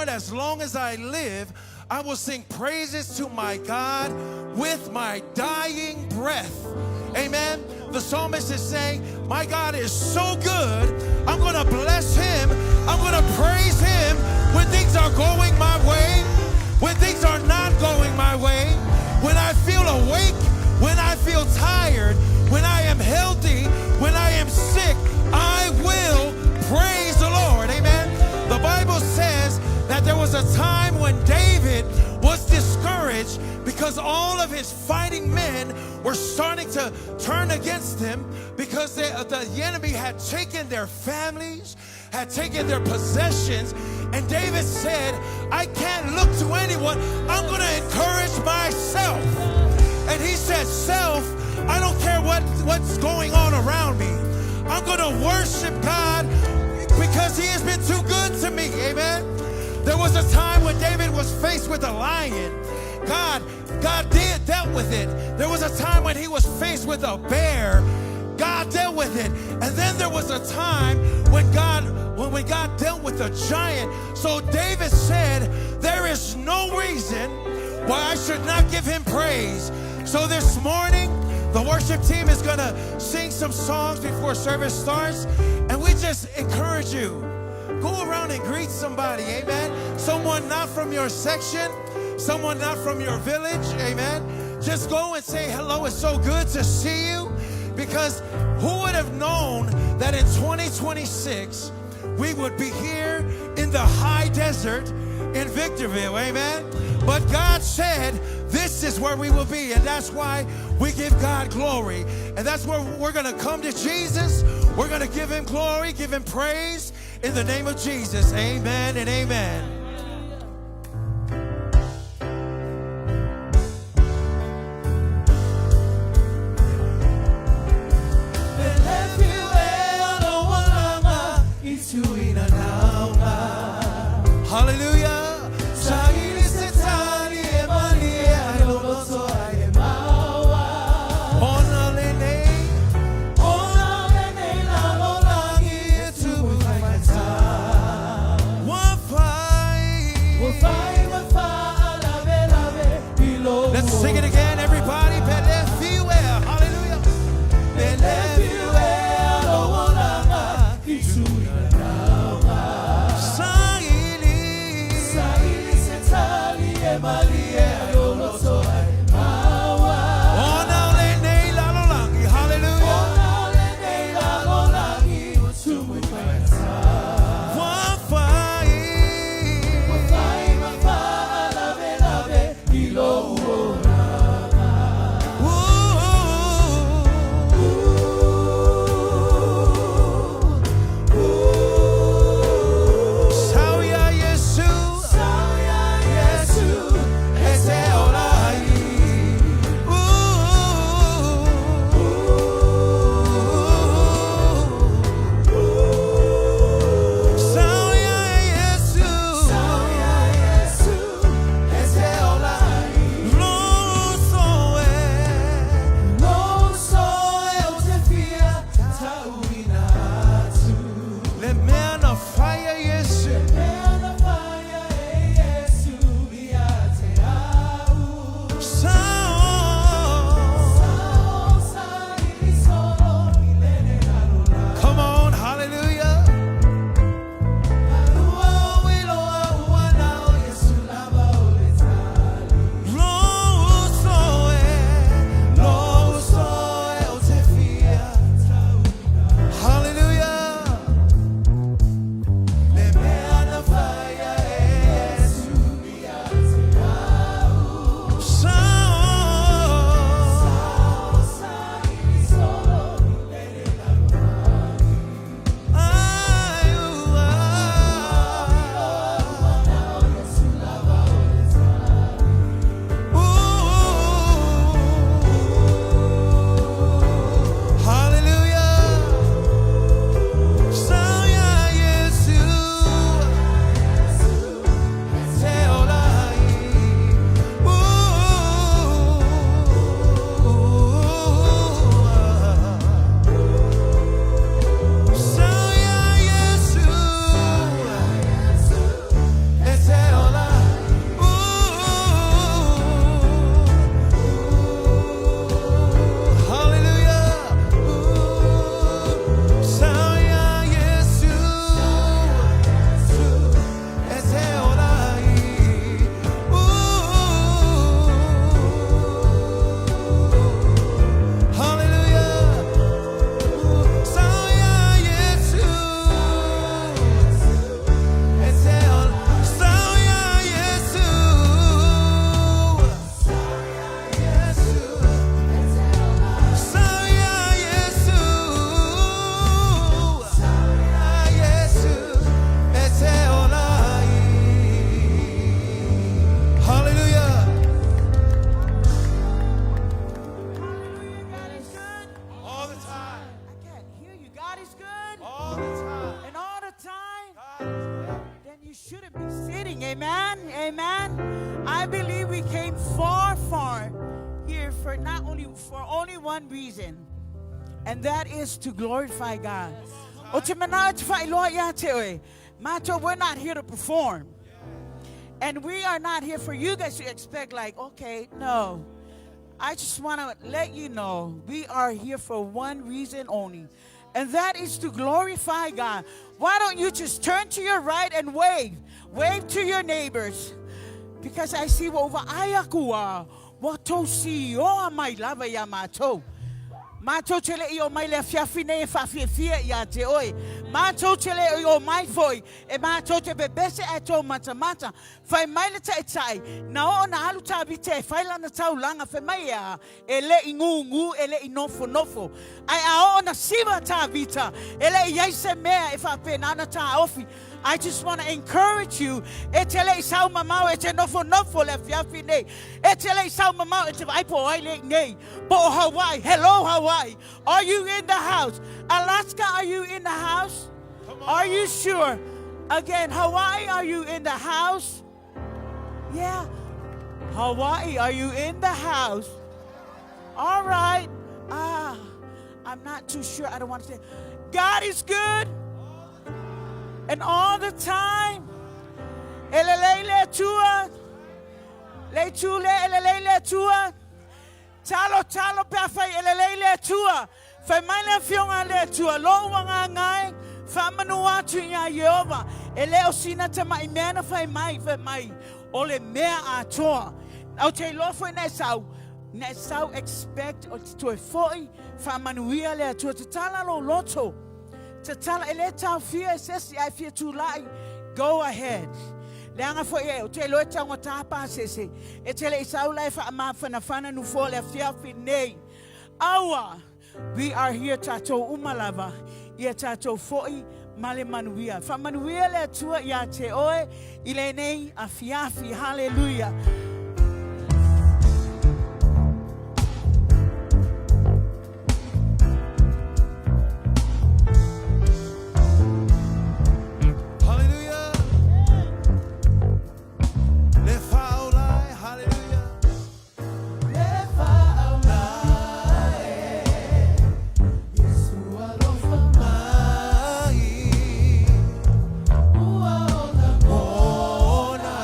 Lord as long as I live. I will sing praises to my God with my dying breath. Amen. The psalmist is saying, My God is so good. I'm going to bless him. I'm going to praise him when things are going my way, when things are not going my way, when I feel awake, when I feel tired, when I am healthy, when I am sick, I will praise the Lord. Amen. The Bible says that there was a time when David was discouraged because all of his fighting men were starting to turn against him because the enemy had taken their families, had taken their possessions. And David said, I can't look to anyone. I'm going to encourage myself. And he said, Self, I don't care what's going on around me. I'm going to worship God because he has been too good to me. Amen. There was a time when David was faced with a lion. God dealt with it. There was a time when he was faced with a bear. God dealt with it. And then there was a time when God dealt with a giant. So David said, there is no reason why I should not give him praise. So this morning, the worship team is going to sing some songs before service starts. And we just encourage you, go around and greet somebody, amen. Someone not from your section, someone not from your village, amen. Just go and say hello. It's so good to see you. Because who would have known that in 2026, we would be here in the high desert in Victorville, amen? But God said, this is where we will be, and that's why we give God glory. And that's where we're going to come to Jesus. We're going to give him glory, give him praise in the name of Jesus. Amen and amen. Hallelujah. Let's sing it again, everybody. Hallelujah. Hallelujah. Sauia Yesu, Amen. Amen. I believe we came far, far here for not only for only one reason, and that is to glorify God. O te mana o te whailoa ia te oe. Mātou, we're not here to perform. And we are not here for you guys to expect like, okay, no. I just want to let you know we are here for one reason only, and that is to glorify God. Why don't you just turn to your right and wave? Wave to your neighbors. Because I see over ayakua, wa tou si oa mai lava ia mātou. Mātou te le i o mai le afiafi nei e whaafiafia ia te oe. Mātou te le i o mai foi e mātou te pepese e tō matamata. Whai mai le taʻitaʻi, na oo na alu Tavita e fai lana taulaga, fai mai e a, e le i gūgū, e le i nofonofo. Ae a oo na siva Tavita, e le i ai se mea e faapena ona taofi. I just want to encourage you, e te le i sau mamao e te nofonofo le afiafi nei. E te le i sau mamao e te vaai po o ai le i nei. Po o Hawaii. Hello Hawaii. Are you in the house? Alaska, are you in the house? Are you sure? Again, Hawaii, are you in the house? Yeah. Hawaii, are you in the house? All right. I'm not too sure. I don't want to say. God is good. And all the time. Elelei le Atua. Le tu le elelei le Atua. Talo, talo pe a fai e lelei le Atua. Fai mai le Afioga a le Atua, Lou agaga e, faamanu atu iā Ieova, e le o sina tamaʻi mea na fai mai, fai mai, o le mea atoa. Ou te iloa foi na e sau, na e sau expect o te toe foi, faamanuia le Atua. Tatala lou loto. Tatala, e le taofia e se isi ae fia tulai, go ahead. Leaga foi e, ou te iloa e taugata pasese, e te le i sau la e faamafanafana nofoa le afiafi nei. Aua! We are here tatou uma lava, ia tatou foi ma le manuia. Faamanuia le Atua iā te oe i lenei afiafi. Hallelujah. Hallelujah. Le fa'aulai, hallelujah. Le fa'aulai, Iesu alofa mai. Ua o ta kona.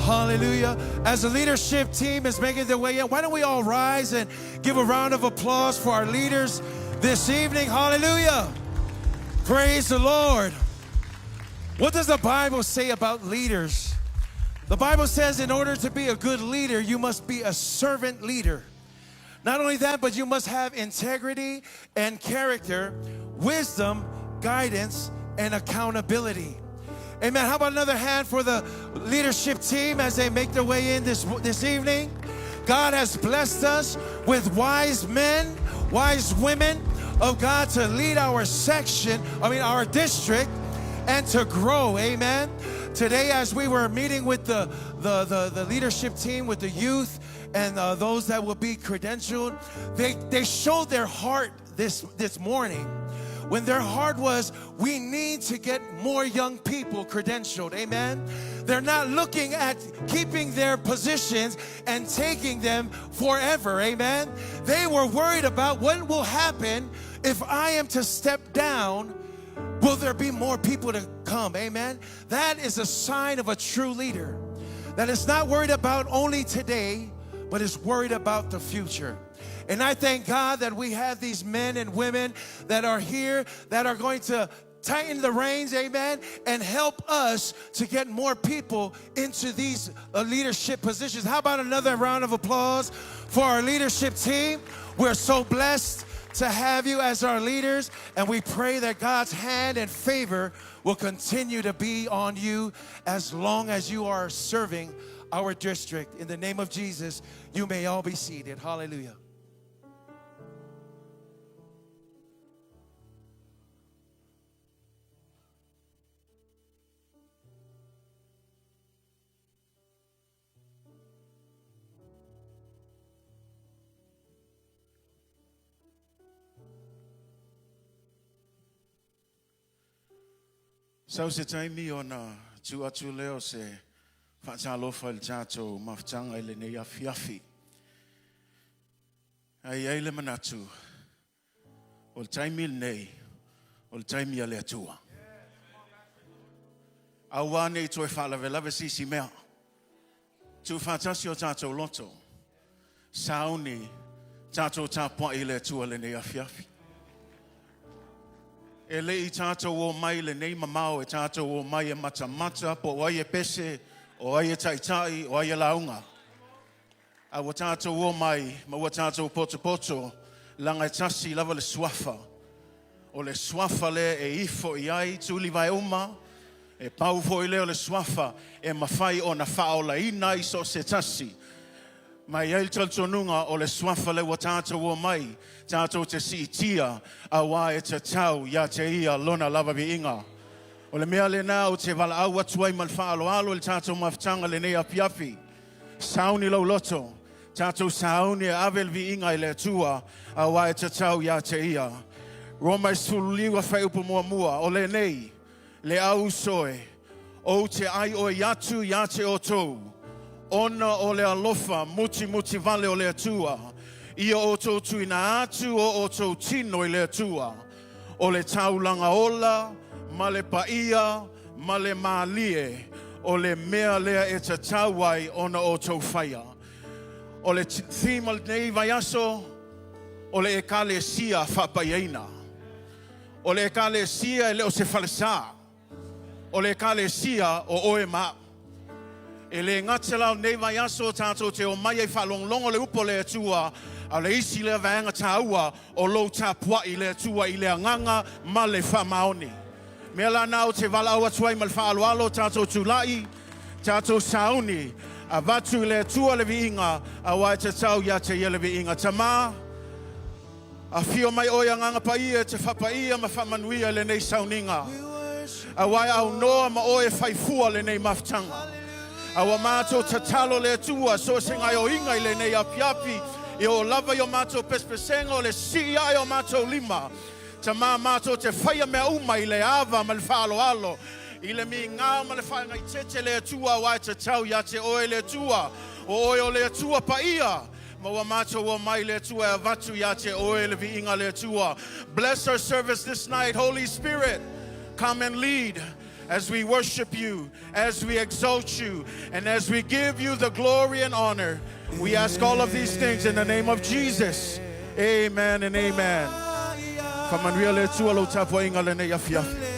Hallelujah. As the leadership team is making their way in, why don't we all rise and give a round of applause for our leaders this evening? Hallelujah. Praise the Lord. What does the Bible say about leaders? The Bible says in order to be a good leader, you must be a servant leader. Not only that, but you must have integrity and character, wisdom, guidance, and accountability. Amen. How about another hand for the leadership team as they make their way in this, this evening? God has blessed us with wise men, wise women of God to lead our section, I mean, our district, and to grow. Amen. Today, as we were meeting with the, the, the, the leadership team, with the youth, and uh, those that will be credentialed, they, they showed their heart this, this morning when their heart was, we need to get more young people credentialed. Amen. They're not looking at keeping their positions and taking them forever. Amen. They were worried about what will happen if I am to step down. Will there be more people to come? Amen. That is a sign of a true leader that is not worried about only today, but is worried about the future. And I thank God that we have these men and women that are here that are going to tighten the reins, amen, and help us to get more people into these uh, leadership positions. How about another round of applause for our leadership team? We're so blessed to have you as our leaders, and we pray that God's hand and favor will continue to be on you as long as you are serving our district. In the name of Jesus, you may all be seated. Hallelujah. Sau se taimi ona tuu atu lea o se faatalofa i le tatou mafutaga i lenei afiafi. Ae i ai le manatu, o le taimi lenei, o le taimi a le Atua. Aua ne i toe faalavelave se isi mea. Tuufaatasi o tatou loto, sauni tatou tapuai i le Atua lenei afiafi. E le i tatou o mai i lenei mamao e tatou o mai e matamata po o ai e pese, o ai e taitai, o ai e lauga. A ua tatou o mai ma ua tatou potopoto laga e tasi lava le Suafa. O le Suafa lea e ifo i ai tulivae uma, e pau foi lea o le Suafa e mafai ona faaolaina ai so o se tasi. Ma e i ai le talitonuga o le Suafa lea ua tatou o mai tatou te siitia auā e tatau ia te Ia Lona lava viiga. O le mea lena ou te valaau atu ai ma le faaaloalo i le tatou mafutaga lenei afiafi. Sauni lou loto, tatou sauni e ave le viiga i le Atua auā e tatau ia te Ia. Roma e 19 fuaiupu muamua, o lenei le au uso e, ou te aioi atu ia te outou, ona o le alofa mutimuti vale o le Atua, ia outou tuuina atu o outou tino i le Atua, o le taulaga ola ma le paia ma le mālie, o le mea lea e tatau ai ona outou faia. O le theme o lenei vaiaso, o le Ekalesia Faapaiaina. O le Ekalesia e le o se falesa. O le Ekalesia o oe ma au. E le gata la o lenei vaiaso tatou te omai ai faalogologo le upu a le Atua, a o le isi lea vaega taua o lou tapuai i le Atua i le agaga ma le faamaoni. Mea la na ou te valaau atu ai ma le faaaloalo tatou tulai, tatou sauni, avatu i le Atua le viiga, aua e tatau ia te Ia le viiga. Tama, afio mai oe Agaga Paia e te faapaia ma faamanuia i lenei sauniga, aua e aunoa ma oe e fai fua lenei mafutaga. A ua matou tatalo le Atua so o se gaoioiga i lenei afiafi, e oo lava i o matou pesepesega o le sii ae o matou lima. Tama, matou te faia mea uma i le ava ma le faaaloalo, i le migao ma le faagaitete le Atua aua e tatau ia te oe le Atua, o oe o le Atua paia, ma ua matou omai le Atua e avatu ia te oe le viiga le Atua. Bless our service this night, Holy Spirit, come and lead. as we worship you, as we exalt you, and as we give you the glory and honor. We ask all of these things in the name of Jesus. Amen and amen. Faamanuia le Atua lau tapuaiga lenei afiafi.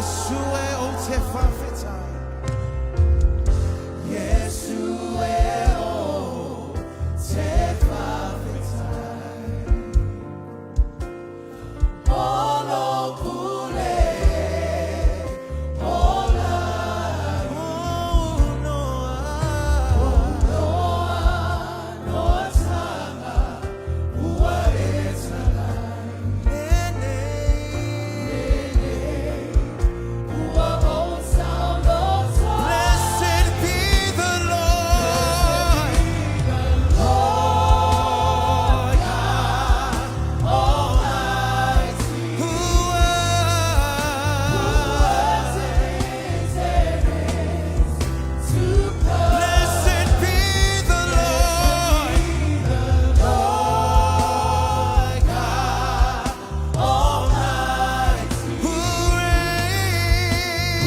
Iesu e ou te faafetai. Iesu e ou te faafetai. O lou pule ola. Oh, Noa. Noa tanga ua e talai. Blessed be the Lord, Lord God Almighty, who was, Blessed be the Lord, Lord God Almighty, who reigns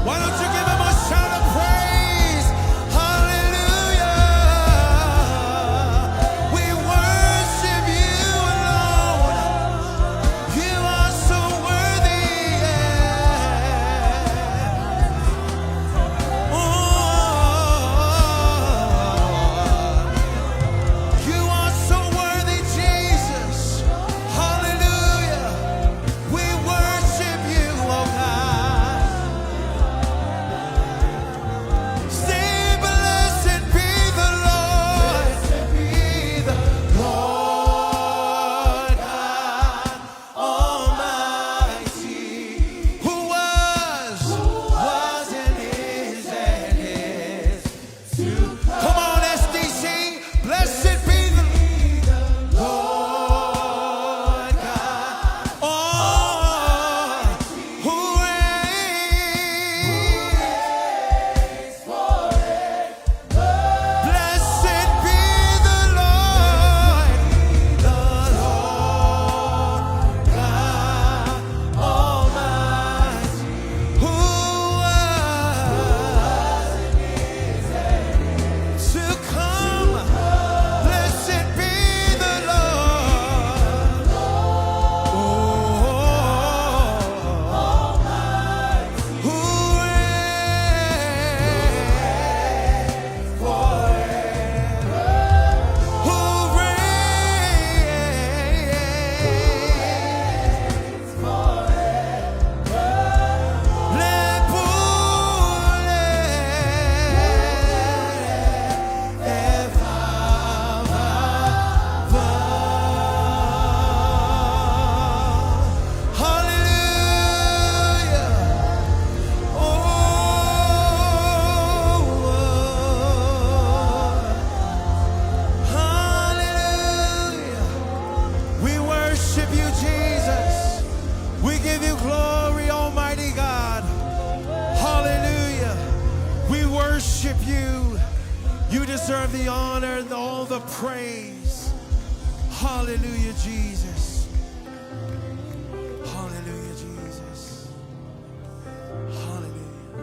Why don't you give him a shout of praise? Hallelujah. We worship you alone. You are so worthy. Yeah. Oh, you are so worthy, Jesus. Hallelujah. We worship you, oh God. Say, blessed be the Lord, be the Lord God Almighty, who was, and is to come. Come on, SDC, blessed be the Lord God Almighty, who reigns. Blessed be the Lord, the Lord God Almighty, who was to come. Blessed be the Lord, oh, who reigns forever. Who reigns forever. Le pule e va, va, va. Hallelujah. Oh, hallelujah. We worship you, Jesus. We give you glory, Almighty God. Hallelujah. We worship you. You deserve the honor and all the praise. Hallelujah, Jesus. Hallelujah, Jesus. Hallelujah.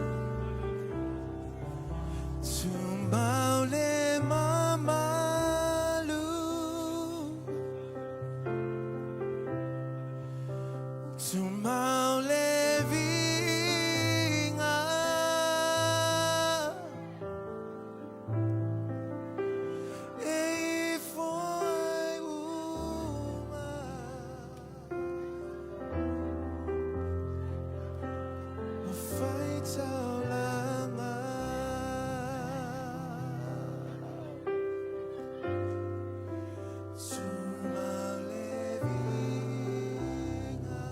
Tumaule mamalu. Tumaule vinga. E foi uma. Faitaulanga. Tumaule vinga.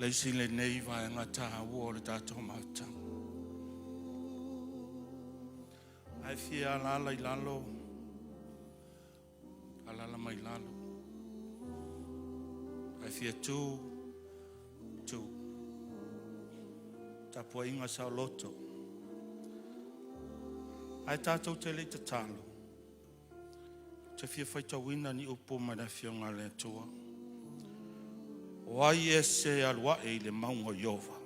Le isi lenei vaega tāua o le tatou Maota. Ae fia alaala i lalo, alaala mai lalo. Ae fia tu, tu. Tapuaiga saoloto. Ae tatou te le i tatalo. Ou te fia faitauina ni upu mai le Afioga a le Atua. O ai e se alu ae i le mauga o Iova.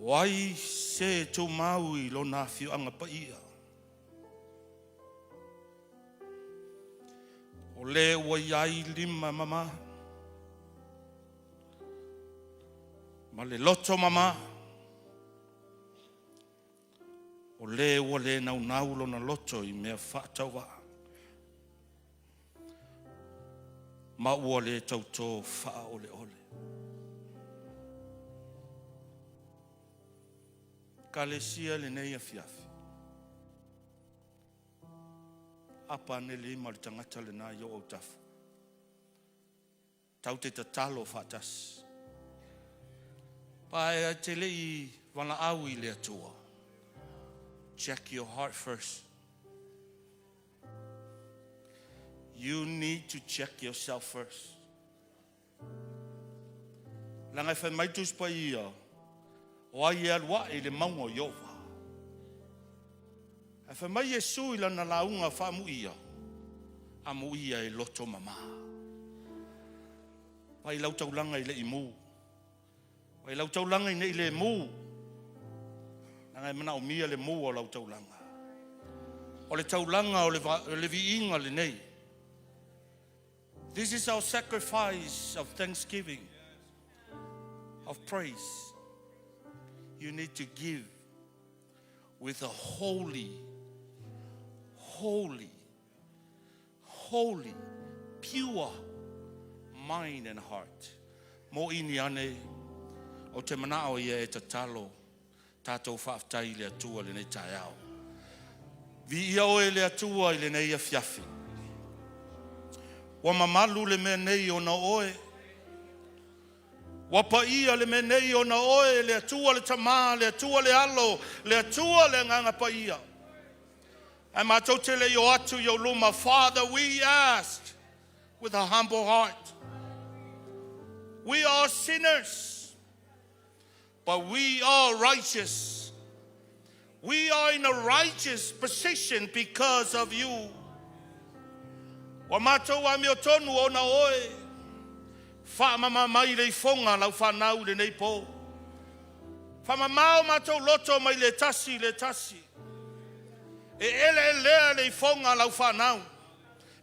O ai se tumau i lona afioaga paia. O le ua iai lima mama ma le loto mama. O le ua le naunau lona loto i mea faatauvaa. Ma ua le tauto faaoleole. Ekalesia i lenei afiafi. Apa ane le lima o le tagata lena i ou autafa. Tatou te tatalo faatasi. Pa e te le i valaau i le Atua. Check your heart first. You need to check yourself first. Leaga e fai mai Tusi Paia, o ai e alu ae i le mauga o Iova. Ae fai mai Iesu i lana lauga faamuia, amuia e loto mama. Vai lau taulaga i le imu. Vai lau taulaga ina ne i le mu. Leaga e manaomia le mu o lau taulaga. O le taulaga o le, le viiga lenei. This is our sacrifice of thanksgiving, of praise. You need to give with a holy, holy, holy, pure mind and heart. Mo ini ane o te manao ia e tatalo tatou faafetai i le Atua lenei taeao. Viia oe le Atua i lenei afiafi. Ua mamalu le mea nei ona oe. Ua paia le mea nei ona oe, le Atua le Tamā, le Atua le Alo, le Atua le Agaga Paia. Ae matou te le i o atu i ou luma, Father, we ask with a humble heart. We are sinners, but we are righteous. We are in a righteous position because of you. Ua matou amiotonu ona oe. Faamama mai le ifoga lau whanau le nei po. Faamama o matou loto mai le tasi le tasi. E ele e lea le ifoga lau whanau.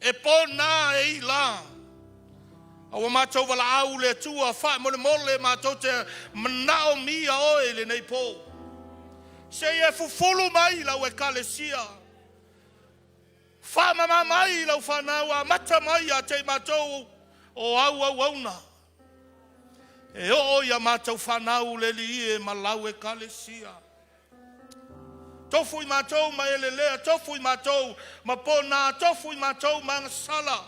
E pō nā e i la. A ua matou valaau le Atua faamolemole matou te manaomia oe i lenei po. Se i e fufulu mai lau ekalesia. Faamama mai lau fanau amata mai ia te i matou o au auauna. E oo ia matou fanau le Alii e ma lau ekalesia. Tofu i matou ma elelea, tofu i matou ma pona, tofu i matou ma agasala.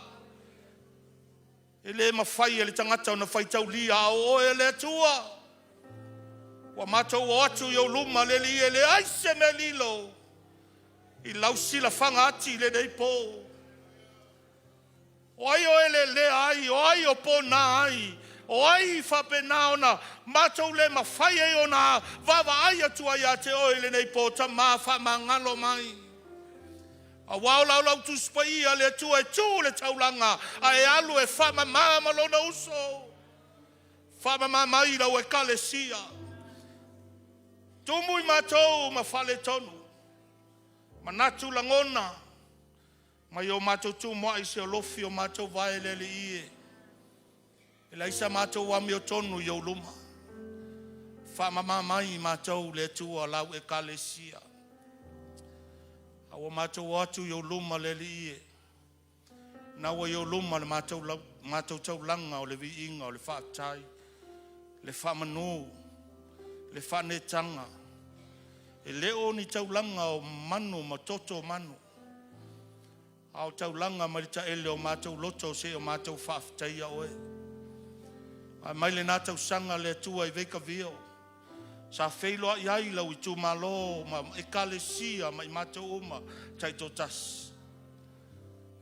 E le mafai e le tagata ona faitaulia a o oe e le Atua. Ua matou o atu i ou luma le Alii e leai se mea lilo i lau silafaga ati i lenei po. O ai o elelea ai, o ai o pona ai, o ai faapena ona matou le mafai ai ona vaavaai atu ai ia te oe i lenei po tama faamagalo mai. Aua o lau lau Tusi Paia le Atua e tu le taulaga ae alu e faamama ma lona uso. Faamama mai lau ekalesia. Tumu i matou ma faaletonu. Manatu lagona mai o matou tumuai se alofi o matou vae le Alii e. E leai sa matou amiotonu i ou luma. Faamama mai i matou le Atua lau ekalesia. A ua matou o atu i ou luma le Alii e, na ua i ou luma le matou, matou taulaga o le viiga o le faafetai, le faamanu, le faanetaga. E le o ni taulaga o manu ma toto o manu, a o taulaga mai le taele o matou loto se i o matou faafetaia oe. Ae mai lena tausaga le Atua i Vaconcouver sa feiloai ai lau itumalo ma ekalesia ma i matou uma taitoatasi.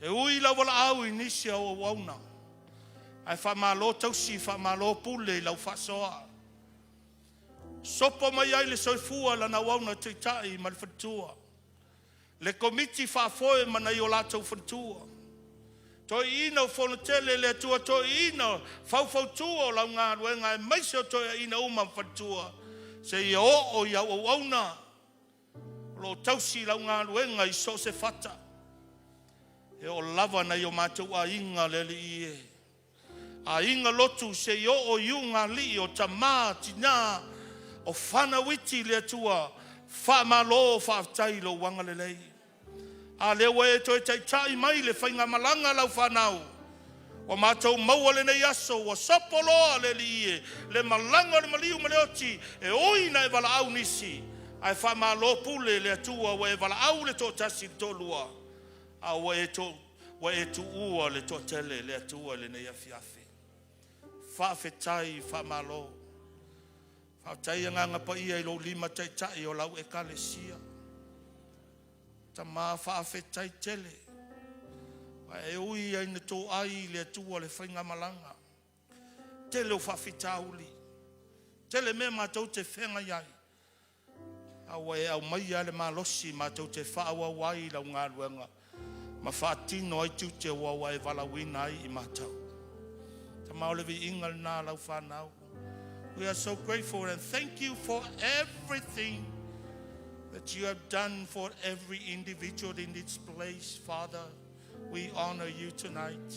E ui lau valaau i nisi o auauna, ae faamalo tausi, faamalo pule i lau faasoa. Sopo mai ai le soifua i lana auauna taitai ma le faletua, le komiti faafoe ma nai o latou faletua. Toeaiina o Fonotele le Atua, toeaiina faufautua o lau galuega aemaise o toeaiina uma ma faletua seia oo i au auauna o lo o tausi lau galuega i so o se fata. E oo lava nai o matou aiga le Alii e, aiga lotu se i oo i ulugalii o tama, tina, o fanau iti le Atua, faamalo faafetai i lou agalelei. A lea ua e toe taitai mai le faigamalaga a lau fanau, ua matou maua lenei aso ua sopo loa le Alii e, le malaga o le maliu ma le oti, e ui ina e valaau nisi, ae faamalo pule i le Atua ua e valaau le toatasi i le toalua, a ua e, to, ua e tuua le toatele le Atua i lenei afiafi. Faafetai, faamalo. Faafetai Agaga Paia i lou lima taitai o lau ekalesia. Tama faafetai tele. Ae ui lava ina toai le Atua le faigamalaga, tele o faafitauli, tele mea matou te feagai ai, a ua e aumaia le malosi matou te faaauau ai lau galuega ma faatino ai tiute ua ua e valaauina ai i matou. Tama o le viiga lena lau fanau. We are so grateful and thank you for everything that you have done for every individual in this place, Father. We honor you tonight.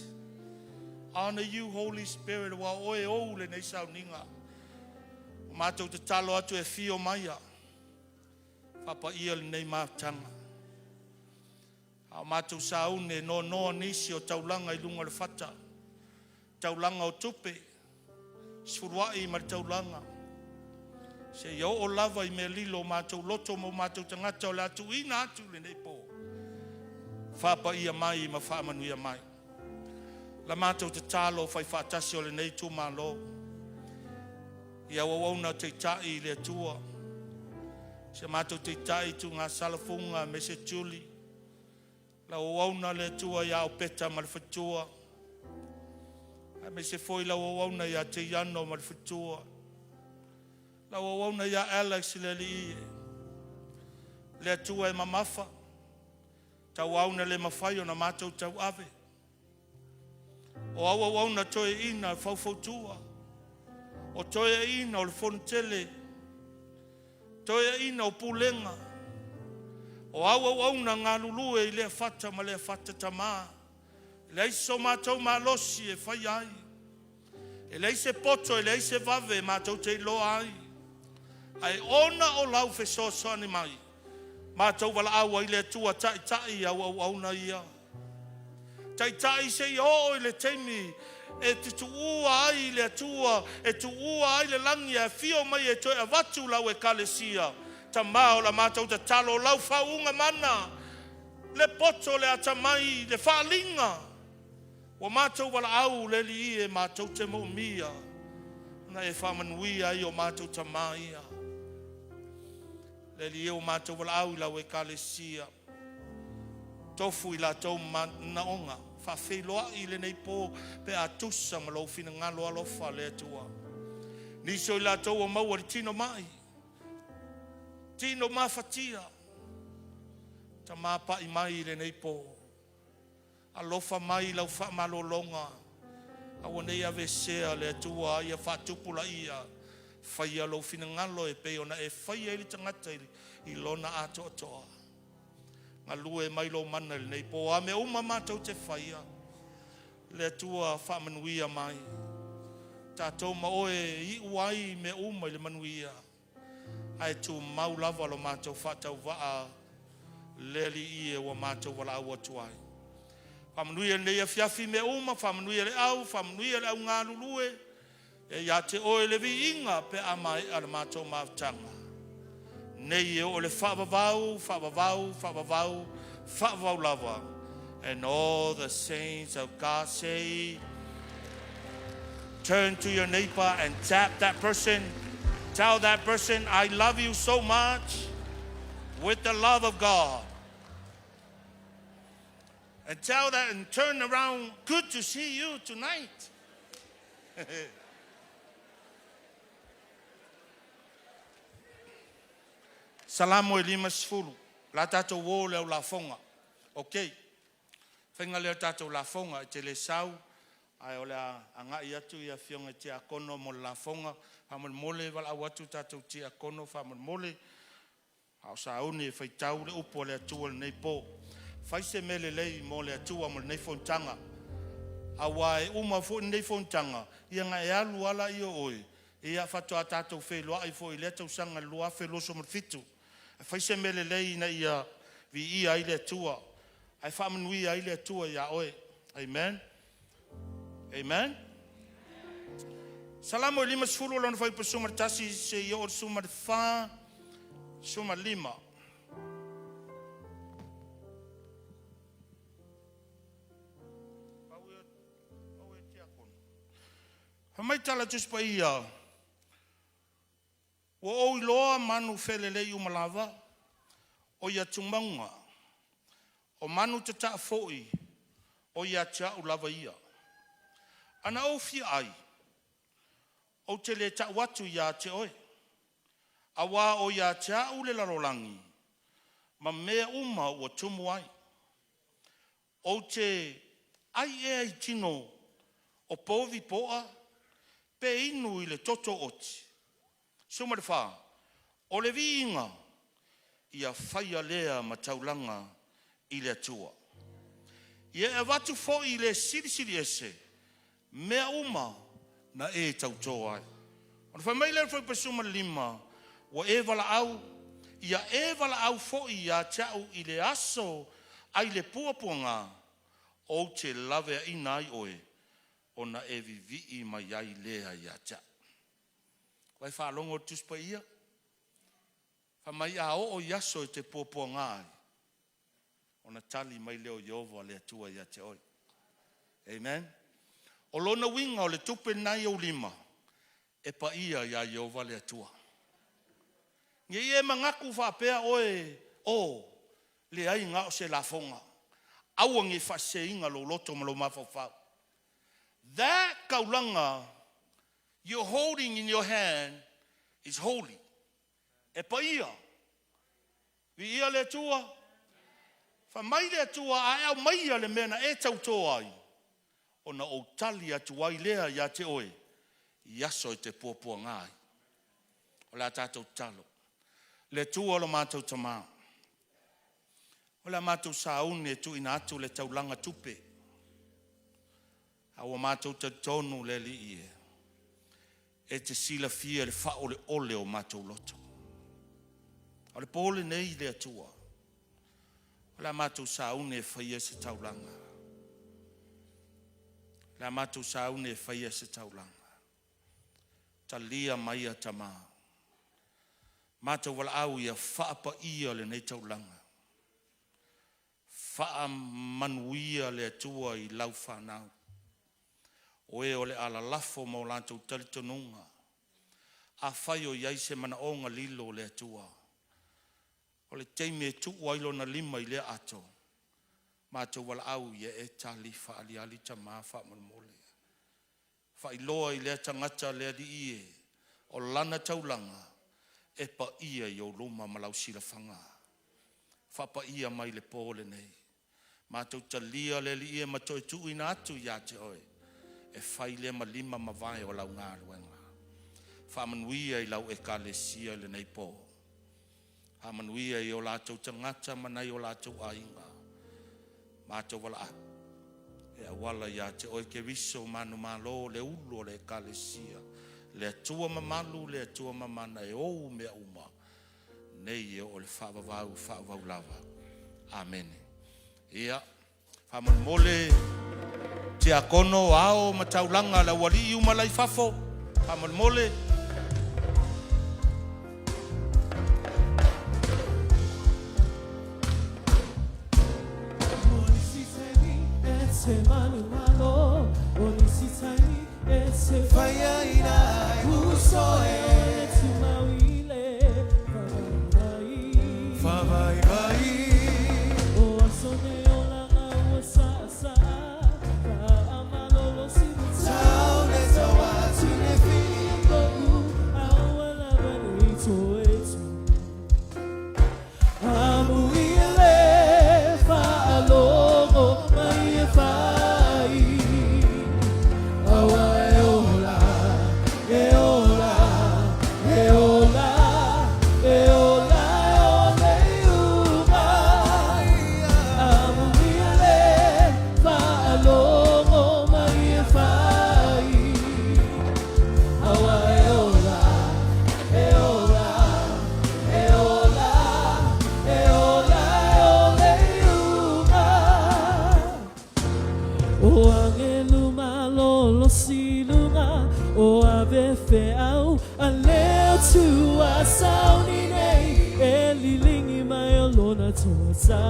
Honor you, Holy Spirit, ua oe ou lenei sauniga. O matou tatalo atu e fio maia. Faapaia lenei mafutaga. A o matou sauni nonoa nisi o taulaga i luga o le fata, taulaga o tupe, sefuluai ma le taulaga. Se i oo lava i mea lilo o matou loto ma o matou tagata o le a tuuina atu lenei po. Faapaia mai ma faamanuia mai. La matou tatalo fai faatasi o lenei itumalo. Ia auauna taitai i le Atua. Se matou taitai tuugasala fuga me se tuli. Lau auauna le Atua ia Opeta ma le faletua. Aemaise foi lau auauna ia Teiano ma le faletua. Lau auauna ia Alex le alii le Atua e mamafa. Tauau ina le mafai ona matou tauave. O au auauna toeaina faufautua. O toeaina o le fonotele. Toeaina o pulega. O au auauna galulue i lea fata ma lea fata tama. E leai so matou malosi e faia ai. E leai se poto, e leai se vave matou te iloa ai, ae ona o lau fesoasoani mai, matou valaau ai le Atua taitai au auauna ia. Taitai seia oo i le taimi e te tuua ai le Atua, e tuua ai le lagi e afio mai e toe avatu lau ekalesia. Tama o la matou tatalo, o lau faauuga mana, le poto, le atamai, le faaliga ua matou valaau le Alii e matou te moomia ona e faamanuia ai o matou tama ia. Le Alii e, ua matou valaau i lau ekalesia, tofu i latou manaoga, faafeiloai lenei po pe a tusa ma lou finagalo alofa le Atua. Nisi o i latou ua maua i le tino mai, tino mafatia, tama pai mai i lenei po, alofa mai i lau faamalologa, aua nei aveesea le Atua, ia faatupulaia. Faia lou finagalo e pei ona e faia i le tagata i lona atoatoa. Galue mai lou mana i lenei po, a mea uma matou te faia. Le Atua faamanuia mai. Tatou ma oe e iu ai mea uma i le manuia, ae tumau lava lo matou faatauvaa le Alii e ua matou valaau atu ai. Faamanuia i lenei afiafi i mea uma, faamanuia i le au, faamanuia i le au galulue. E ia te oe le viiga pe a maea le matou mafutaga. Nei e oo i le faavavau, faavavau, faavavau, faavavau lava. And all the saints of God say, turn to your neighbor and tap that person. Tell that person, I love you so much with the love of God. And tell that and turn around, good to see you tonight. Salamo e 50, la tatou o le au lafoga. Ok, faiga lea o tatou lafoga e te le sau ae o le a agai atu i afioga i tiakono mo le lafoga. Faamolemole e valaau atu tatou tiakono faamolemole a o sauni e faitau le upu a le Atua i lenei po. Fai se mea lelei mo le Atua mo lenei fonotaga, aua e uma foi lenei fonotaga ia ona e alu lava lea o oe, ia faatoa tatou feiloai foi i lea tausaga 2027. Ae fai se mea lelei ina ia viia ai le Atua ae faamanuia ai le Atua ia oe. Amen. Amen. Salamo e 50 lona fuaiupu 11 seia oo i le 14, 15. Fai mai tala Tusi Paia, ua ou iloa manu felelei uma lava o i atumauga, o manu tataa foi o ia te au lava ia. Ana ou fia ai, ou te le tau atu ia te oe, auā o ia te au le lalolagi ma mea uma ua tumu ai. Ou te ai ea i tino o povi poa pe inu i le toto oti. 14. O le viiga ia faia lea ma taulaga i le Atua. Ia e avatu foi i le Silisili Ese mea uma na e tauto ai. Ona fai mai lea o le fuaiupu 15, ua e valaau, ia e valaau foi ia te au i le aso ai le puapuaga, ou te laveaina ai oe, ona e vivii mai ai lea ia te au. Ua e faalogo i le Tusi Paia? Fai mai a oo i aso e te puapuaga ai, ona tali mai lea o Ieova le Atua ia te oe. Amen. O lona uiga o le tupe lena e i ou lima, e paia ia Ieova le Atua. Ne i e manatu faapea oe, o leai na o se lafoga. Aua ne i faaseseina lou loto ma lou mafaufau. That taulaga you're holding in your hand is holy. E paia. Viia le Atua. Fai mai le Atua a e aumaia le mea na e tauto ai, ona ou tali atu ai lea ia te oe i aso e te puapuaga ai. O le a tatou tatalo. Le Atua lo matou Tama, o le a matou sauni e tuuina atu le taulaga tupe, a ua matou talitonu le Alii e. E te silafia le faaoleole o matou loto. O le po lenei le Atua, o le a matou sauni e faia se taulaga, o le a matou sauni e faia se taulaga. Talia maia tama, matou valaau ia faapaia lenei taulaga, faamanuia le Atua i lau fanau, o e o le a lalafo ma o latou talitonuga. Afai o i ai se manaoga lilo le Atua, o le taimi e tuu ai Lona lima i lea ato, matou valaau ia e tali faaaliali tama faamolemole. Faailoa i lea tagata le Alii e, o lana taulaga e paia i ou luma ma lau silafaga. Faapaia mai le po lenei, matou talia le Alii e ma toe tuuina atu ia te Oe e fai lea ma lima ma vae o lau galuega. Faamanuia i lau ekalesia i lenei po, faamanuia i o latou tagata ma nai o latou aiga. Matou valaau e auala ia te Oe Keriso manumalo, le ulu o le Ekalesia, le Atua mamalu, le Atua mamana e ou mea uma, nei e oo i le faavavau, faavavau lava. Amene. Ia, faamolemole tiakono, ao ma taulaga a le aualii uma la e i fafo, faamolemole. O agelu malolosi i luga o ave feau a le Atua sauni nei e liligi mai o lona toasa.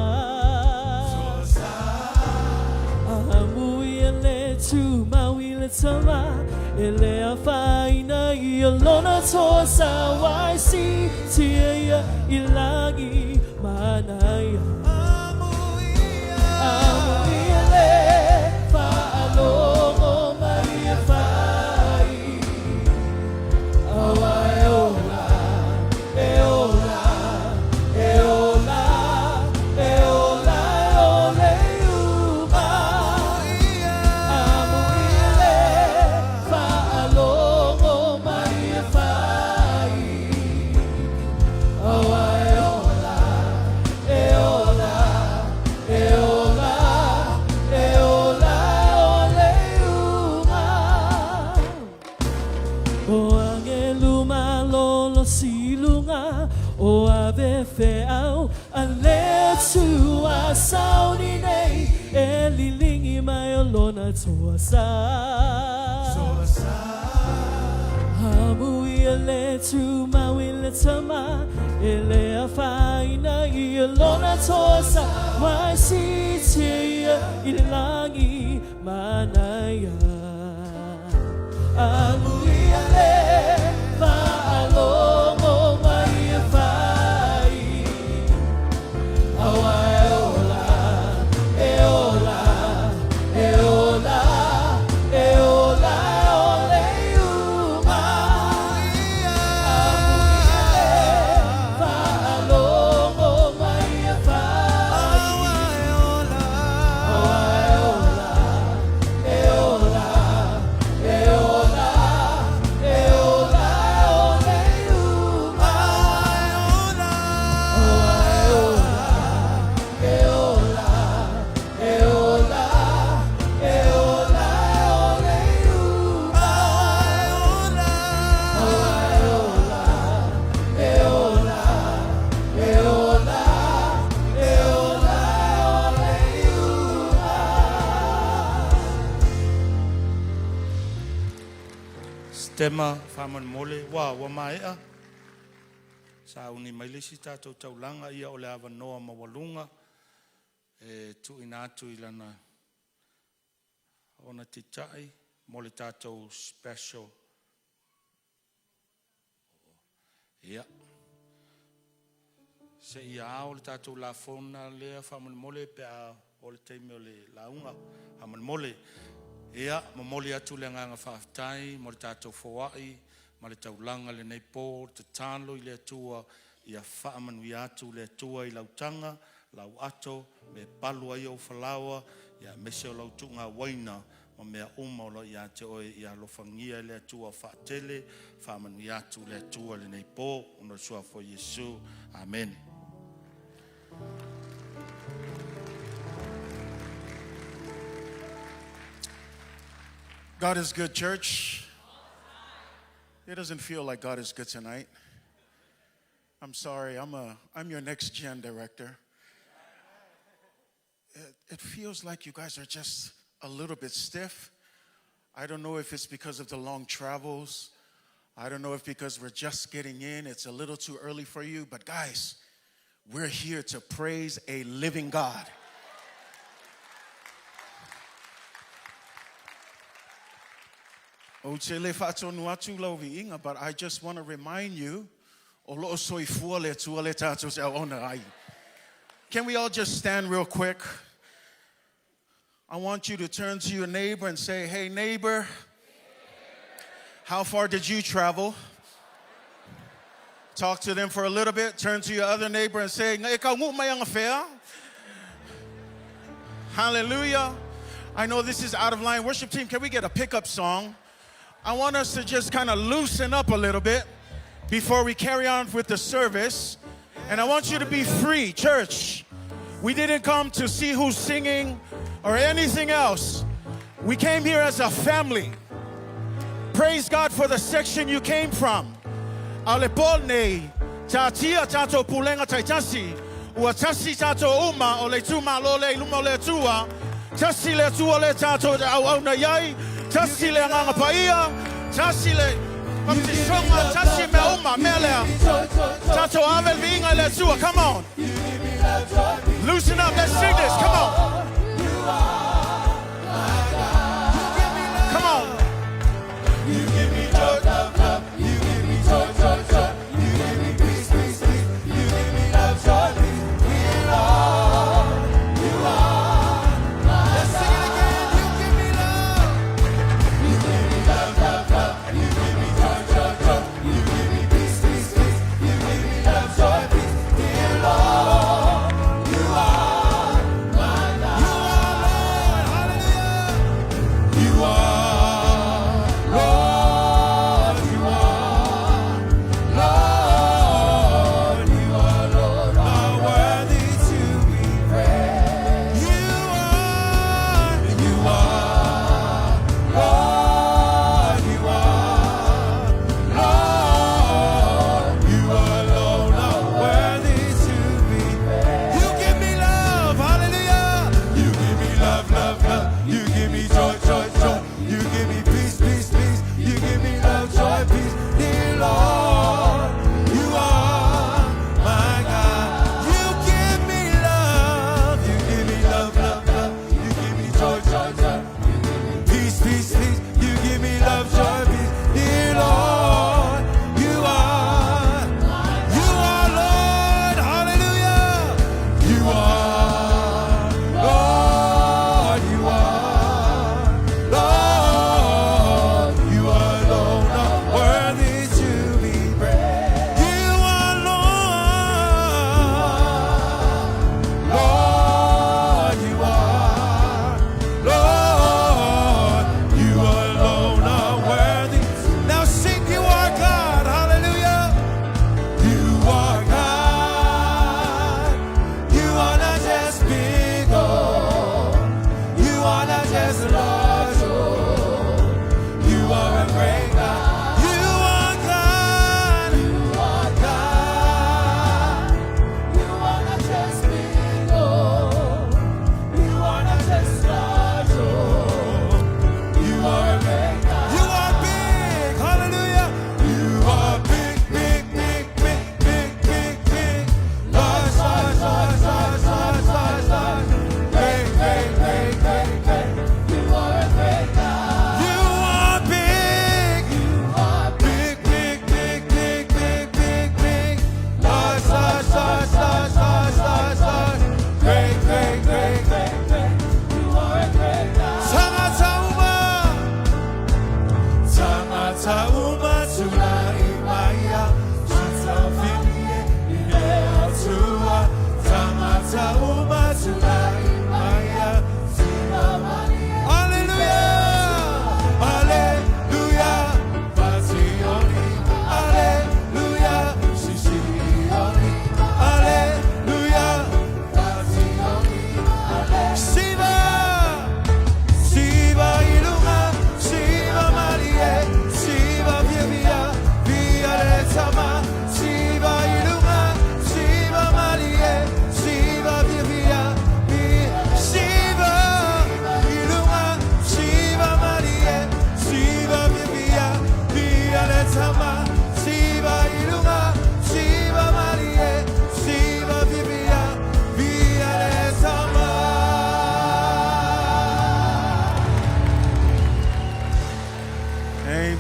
Amuia le tumau i le tama e le afaina i o lona toasa wai si tia ia i lagi manaia. Amuia le faalogo mai e fai. Aua e ola, e ola, e ola, e ola, e ole iuga. Amuia le faalogo mai e fai. Aua e ola, e ola, e ola, e ola, e ole iuga. O agelu malolosi i luga o ave feau a le Atua sauni nei e liligi mai o lona toasa. Amuia le tumau i le tama e le afaina i lona toasa wai si tia i le lagi manaia. Amuia le faalogo mai e fai. Aua e ola, e ola, e ola, e ola, e ole iuga. Amuia le faalogo mai e fai. Aua e ola, e ola, e ola, e ola, Setema faamolemole ua maea sauni mai le isi tatou taulaga, ia o le avanoa maualuga e tuuina atu i lana ona taitai mo le tatou special. Ia se i ao le tatou lafoga lea faamolemole pe a oo i le taimi o le lauga faamolemole. Ia momoli atu le agaga faafetai mo le tatou foai ma le taulaga i lenei po, tatalo i le Atua ia faamanuia atu le Atua i lau taga, lau ato e palu ai ou falaoa aemaise o lau tuugauaina ma mea uma o lo o ia te oe. Ia alofagia e le Atua faatele faamanuia atu le Atua i lenei po ona o le suafa o Iesu. Amene. God is good, church. It doesn't feel like God is good tonight. I'm sorry, I'm your next gen director. It feels like you guys are just a little bit stiff. I don't know if it's because of the long travels. I don't know if because we're just getting in, it's a little too early for you. But guys, we're here to praise a living God. Ou te le faatonu atu lau viiga, but I just want to remind you, o loo soifua le Atua le tatou te auauna ai. Can we all just stand real quick? I want you to turn to your neighbor and say, "Hey, neighbor, how far did you travel?" Talk to them for a little bit. Turn to your other neighbor and say, "E kaunuu mai anafea?" Hallelujah. I know this is out of line. Worship team, can we get a pickup song? I want us to just kind of loosen up a little bit before we carry on with the service. And I want you to be free, church. We didn't come to see who's singing or anything else. We came here as a family. Praise God for the section you came from. A o le po lenei, taatia tatou pulega taitasi, ua tasi tatou uma o le itumalo lea i luma o le Atua, tasi le Atua lea tatou te auauna i ai, tasi le Agaga Paia, tasi le baptisoga, tasi mea uma, mea lea, tatou ave le viiga i le Atua. Come on. Loosen up. Let's sing this. Come on. Come on. You give me joy, love, love. You give me joy, joy, joy. You give me peace, peace, peace. You give me love, joy, peace. Dear Lord, you are my. Let's sing it again. You give me love. You give me love, love, love. You give me joy, joy, joy. You give me peace, peace, peace. You give me love, joy, peace. Dear Lord, you are my God. You are Lord.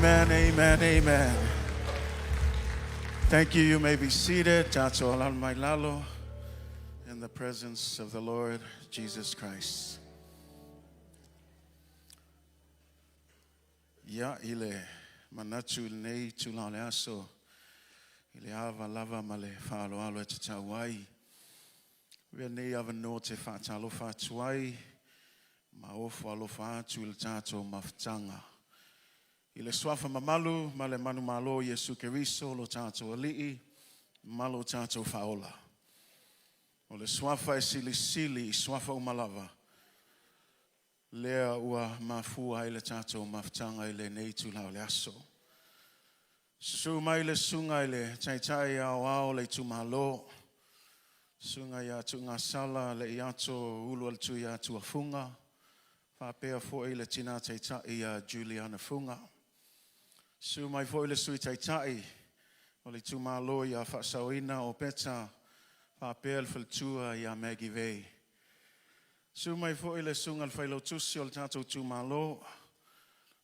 Amen, amen, amen. Thank you. You may be seated. Tatou alaala mai lalo in the presence of the Lord Jesus Christ. Ia, i le manatu i lenei itula o le aso, i le ava lava ma le faaaloalo e tatau ai, avea lenei avanoa ou te faatalofa atu ai ma ofo alofa atu i le tatou mafutaga. I le suafa mamalu ma le manumalo o Iesu Keriso lo tatou Alii ma lo tatou Faaola. O le suafa e silisili i suafa uma lava, lea ua mafua ai le tatou mafutaga i lenei itula o le aso. Susu mai le susuga i le Taitai Aoao o le itumalo, Susuga ia Tuugasala Leiato Ulualatuiatua Fuga, faapea foi le Tina Taitai ia Juliana Fuga. Susu mai foi le Sui Taitai o le itumalo ia Faasaoina Opeta faapea le faletua ia Maggie Vey. Susu mai foi le susuga i le Failautusi o le tatou itumalo,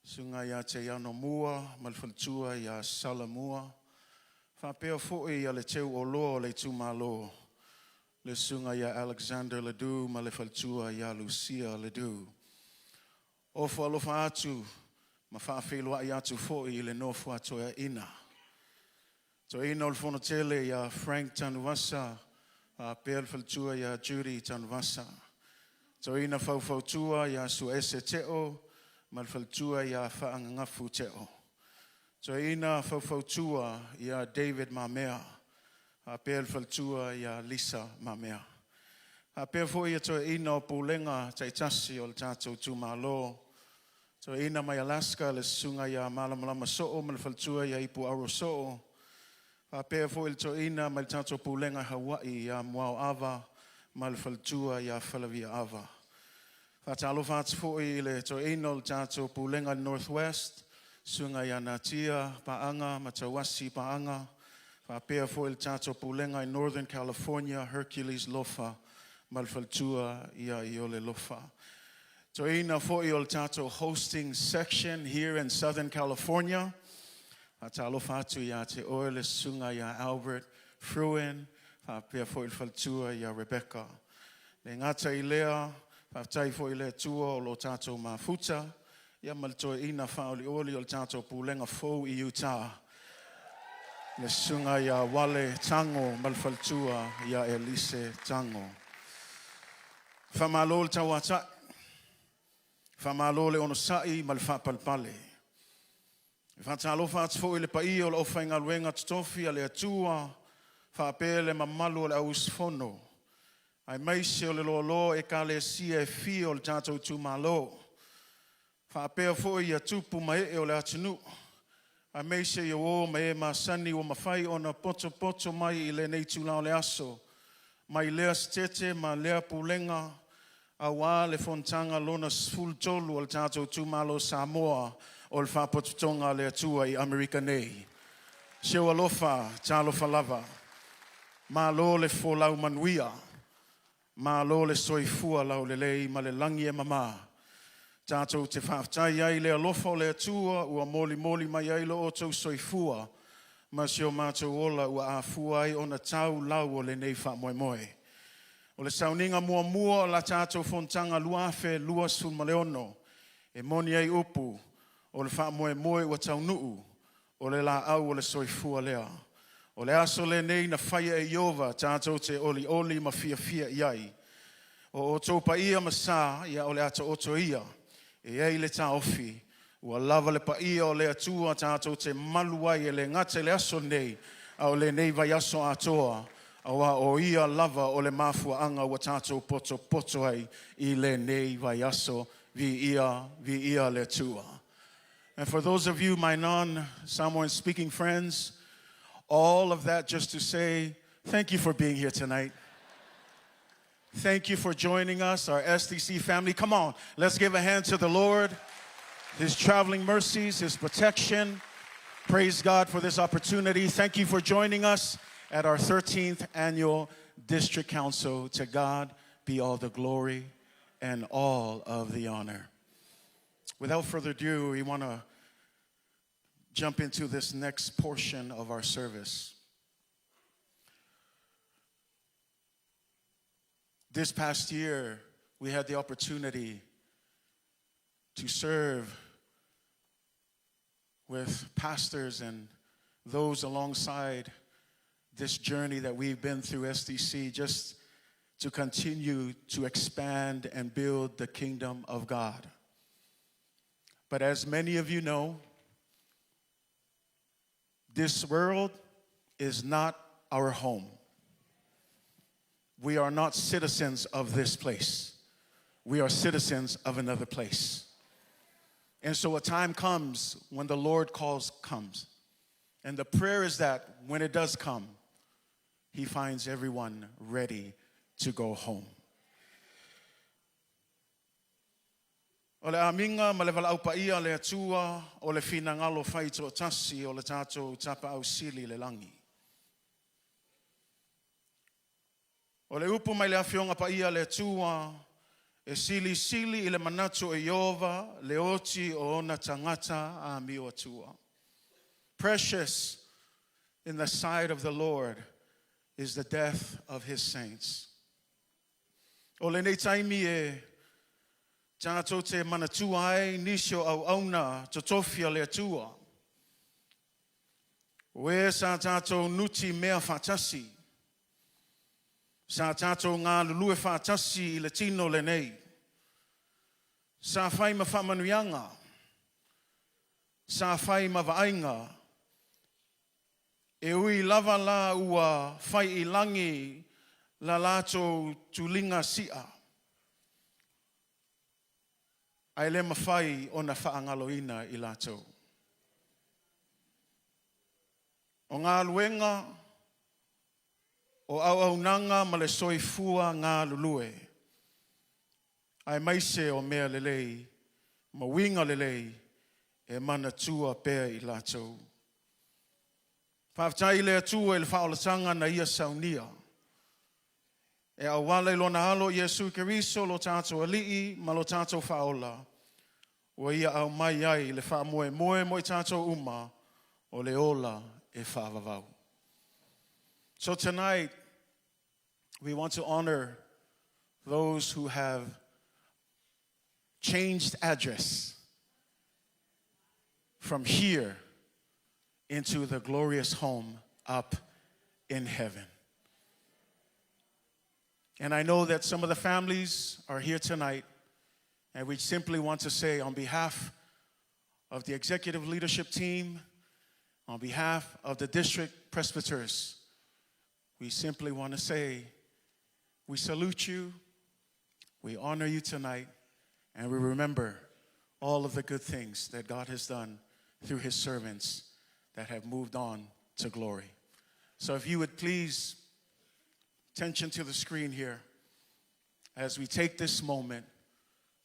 Susuga ia Teiano Mua ma le faletua ia Sala Mua, faapea foi le teu oloa o le itumalo, le susuga ia Alexander Ledoux ma le faletua ia Lucia Ledoux. Ofo alofa atu ma faafeiloai atu foi i le nofo a toeaiina. Toeaina o le Fono Tele ia Frank Tanuvasa faapea le faletua ia Judy Tanuvasa. Toeaina faufautua ia Suaese Teo ma le faletua ia Faagagafu Teo. Toeaina faufautua ia David Mamea faapea le faletua ia Lisa Mamea. Faapea foi ia toeaiina o pulega taitasi o le tatou itumalo. Toeaina mai Alaska le susuga ia Malamalama Soo ma le faletua ia Ipuauro Soo. Faapea foi le toeaina mai le tatou pulega i Hawaii ia Muao Ava ma le faletua ia Falavia Ava. Faatalofa atu foi i le toeaina o le tatou pulega i le North West, susuga ia Natia Paaga ma Tauasi Paaga, faapea foi le tatou pulega i Northern California, Hercules Lofa ma le faletua ia Iole Lofa. Toeaina foi o le tatou hosting section here in Southern California, faatalofa atu ia te oe le susuga ia Albert Fruin, faapea foi le faletua ia Rebecca. Le gata i lea, faafetai foi i le Atua o lo tatou mafuta, ia ma le toeaina faaolioli o le tatou pulega fou i Utah, le susuga ia Wale Tago ma le faletua ia Elise Tago. Faamalo le tauatai, faamalo le onosai ma le faapalepale. E faatalofa atu foi i le paia o le aufaigaluega totofi a le Atua faapea le mamalu o le au usufono, aemaise o le loaloa o ekalesia e fia o le tatou itumalo, faapea foi ia tupu ma ee o le atunuu, aemaise ia uo ma e masani ua mafai ona potopoto mai i lenei itula o le aso, mai lea sitete ma lea pulega, aua le fonotaga lona 13 o le tatou itumalo Samoa o le Faapotopotoga a le Atua i Amerika nei. Si ou alofa, talofa lava. Malo le folau manuia. Malo le soifua laulelei ma le lagi e mama. Tatou te faafetai ai i le alofa o le Atua ua molimoli mai ai lo outou soifua ma si o matou ola ua afua ai ona tau lau o lenei faamoemoe. O le sauniga muamua o la tatou fonotaga 2026, e moni ai upu, o le faamoemoe ua taunuu, o le laau o le soifua lea. O le aso lenei na faia e Ieova tatou te olioli ma fiafia i ai. O outou paia ma sa, ia o le a taoto ia. E i ai le taofi, ua lava le paia o le Atua tatou te malu ai e le gata i le aso lenei, a o lenei vaiaso atoa, aua o ia lava o le mafuaaga ua tatou potopoto ai i lenei vaiaso. Viia, viia le Atua. And for those of you, my non-Samoan speaking friends, all of that just to say, thank you for being here tonight. Thank you for joining us, our SDC family. Come on, let's give a hand to the Lord, His traveling mercies, His protection. Praise God for this opportunity. Thank you for joining us at our 13th annual District Council. To God be all the glory and all of the honor. Without further ado, we want to jump into this next portion of our service. This past year, we had the opportunity to serve with pastors and those alongside this journey that we've been through SDC just to continue to expand and build the kingdom of God. But as many of you know, this world is not our home. We are not citizens of this place. We are citizens of another place. And so a time comes when the Lord calls comes. And the prayer is that when it does come, he finds everyone ready to go home. O le amiga ma le valaau paia a le Atua o le finagalo fai toatasi o le tatou Tapaau Sili i le Lagi. O le upu mai le Afioga Paia a le Atua, E silisili i le manatu o Ieova le oti o ona tagata amio atua. Precious in the sight of the Lord is the death of his saints. O lenei taimi e tātou te manatua ai nisi o auauna totofi a le Atua. O e sa tātou nuti mea whaatasi. Sa tātou ngālulue whaatasi i le tino lenei. Sa whai ma whaamanuiaga. Sa whai ma vaaiga. E ui lava la ua fai i lagi la latou tuliga si'a, ae le mafai ona faagaloina i latou. O galuega, o auaunaga ma le soifua galulue, aemaise o mea lelei ma uiga lelei e manatua pea i latou. Faafetai i le Atua i le faaolataga na Ia saunia e auala i Lona Alo Iesu Keriso lo tatou Alii ma lo tatou Faaola, ua Ia aumai ai le faamoemoe mo i tatou uma o le ola e faavavau. So tonight, we want to honor those who have changed address from here into the glorious home up in heaven. And I know that some of the families are here tonight, and we simply want to say, on behalf of the executive leadership team, on behalf of the district presbyters, we simply want to say, we salute you, we honor you tonight, and we remember all of the good things that God has done through his servants that have moved on to glory. So if you would please attention to the screen here as we take this moment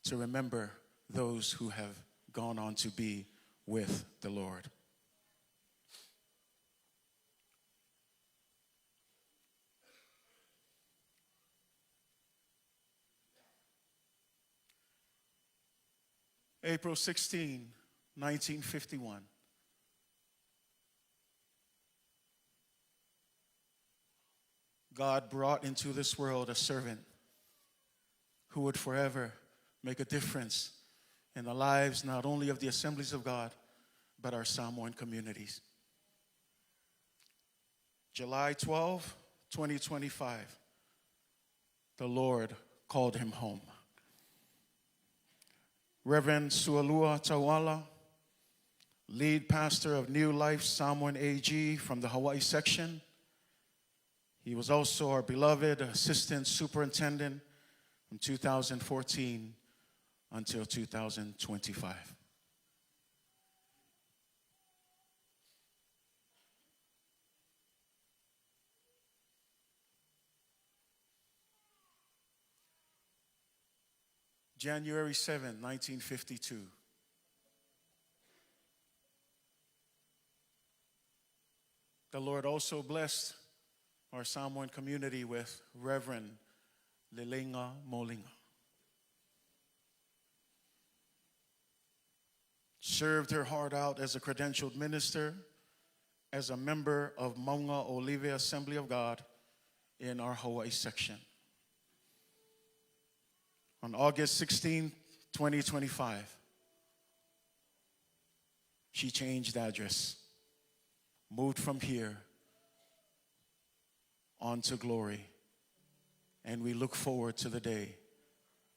to remember those who have gone on to be with the Lord. April 16, 1951. God brought into this world a servant who would forever make a difference in the lives not only of the assemblies of God, but our Samoan communities. July 12, 2025, the Lord called him home. Reverend Sualua Tawala, lead pastor of New Life Samoan AG from the Hawaii section. He was also our beloved assistant superintendent from 2014 until 2025. January 7, 1952. The Lord also blessed our Samoan community with Reverend Lelenga Molinga. served her heart out as a credentialed minister, as a member of Mauga Olive Assembly of God in our Hawaii section. On August 16, 2025, she changed address, moved from here on to glory, and we look forward to the day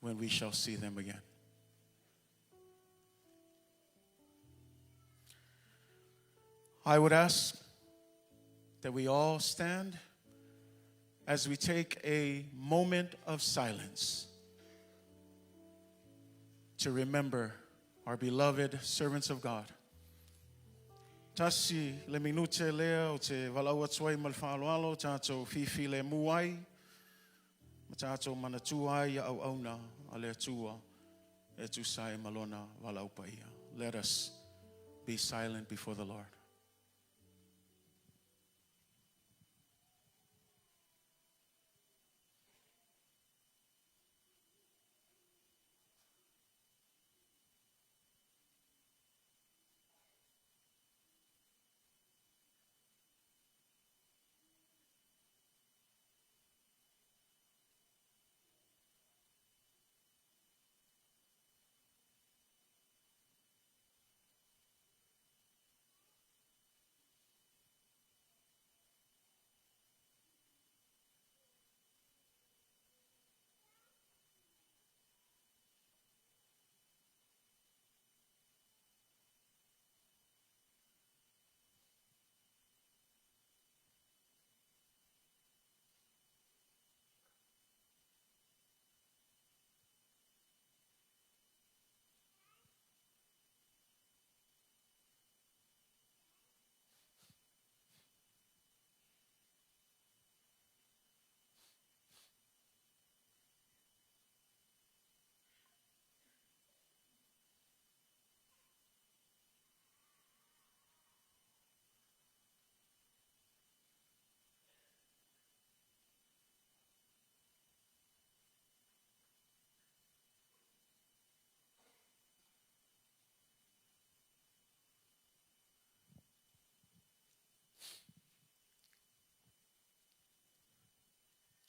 when we shall see them again. I would ask that we all stand as we take a moment of silence to remember our beloved servants of God. Tasi le minute lea o te valaau atu ai ma le faaaloalo, tatou fifilemu ai, ma tatou manatua ai ia auauna a le Atua e tusa ai ma lona valaau paia. Let us be silent before the Lord.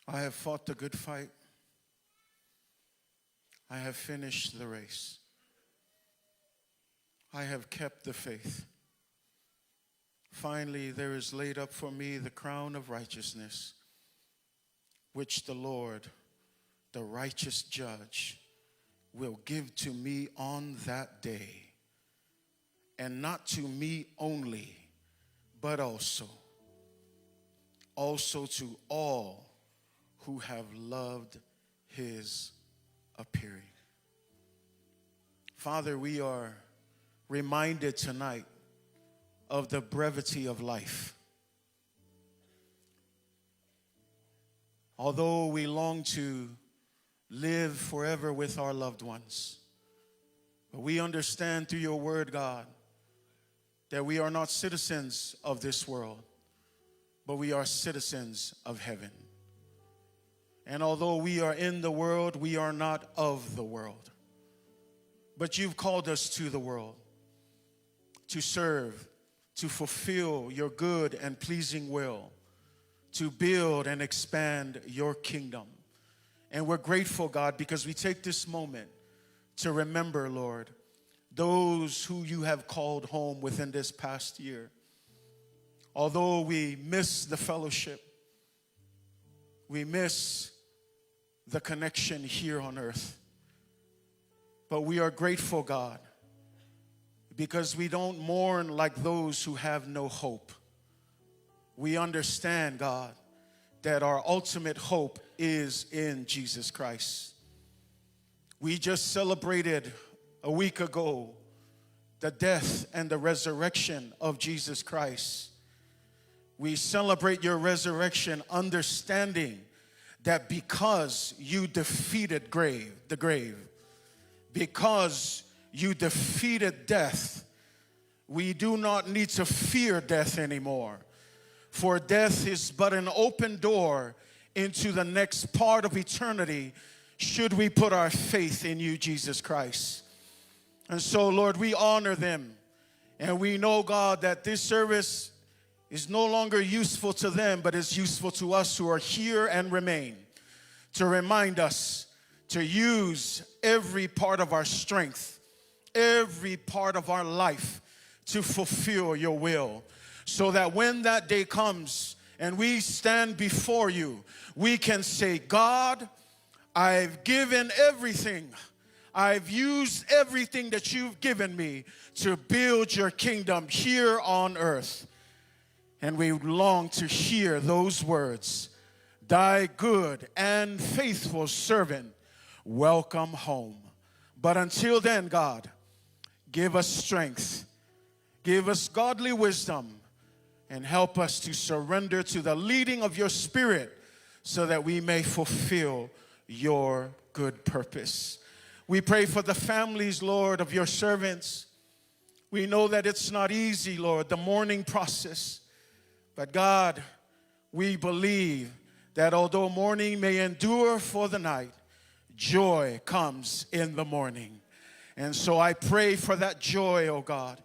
I have fought the good fight. I have finished the race. I have kept the faith. Finally, there is laid up for me the crown of righteousness, which the Lord, the righteous judge, will give to me on that day, and not to me only, but also, also to all who have loved his appearing. Father, we are reminded tonight of the brevity of life. Although we long to live forever with our loved ones, but we understand through your word, God, that we are not citizens of this world, but we are citizens of heaven. And although we are in the world, we are not of the world. But you've called us to the world to serve, to fulfill your good and pleasing will, to build and expand your kingdom. And we're grateful, God, because we take this moment to remember, Lord, those who you have called home within this past year. Although we miss the fellowship, we miss the connection here on earth. But we are grateful, God, because we don't mourn like those who have no hope. We understand, God, that our ultimate hope is in Jesus Christ. We just celebrated a week ago the death and the resurrection of Jesus Christ. We celebrate your resurrection understanding that because you defeated grave, the grave, because you defeated death, we do not need to fear death anymore. For death is but an open door into the next part of eternity should we put our faith in you, Jesus Christ. And so, Lord, we honor them. And we know, God, that this service is no longer useful to them, but is useful to us who are here and remain to remind us to use every part of our strength, every part of our life to fulfill your will. So that when that day comes and we stand before you, we can say, God, I've given everything. I've used everything that you've given me to build your kingdom here on earth. And we long to hear those words Thy good and faithful servant, welcome home. But until then, God, give us strength, give us godly wisdom, and help us to surrender to the leading of your Spirit so that we may fulfill your good purpose. We pray for the families, Lord, of your servants. We know that it's not easy, Lord, the mourning process. But God, we believe that although mourning may endure for the night, joy comes in the morning. And so I pray for that joy, oh God.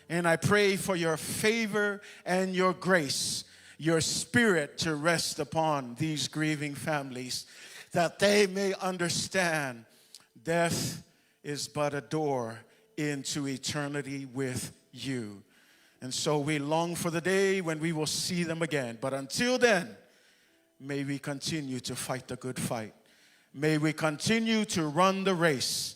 And I pray for your favor and your grace, your spirit to rest upon these grieving families, that they may understand death is but a door into eternity with you. And so we long for the day when we will see them again. But until then, may we continue to fight the good fight. May we continue to run the race.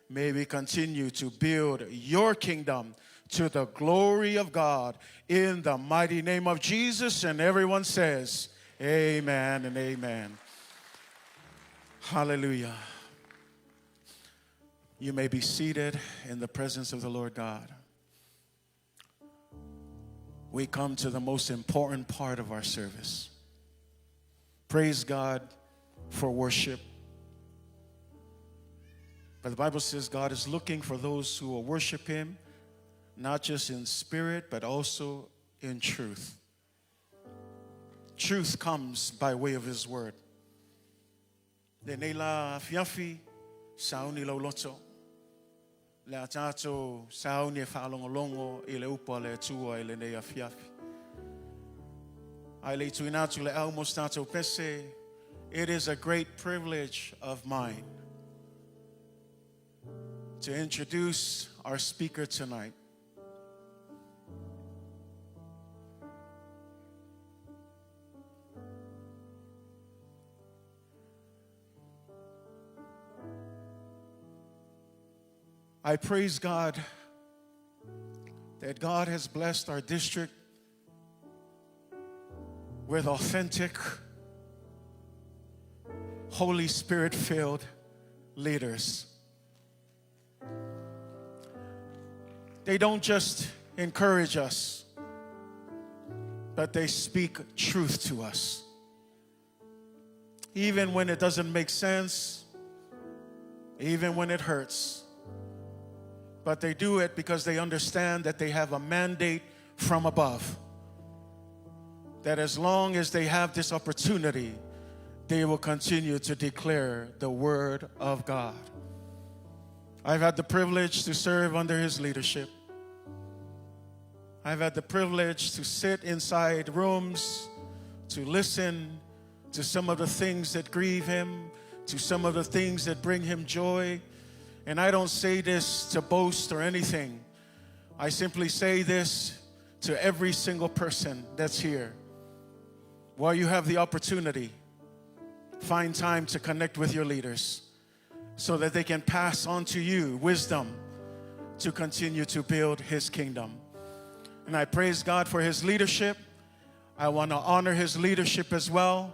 May we continue to build your kingdom to the glory of God in the mighty name of Jesus. And everyone says, Amen and amen. Hallelujah. You may be seated in the presence of the Lord God. We come to the most important part of our service. Praise God for worship. But the Bible says God is looking for those who will worship Him, not just in spirit, but also in truth. Truth comes by way of His word. Lenei la afiafi, sauni lau loto. Le a tātou sauni e whaalongolongo i le upa le Atua i lenei afiafi. Ai le tuina atu le au mo se tātou pese, it is a great privilege of mine to introduce our speaker tonight. I praise God that God has blessed our district with authentic, Holy Spirit filled leaders. They don't just encourage us, but they speak truth to us. Even when it doesn't make sense, even when it hurts. But they do it because they understand that they have a mandate from above. That as long as they have this opportunity, they will continue to declare the word of God. I've had the privilege to serve under his leadership. I've had the privilege to sit inside rooms, to listen to some of the things that grieve him, to some of the things that bring him joy. And I don't say this to boast or anything. I simply say this to every single person that's here. While you have the opportunity, find time to connect with your leaders so that they can pass on to you wisdom to continue to build his kingdom. And I praise God for his leadership. I want to honor his leadership as well.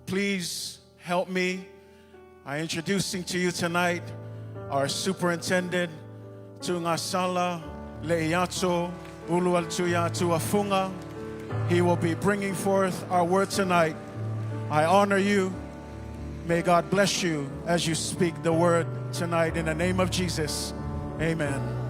Please help me. I introducing to you tonight our superintendent, Tuigasala Leiato Ulualtuya Tuafunga. He will be bringing forth our word tonight. I honor you. May God bless you as you speak the word tonight in the name of Jesus. Amen.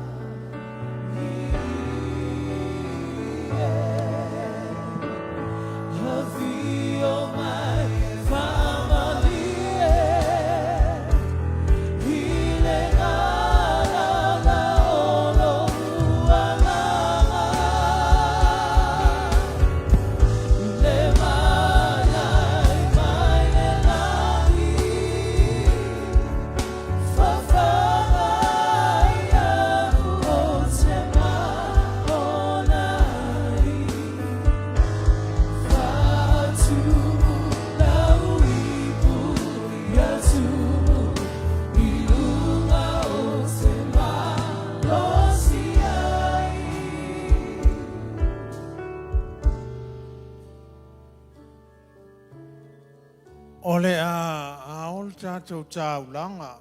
tatou taulaga.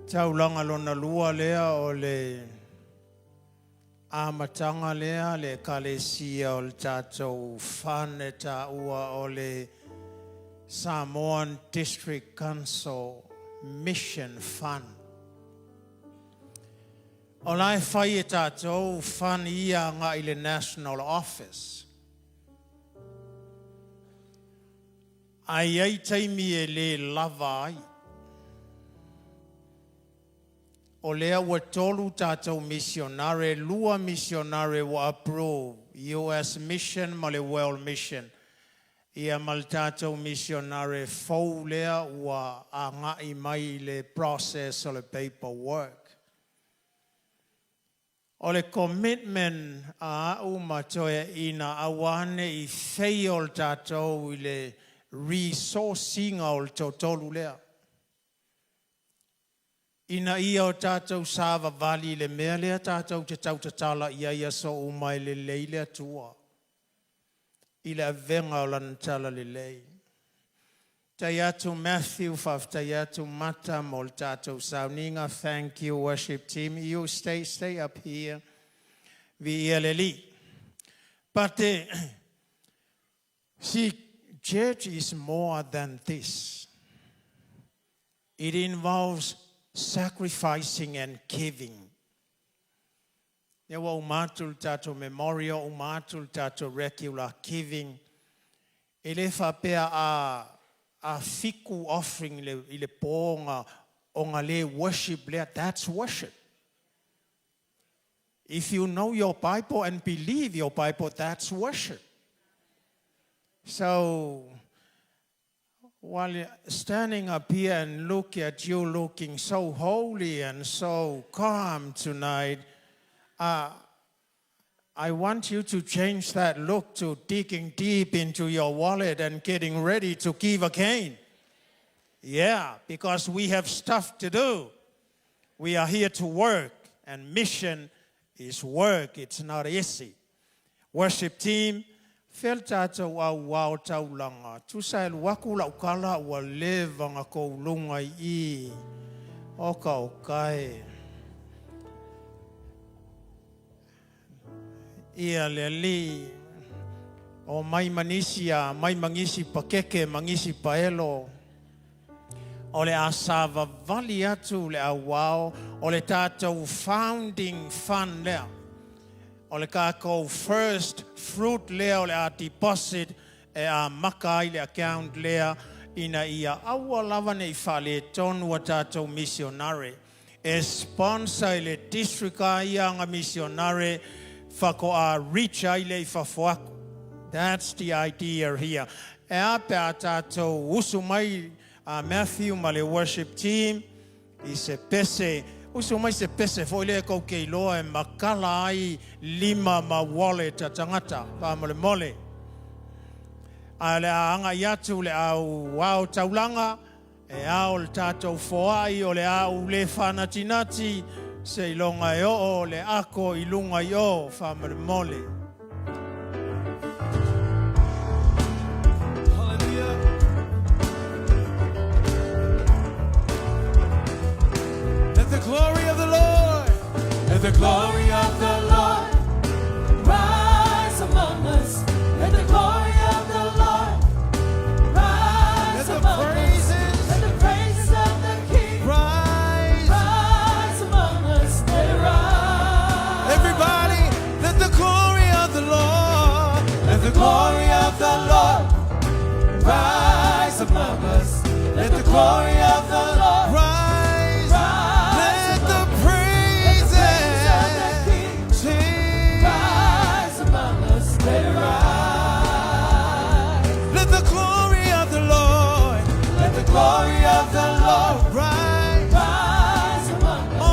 Taulaga lona lua lea o le amataga lea le ekalesia o le tatou fund e taua o le Samoan District Council Mission Fund. O la e fai e tatou fund ia agai i le National Office. Ae i ai taimi e le lava ai. O lea ua tolu tatou misionare, lua misionare ua approve, US Mission ma le World Mission. Ia ma le tatou misionare fou lea ua agai mai i le process o le paperwork. O le commitment a a'u ma toeaiina aua ne i fail tatou i le resource ina o le toatolu lea. Ina ia o tatou savavali i le mea lea tatou te tautatala i ai aso uma e lelei le Atua i le avega o Lana talalelei. Faafetai atu Matthew, faafetai atu Mata mo le tatou sauniga. Thank you worship team. You stay up here. Viia le Alii. But see, church is more than this. It involves sacrificing and giving. Ia ua uma atu le tatou memorial, uma atu le tatou regular giving. E le faapea a fiku offering i le po ona le worship lea. That's worship. If you know your Bible and believe your Bible, that's worship. So, while standing up here and look at you looking so holy and so calm tonight, I want you to change that look to digging deep into your wallet and getting ready to give again. Yeah, because we have stuff to do. We are here to work, and mission is work. It's not easy. Worship team, fel tātou au wao taulanga. Tusa e luaku lau kala ua leva nga kou lunga i. Oka o kai. Ia le Alii, o mai manisi a mai mangisi pakeke mangisi paelo, o le a savavali atu le auao o le tatou founding fund lea, o le kakou first fruit lea o le a deposit e amaka ai le account lea ina ia aua lava ne i faaletonu a tatou missionare e sponsor i le district a ia aga misionare fakoa reach ai lea i fafo aku. That's the idea here. E a pe a tatou usu mai a Matthew ma le worship team i se pese, usu mai se pese foi lea kou ke iloa e makala ai lima ma wallet a tagata, faamolemole. A le a agai atu le au ao taulaga, E ao le tatou foai o le a ou le faanatinati seiloga e oo le ako i luga i o faamolemole. Let the glory of the Lord, let the glory of the Lord rise among us. Let the glory of the Lord rise Let the among us. praises Let the praises of the King rise. rise among us. Let it rise. Everybody, let the glory of the Lord, let the glory of the Lord Rise among us. Let the glory of the Lord rise. rise Let the among us. Let the praises of the praises King sing. rise among us. Let it rise. Let the glory of the Lord Let the glory of the Lord rise. rise among us. Oh,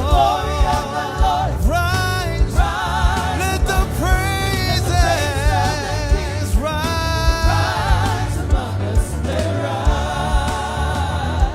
Glory of the Lord rise. rise. Let the praises rise. Rise among us. Let it rise.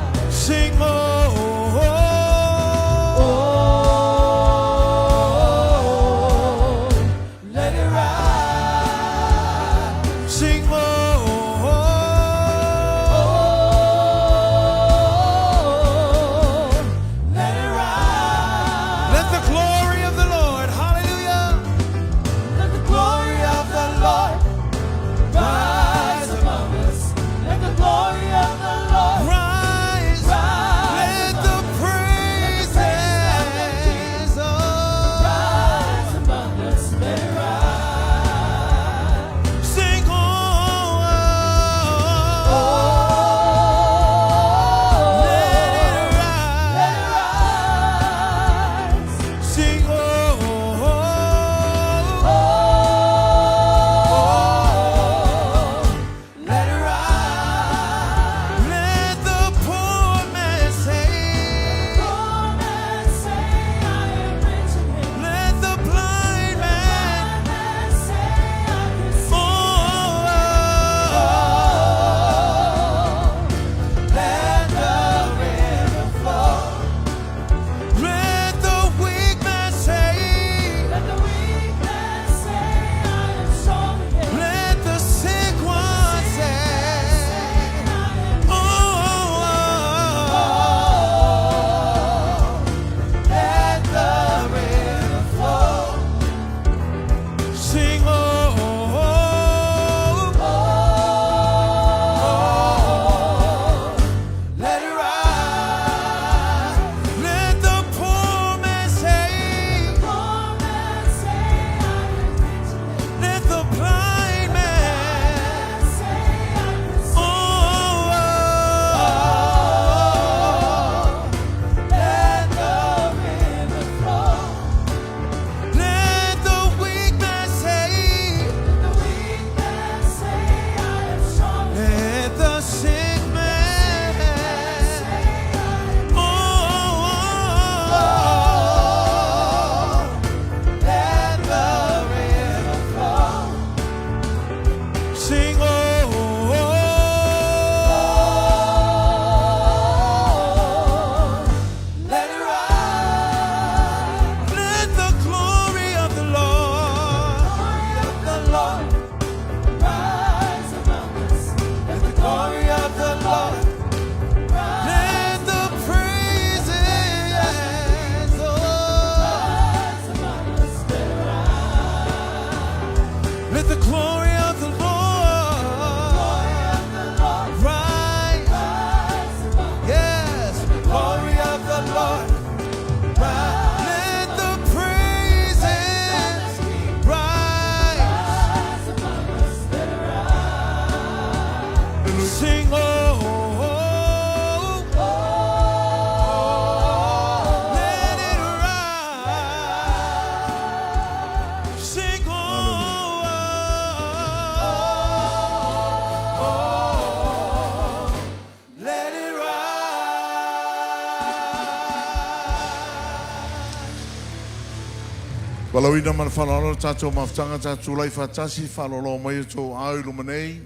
Valaauina ma le faaaloalo le tatou mafutaga tatou tulai faatasi faalolo mai o tou ao i luma nei.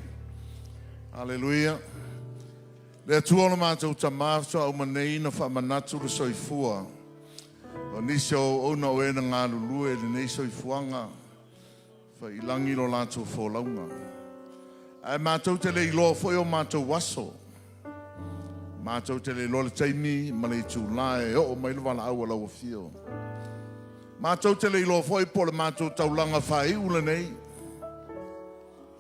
Aleluia. Le Atua o le matou Tamā faatoa uma nei na faamanatu le soifua o nisi o auauna o e na galulue i lenei soifuaga faiilagi lo latou folauga. Ae matou te le iloa foi o matou aso. Matou te le iloa le taimi ma le itulā e oo mai le valaau a lau afio. Matou te le iloa foi po o le matou taulaga faaiu lenei,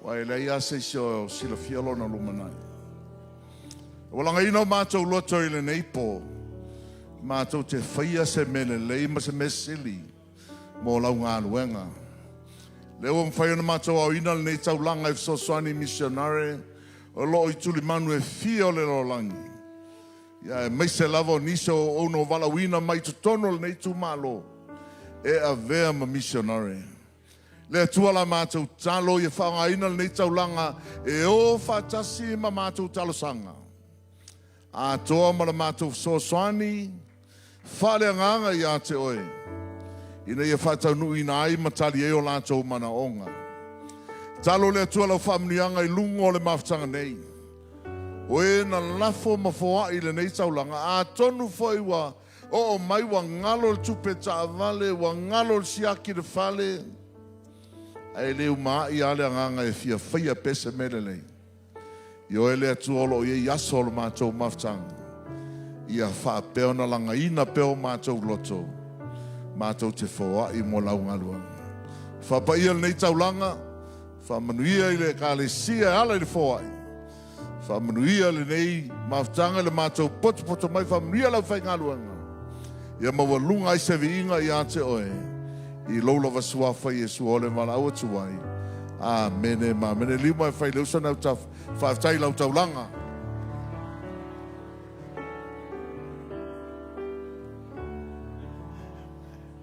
aua e leai lava se isi o silafia lona lumanai. Ua lagaina o matou loto i lenei pō, matou te faia se mea lelei ma se mea sili mo lau galuega. Lea ua mafai ona matou aoina lenei taulaga e fesoasoani i misionare o lo o i tulimanu e fia o le lalolagi, ia aemaise lava o nisi o auauna ua valaauina mai i totonu o lenei itumalo e avea ma misionare. Le Atua la matou tatalo ia faaaogaina lenei taulaga e o faatasi ma matou talosaga atoa ma la matou fesoasoani faaleagaga ia te oe, ina ia faataunuuina ai ma tali ai o latou manaoga. Talo le Atua lau faamanuiaga i luga o le mafutaga nei. O e na lafo ma foai i lenei taulaga, atonu foi ua oo mai ua galo le tupe taavale, ua galo le siaki i le fale, ae le umaai lava le agaga e fia faia pea se mea lelei. I oe le Atua o lo o i ai aso o le matou mafutaga, ia faapea ona lagaina pea o matou loto, matou te foai mo lau galuega. Faapaia lenei taulaga, faamanuia i le Ekalesia e ala i le foai, faamanuia lenei mafutaga i le matou potopoto mai, faamanuia le aufaigaluega, ia maualuga ai se viiga ia te oe, i lou lava suafa Iesu o le valaau atu ai. Amene ma amene. Liu mai fai le uso na autafa. Faafetai i lau taulaga.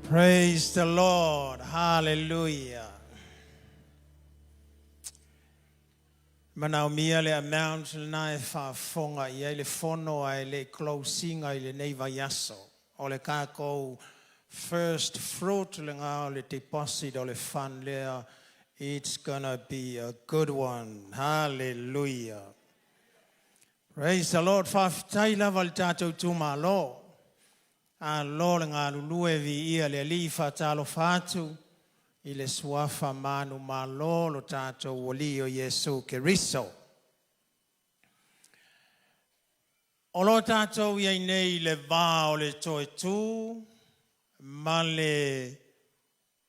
Praise the Lord. Hallelujah. Manaomia le amount lena e faafofoga i ai le fono ae le i close ina i lenei vaiaso. O le tatou first fruit lena o le deposit o le fund lea. It's gonna be a good one. Hallelujah. Praise the Lord. Faafetai lava i le tatou itumalo. Alo le galulue viia le Alii faatalofa atu i le suafa manumalo lo tatou Alii o Iesu Keriso. O lo tatou i ai nei i le va o le toe-tū ma le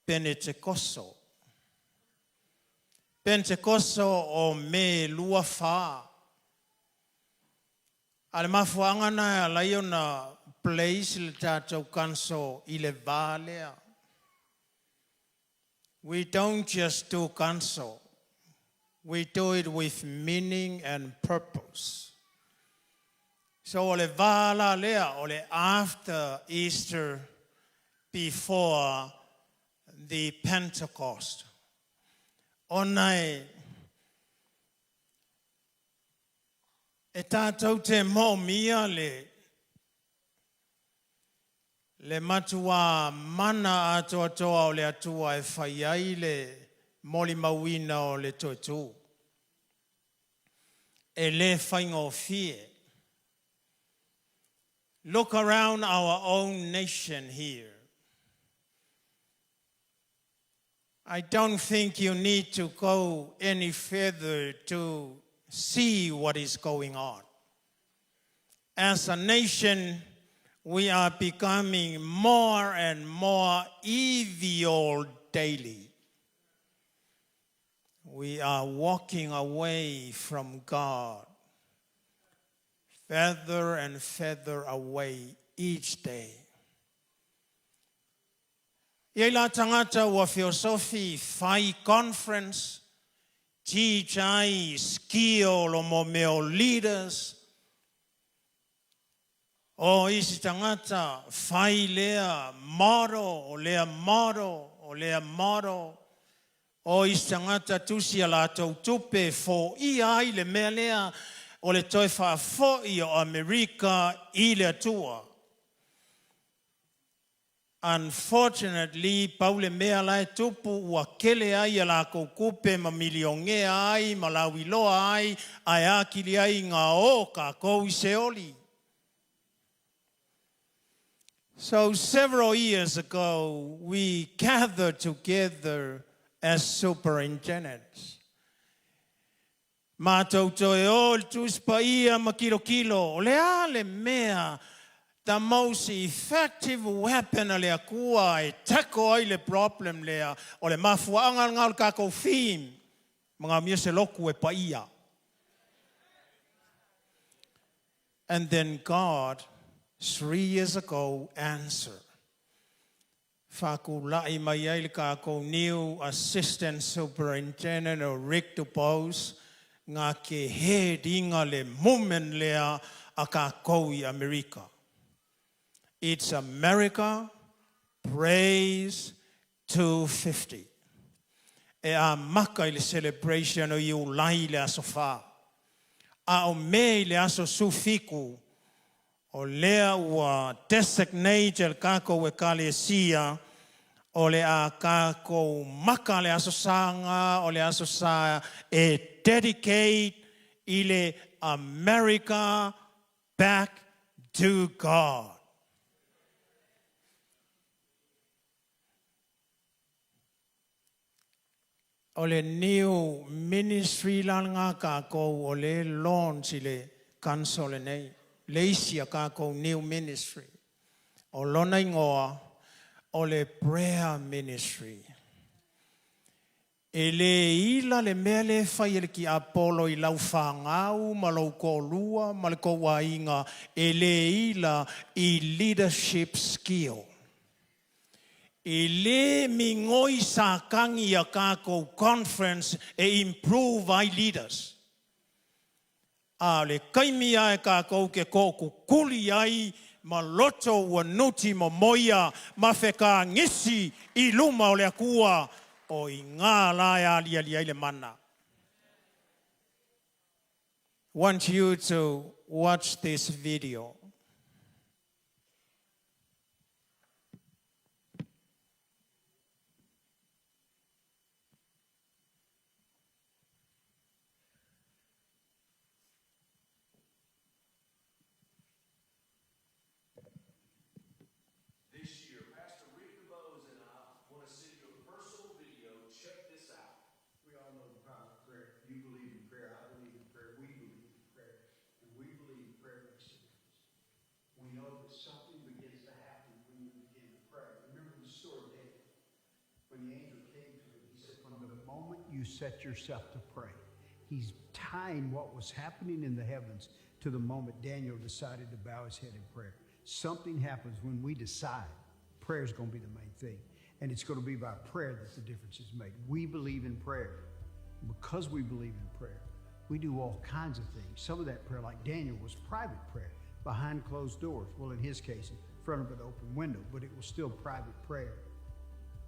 Penetekoso. Penetekoso o Me 24. A o le mafuaaga lena e ala ai ona place le tatou council i le va lea. We don't just do council, we do it with meaning and purpose. So o le va la lea o le after Easter before the Pentecost. Ona e e tatou te moomia le le matuā mana atoatoa o le Atua e fai ai le molimauina o le toe-tū. E le faigofie. Look around our own nation here. I don't think you need to go any further to see what is going on. As a nation, we are becoming more and more evil daily. We are walking away from God further and further away each day. Ia i la tagata ua feosofi fai conference, teach ai skill o mo mea o leaders, o isi tagata fai lea model, o lea model, o lea model, o isi tagata tusi a latou tupe e foia ai le mea lea o le toe faafoi o Amerika i le Atua. Unfortunately, pau le mea la e tupu ua kele ai a lakou kupe ma miliongea ai ma lauiloa ai ae akili ai ga o kakou i Seoli. So several years ago, we gathered together as superintendents. Matou toe o i le Tusi Paia ma kilokilo, o le a le mea the most effective weapon a le Atua e tackle ai le problem lea, o le mafuaaga lena o le tatou theme, Manaomia se lotu e paia. And then God, 3 years ago, answered. Faatulai mai ai le tatou new assistant superintendent o Rick Dubose na te head ina le movement lea a tatou i Amerika. It's America Prays 250. E amaka i le celebration o Iulai i le aso 4. A o Me i le aso 17, o lea ua designate le tatou ekalesia o le a tatou maka le aso saga o le aso sa e dedicate i le America back to God. O le new ministry la lena tatou o le launch i le council lenei. Le isi a tatou new ministry. O lona igoa o le prayer ministry. E le ila le mea le fai e le tiapolo i lau whangau ma lou toalua ma le tou aiga e le ila i leadership skill. E le migoi sakagi a tatou conference e improve ai leaders. A le kaimi ae tatou ke to'okukuli ai ma loto ua nuti momoia ma fekagisi i luma o le Atua o i ngā la e aliali ai le mana. Want you to watch this video. This year, Pastor Rick DeBose and I want to send you a personal video. Check this out. We all know the power of prayer. You believe in prayer. I believe in prayer. We believe in prayer. And we believe prayer makes a difference. We know that something begins to happen when you begin to pray. Remember the story of Daniel. When the angel came to him, he said, From the moment you set yourself to pray, he's tying what was happening in the heavens to the moment Daniel decided to bow his head in prayer. Something happens when we decide prayer is going to be the main thing. And it's going to be by prayer that the difference is made. We believe in prayer. Because we believe in prayer, we do all kinds of things. Some of that prayer, like Daniel, was private prayer behind closed doors. Well, in his case, in front of an open window, but it was still private prayer.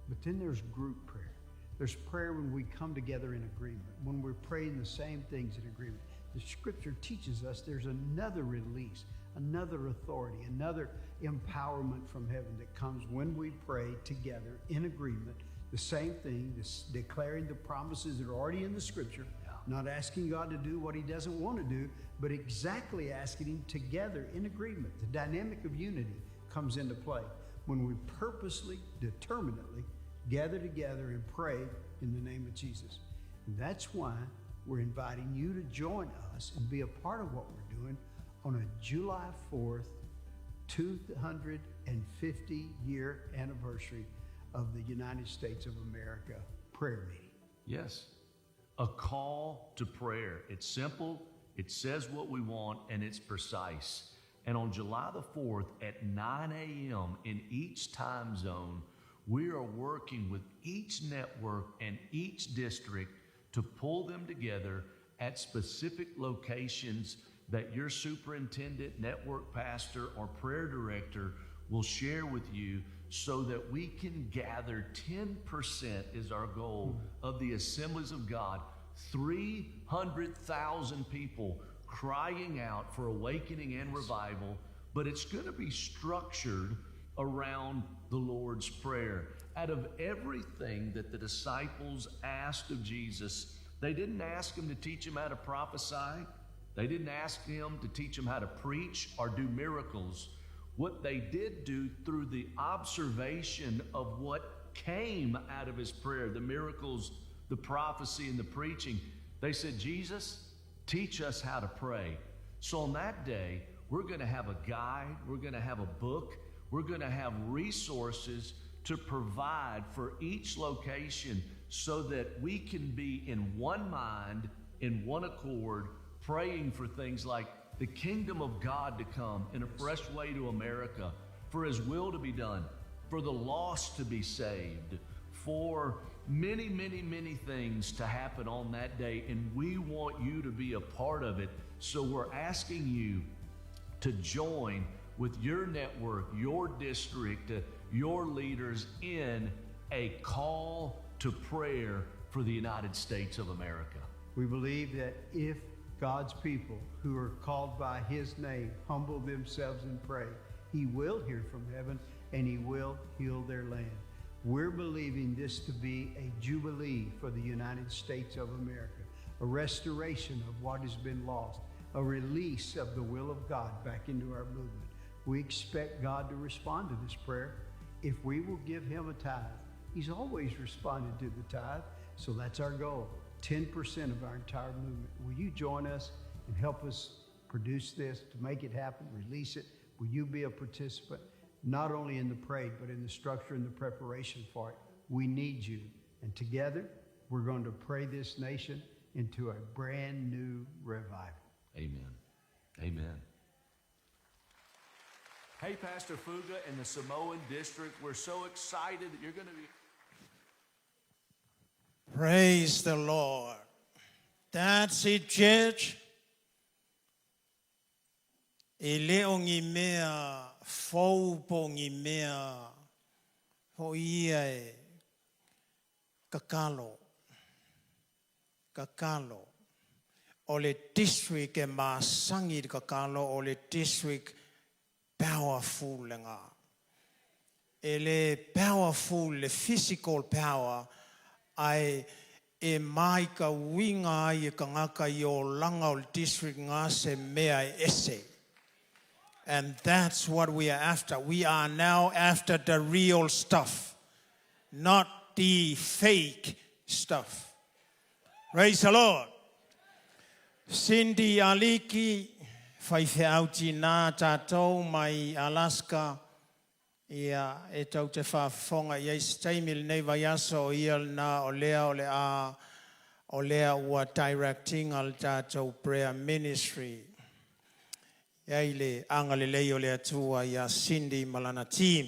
But then there's group prayer. There's prayer when we come together in agreement, when we're praying the same things in agreement. The scripture teaches us there's another release, another authority, another empowerment from heaven that comes when we pray together in agreement. The same thing, this declaring the promises that are already in the scripture, not asking God to do what he doesn't want to do, but exactly asking him together in agreement. The dynamic of unity comes into play when we purposely, determinately gather together and pray in the name of Jesus. And that's why we're inviting you to join us and be a part of what we're doing on a July 4th, 250 year anniversary of the United States of America prayer meeting. Yes. A call to prayer. It's simple, it says what we want, and it's precise. And on July the 4th at 9 a.m. in each time zone, we are working with each network and each district to pull them together at specific locations that your superintendent, network pastor, or prayer director will share with you so that we can gather 10% is our goal of the assemblies of God. 300,000 people crying out for awakening and revival, but it's going to be structured around the Lord's Prayer. Out of everything that the disciples asked of Jesus, they didn't ask him to teach them how to prophesy. They didn't ask him to teach them how to preach or do miracles. What they did do through the observation of what came out of his prayer, the miracles, the prophecy, and the preaching, they said, Jesus, teach us how to pray. So on that day, we're going to have a guide, we're going to have a book, we're going to have resources to provide for each location so that we can be in one mind, in one accord, praying for things like the kingdom of God to come in a fresh way to America, for His will to be done, for the lost to be saved, for many, many, many things to happen on that day. And we want you to be a part of it. So we're asking you to join with your network, your district, your leaders in a call to prayer for the United States of America. We believe that if God's people who are called by His name humble themselves and pray, He will hear from heaven and He will heal their land. We're believing this to be a jubilee for the United States of America, a restoration of what has been lost, a release of the will of God back into our movement. We expect God to respond to this prayer if we will give Him a tithe. He's always responded to the tithe, so that's our goal 10% of our entire movement. Will you join us and help us produce this, to make it happen, release it? Will you be a participant, not only in the parade, but in the structure and the preparation for it? We need you. And together, we're going to pray this nation into a brand new revival. Amen. Amen. Hey, Pastor Fuga in the Samoan District, we're so excited that you're going to be. Praise the Lord. That's it, church. E le o ngi mea fou po ngi mea ho ia e kakalo. Kakalo. O le district e masangi i kakalo, o le district powerful le ngā. E le powerful le physical power ae e maika uiga ai e kagaka i olaga o le district ga se mea e ese. And that's what we are after. We are now after the real stuff, not the fake stuff. Praise the Lord. Cindy Aliki, faifeau tinā tatou mai Alaska, ia, e tou te faafofoga i ai se taimi i lenei vaiaso, o ia lena o lea o le a, o lea ua directing-a le tatou prayer ministry. E ai le agalelei o le Atua iā Cindy ma lana team.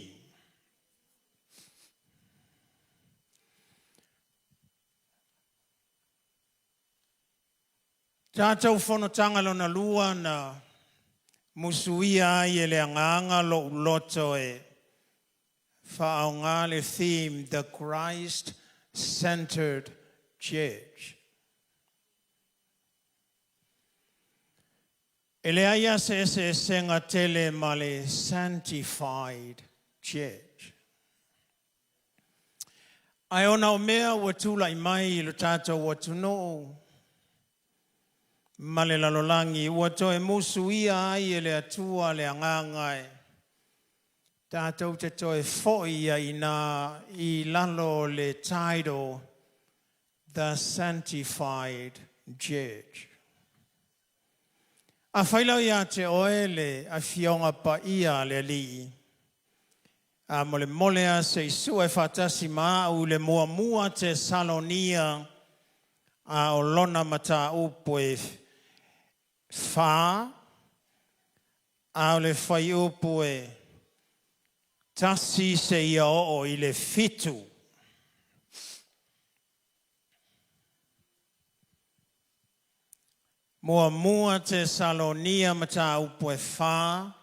Tatou fonotaga lona lua na musuia ai e le Agaga lo'u loto e faaaogā le theme The Christ Centered Church. E leai a se eseesega tele ma le Sanctified Church. Ae ona o mea ua tulai mai i lo tatou atunuu ma le lalolagi, ua toe musuia ai e le Atua le Agaga e tatou te toe foi ia ina i lalo o le title The Sanctified Church. Afai lau ia te oe le Afioga Paia a le Alii, a molemole a se i sue faatasi ma a'u i le muamua Tesalonia a o lona mataupu e fa, a o le fuaiupu e 1 seia oo i le 7. Muamua Tesalonia mataupu e fa,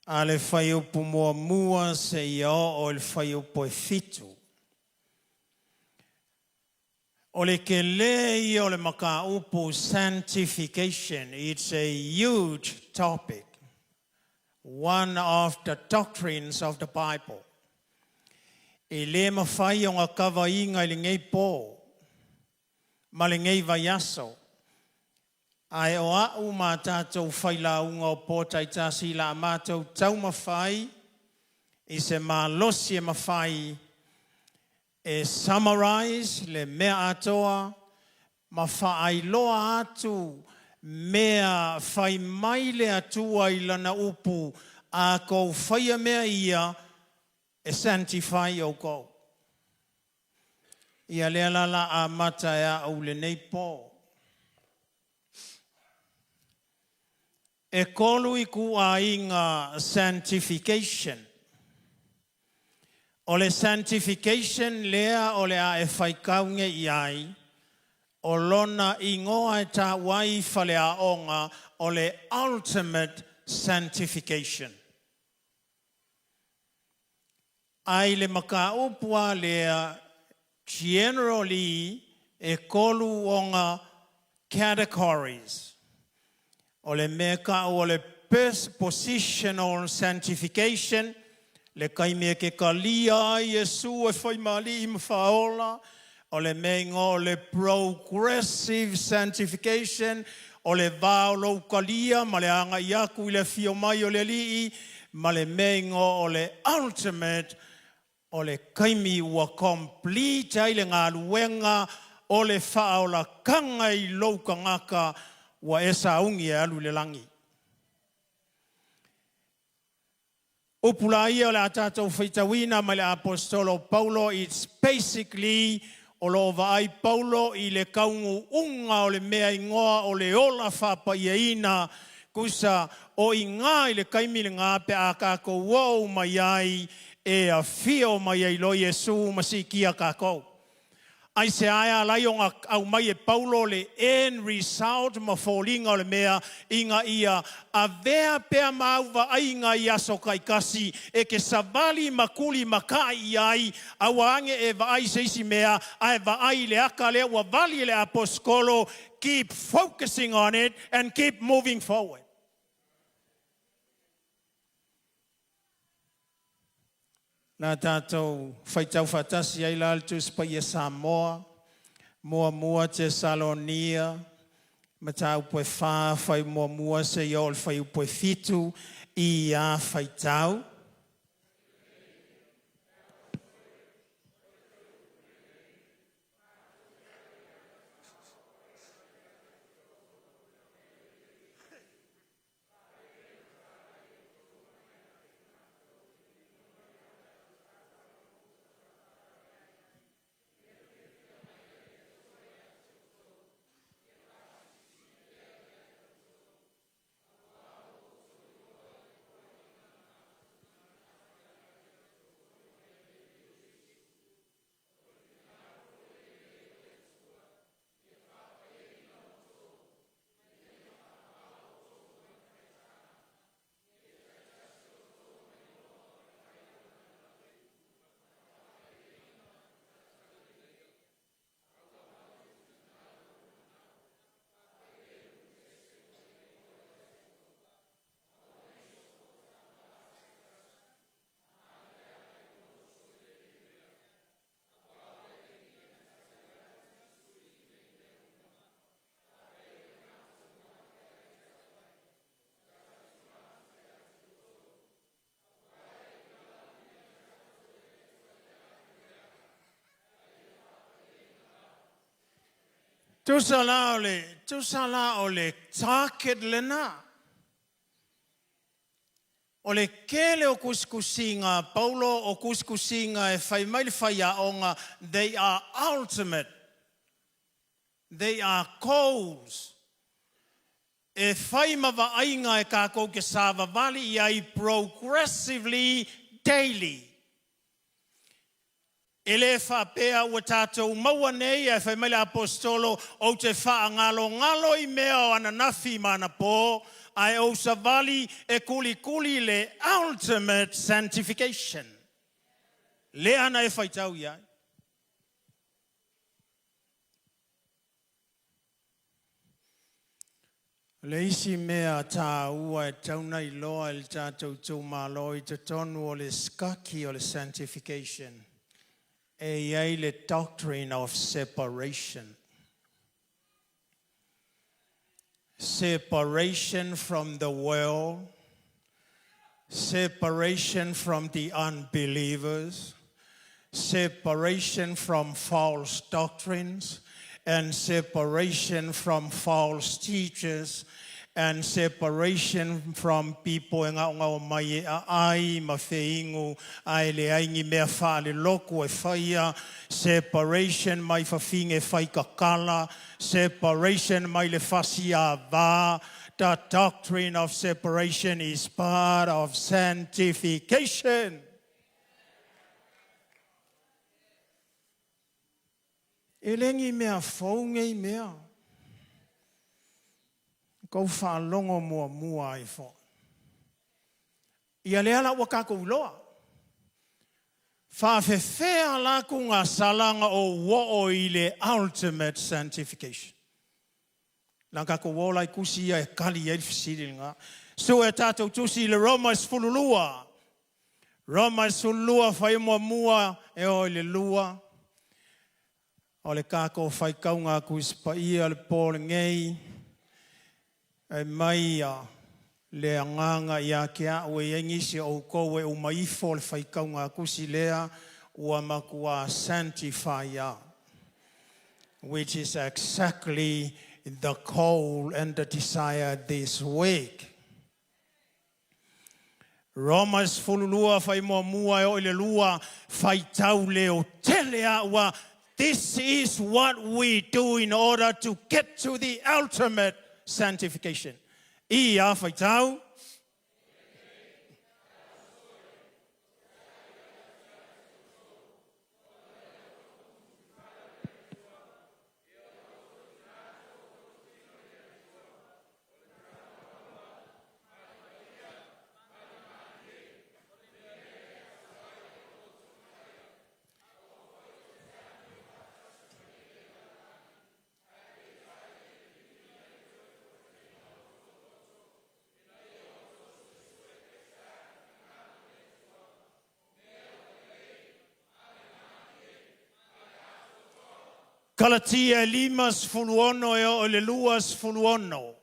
a le fuaiupu muamua seia oo i le fuaiupu e 7. O le kelē ia o le mataupu sanctification, it's a huge topic. One of the doctrines of the Bible. E le mafai ona kavaina i lenei po ma lenei vaiaso. Ae o a'u ma tatou failauga o po taitasi la matou taumafai i se malosi e mafai e summarize le mea atoa ma faailoa atu mea fai mai le Atua i lana upu a kou faia mea ia e sanctify oukou. Ia lea la la amata e a'u lenei po. E kolu ituaiga sanctification. O le sanctification lea o le a e faitau nei i ai, o lona igoa e ta'u ai faleaoga o le ultimate sanctification. Ai le mataupu a lea, generally e kolu ona categories. O le mea ta'u o le positional sanctification, le taimi e ke kalia ai Iesu e fai mali'i ma faaola. O le mea igoa o le progressive sanctification, o le va o lou kalia ma le aga'i atu i le afio mai o le Ali'i, ma le mea igoa o le ultimate, o le taimi ua complete ai le galuega o le faaolataga i lou tagata ua e saugi e alu i le lagi. Upu la ia o le a tatou faitauina mai le Aposetolo Paulo, it's basically o lo o vaai Paulo i le taunuuga o le mea igoa o le ola faapaiaina tusa o iga i le taimi lena pe a tatou oo mai ai e afio mai ai loa Iesu ma siitia tatou. Ai se ae alai ona aumai e Paulo le end result ma foliga o le mea ina ia avea pea ma au vaaiga i aso taitasi e ke savali ma kuli ma ka'i i ai aua age e vaai se isi mea ae vaai le aka lea ua vali e le aposetolo, keep focusing on it and keep moving forward. Na tatou faitau faatasi ai la le Tusi Paia Samoa, 1 Tesalonia, mataupu e 4, fai 1 seia oo i le fuaiupu e 7 i a faitau. Tusa la o le, tusa la o le target lena. O le tele o tusitusiga a Paulo o tusitusiga e fai mai le faiaoga, they are ultimate. They are goals. E fai ma vaaiga e tatou ke savavali i ai progressively daily. E le faapea ua tatou maua nei ae fai mai le Aposetolo ou te faagalogalo i mea o ananafi ma anapo ae ou savali e kulikuli le ultimate sanctification. Lea na e faitau i ai. Le isi mea tāua e tauna iloa e le tātou itumalo i totonu o le skaki o le sanctification, e i ai le doctrine of separation. Separation from the world, separation from the unbelievers, separation from false doctrines, and separation from false teachers, and separation from people e gaogao mai e aai ma feigu ae leai ni mea faalelotu e faia, separation mai fafine faikakala, separation mai le fasiavā. The doctrine of separation is part of sanctification. E le ni mea fou nei mea. Kou faalogo muamua ai foi. Ia lea la ua kākou iloa. Faafefea la tuugasala ona ou oo i le ultimate sanctification. La kākou o la i tusi ia e kali ai le fesili lena. Sue tātou tusi i le Roma 12. Roma 12 fai muamua e o i le lua. O le kākou faitauga Tusi Paia le po lenei. E mai a le agaga ia te au e iai nisi o outou e uma ifo le faitauga tusi lea ua matua sanctify, which is exactly the goal and the desire this week. Roma 12 fai muamua e o i le lua faitau leo tele a ua. This is what we do in order to get to the ultimate sanctification. Ia faitau. Kalatia e 56 e o le 26.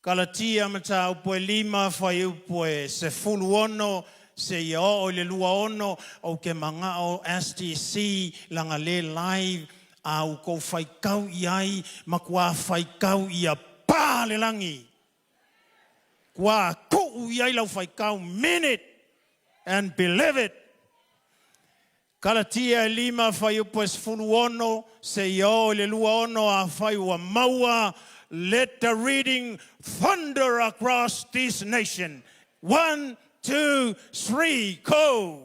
Kalatia mataupu e 5 fuaiupu e 16 seia oo i le 26. Ou te maga'o STC laga le live a outou faitau i ai matua faitau ia pā le lagi kua tuu i ai lau faitau. Mean it and believe it. Kalatia e 5 fuaiupu e 16 seia oo i le 26. Afai ua maua, let the reading thunder across this nation. One, two, three, go.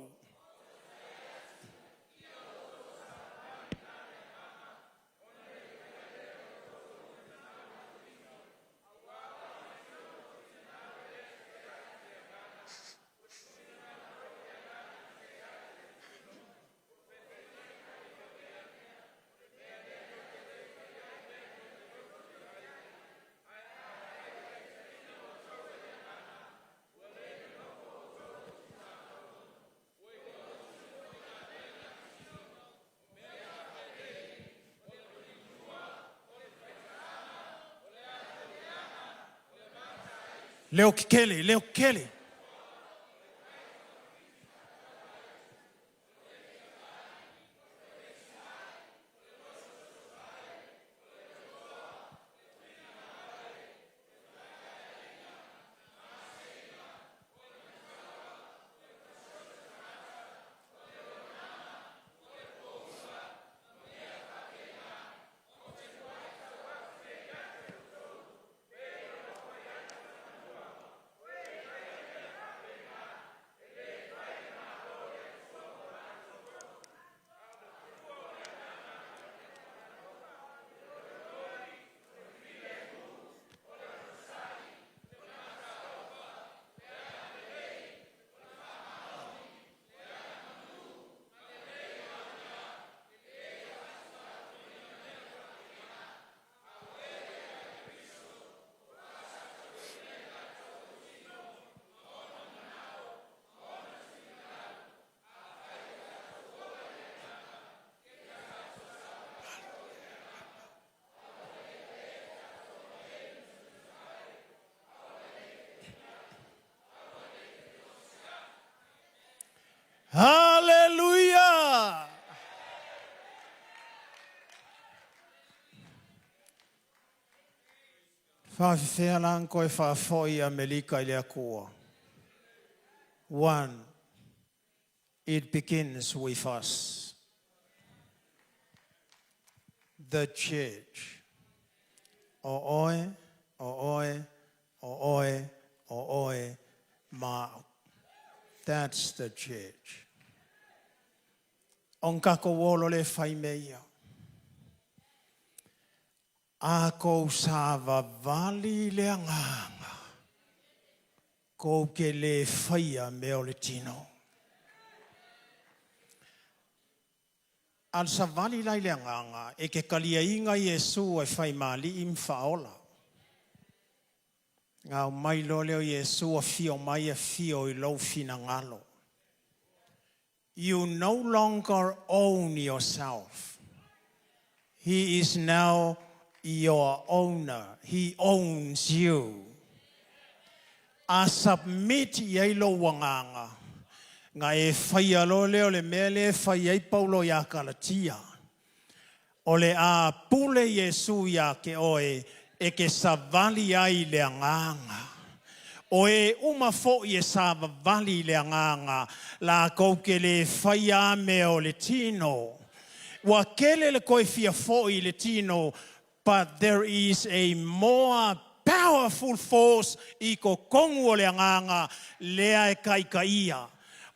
Leo kekele, leo kekele. Faafefea la ona toe faafoi Amerika i le Atua? One, it begins with us. The church. O oe, o oe, o oe, o oe, ma au. That's the church. Ona tatou o loa lea e fai mea ia. A kou savavali i le agaga, kou te le faia mea o le tino. A o le savali la i le agaga, e te taliaina Iesu e fai ma Alii ma Faaola. Na aumai loa lea o Iesu afio mai afio i lou finagalo. You no longer own yourself. He is now your owner. He owns you. A submit i ai lou agaga, na e faia loa lea o le mea lea e fai ai Paulo iā Kalatia. O le a pule Iesu iā te oe e te savali ai i le agaga. O e uma foʻi e savavali i le agaga, latou te lē faia a mea o le tino. Ua tele le toe fia foʻi i le tino, but there is a more powerful force i totonu o le agaga lea e taitaia.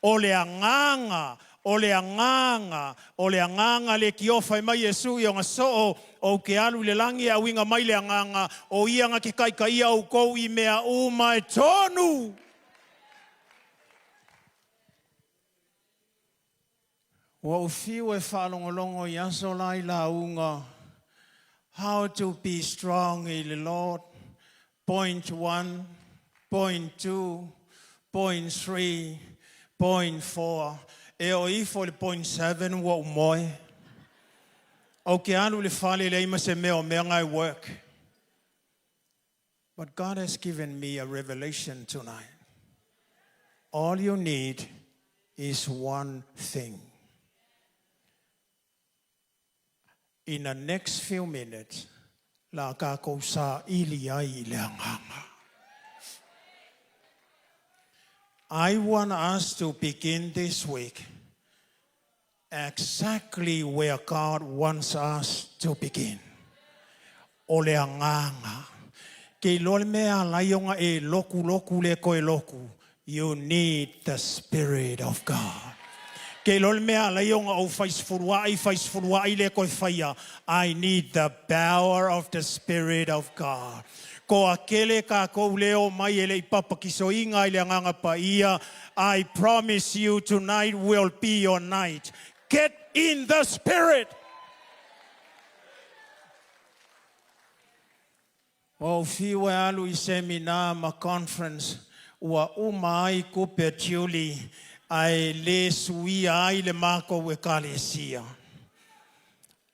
O le agaga, o le agaga, o le agaga le tiofa e mai Iesu i ona soo, ou te alu i le lagi e auiga mai le agaga, o ia na te taitaia outou i mea uma e tonu. Ua ou fiu e faalogologo i aso la i lauga How to be strong in the Lord, point one, point two, point three, point four, e oo ifo i le point seven ua ou moe. Ou te alu i le fale e leai ma se mea o mea na e work. But God has given me a revelation tonight. All you need is one thing. In the next few minutes, la kākou saili ai i le agaga. I want us to begin this week exactly where God wants us to begin. O le agaga. Ke iloa le mea e ala ai ona e lokuloku le toe loku, you need the Spirit of God. Ke iloa le mea e ala ai ona ou fai sefuluai, fai sefuluai le toe faia, I need the power of the Spirit of God. Toatele tatou le omai e le i papatisoina i le Agaga Paia, I promise you tonight will be your night. Get in the Spirit! Ua ou fiu e alu i seminar ma conference ua uma ai tupe a Julie ae le suia ai le matou ekalesia.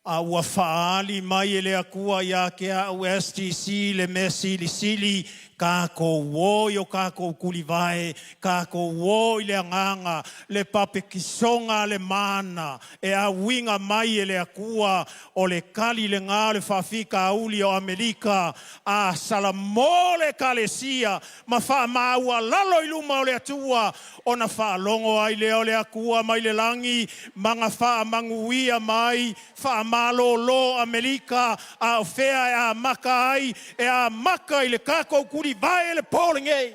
A ua faaali mai e le Atua iā te a'u STC le mea silisili, tatou o i o tatou tulivae, tatou o i le agaga, le papekisoga a le mana e auiga mai e le Atua, o le tali lenā o le faafitauli o Amerika, a salamo le Ekalesia ma faamaualalo i luma o le Atua, ona faalogo ai lea o le Atua mai le lagi ma na faamanuia mai, faamalōlō Amerika, a o fea e amata ai? E amata i le tatou tulivae le po lenei.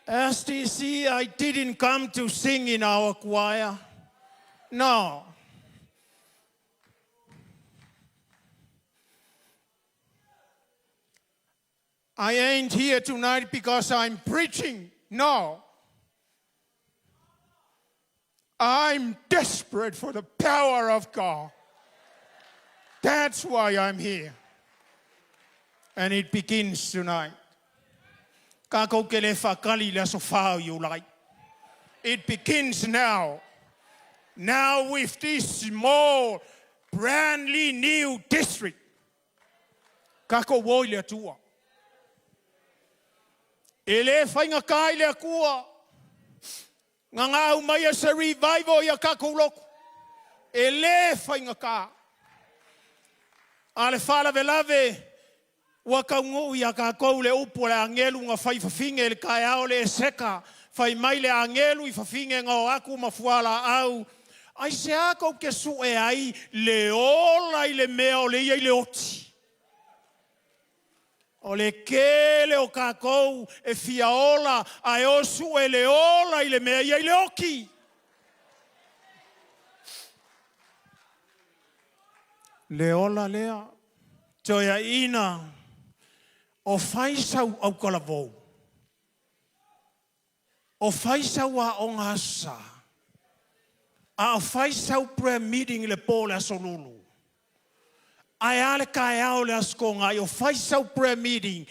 STC, I didn't come to sing in our choir. No. I ain't here tonight because I'm preaching. No. I'm desperate for the power of God. That's why I'm here. And it begins tonight. Kākou ke le whakali le aso whāo Iulai. It begins now. Now with this small, brandly new district. Kākou o i le Atua. E le faigata i le Atua nga nga au mai e se revival ia kākou loku. E le faigata. A le faalavelave ua taunuu ia tatou le upu a le agelu na fai fafine i le taeao o le Eseka, fai mai le agelu i fafine na o atu ma fualaau, Aisea tou te sue ai le ola i le mea o le ia i le oti? O le tele o tatou e fia ola ae o sue le ola i le mea ia i le oti. Le ola lea, toeaiina, o fai sau autalavou, o fai sau aoga Aso Sa, a o fai sau prayer meeting i le po o le Aso Lulu, ae a le taeao o le Aso Toonai o fai sau prayer meeting,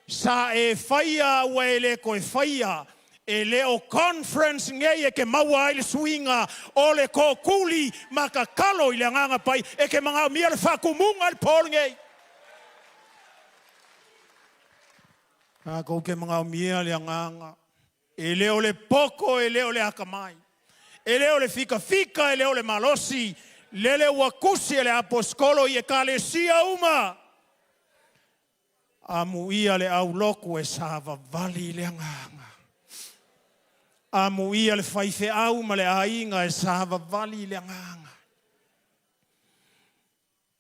sa e faia ua e le toe faia, e le o conference nei e te maua ai le suiga o le tootuli ma tatalo i le Agaga Paia, e te manaomia le faatumuga i le po lenei. Tatou te manaomia le agaga, e le o le poto, e le o le atamai, e le o le fikafika, e le o le malosi, lele ua tusi e le aposetolo i Ekalesia uma, Amuia le aulotu e savavali i le agaga. Amuia le faifeau ma le aiga e savavali i le agaga.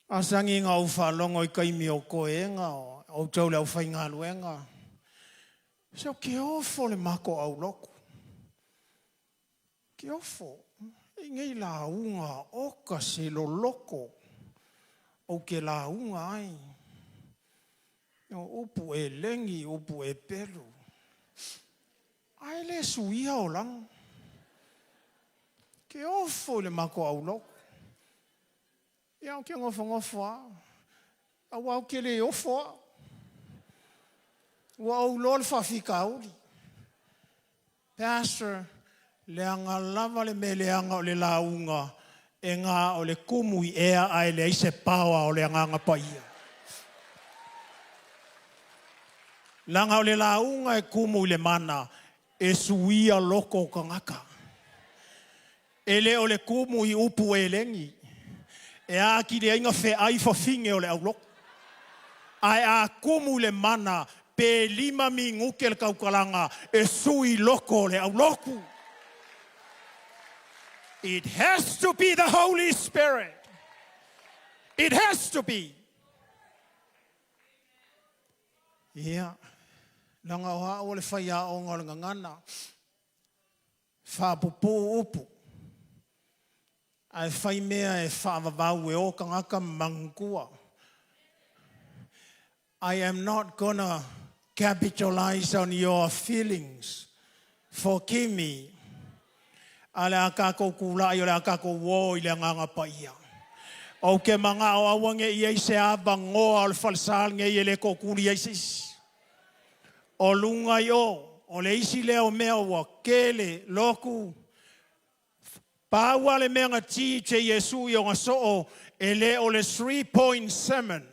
Masani na ou faalogo i taimi o toega o outou le aufaigaluega, se o ke ofo le matou aulotu. Ke ofo i nei lauga oka se loloko ou ke lauga ai. O upu e legi, upu e pelu. Ae le suia olaga. Ke ofo i le matou aulotu. Ia ou te nofonofo lava, aua ou te le ofo au. Ua ou iloa le faafitauli. Pastor, leaga lava le mea leaga o le lauga e na o le tumu i ea ae leai se power o le Agaga Paia. Leaga o le lauga e tumu i le mana e suia loko o tagata. E le o le tumu i upu elegi e atili ai na feai fafine o le aulotu. Ae a tumu i le mana, pe lima minute le tautalaga e sui loko o le aulotu. It has to be the Holy Spirit. It has to be. Ia, leaga o au o le faiaoga o le gagana. Faapupuu upu, ae fai mea e faavavau e o tagata ma magutua. I am not gonna capitalize on your feelings. Forgive me. A o le a tatou tulai, o le a tatou o i le Agaga Paia. Ou te manao aua ne i i ai se avanoa o le falesa lenei e le tootuli ai se isi. O luga i o, o le isi lea o mea ua tele lotu, pau lava le mea na teach e Iesu i ona soo, e le o le 3 point sermon,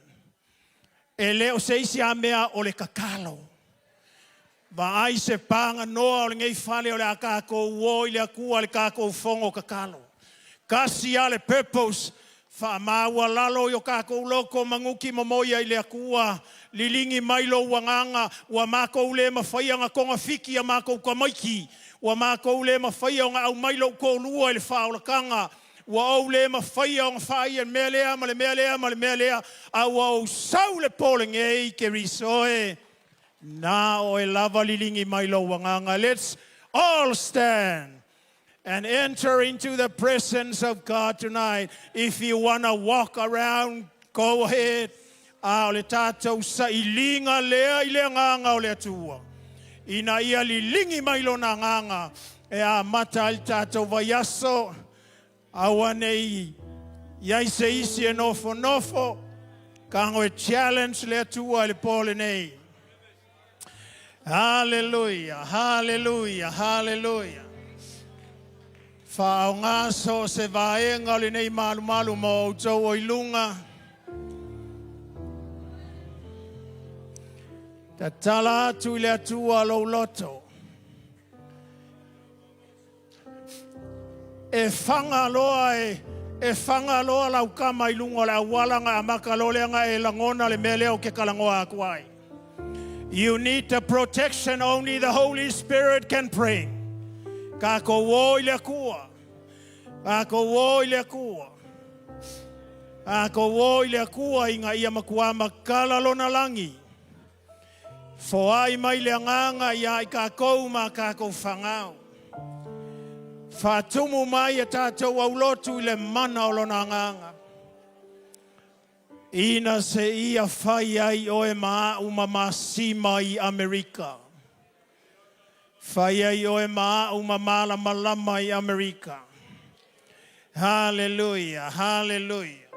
e le o se isi lava mea o le tatalo. Vaai se paganoa o lenei fale o le a tatou o i le Atua le tatou fono tatalo. Tasi lava le purpose, faamaualalo i o tatou loto maguti momoia i le Atua, liligi mai lou agaga, ua matou le mafaia ona togafiti a matou tamaiti, ua matou le mafaia ona aumai lou toalua i le faaolataga, ua ou le mafaia ona faaia le mea lea ma le mea lea ma le mea lea, a ua ou sau le po lenei Keriso e, na oe lava liligi mai lou agaga. Let's all stand and enter into the presence of God tonight. If you want to walk around, go ahead. A o le tatou sailiga lea i le agaga o le Atua. Ina ia liligi mai lona agaga e amata ai le tatou vaiaso. Aua nei i ai se isi e nofonofo. Tago e challenge le Atua i le po lenei. Hallelujah, hallelujah, hallelujah. Faaaoga so o se vaega o lenei malumalu ma outou o i luga. Tatala atu i le Atua lou loto. E fagaloa e E faga loa lau kama i luga o le auala ga amaka loa lea ga e lagona le mea lea o ke kalagoa aku ai. You need the protection only the Holy Spirit can bring. Tatou o i le Atua. Tatou o i le Atua. Tatou o i le Atua ina ia matuā matala lona lagi. Foai mai le agaga ia i tatou ma tatou fanau. Faatumu mai e tatou aulotu i le mana o lona agaga. Ina se ia fai ai oe ma a'u ma masima i Amerika. Fai ai oe ma a'u ma malamalama i Amerika. Hallelujah, hallelujah.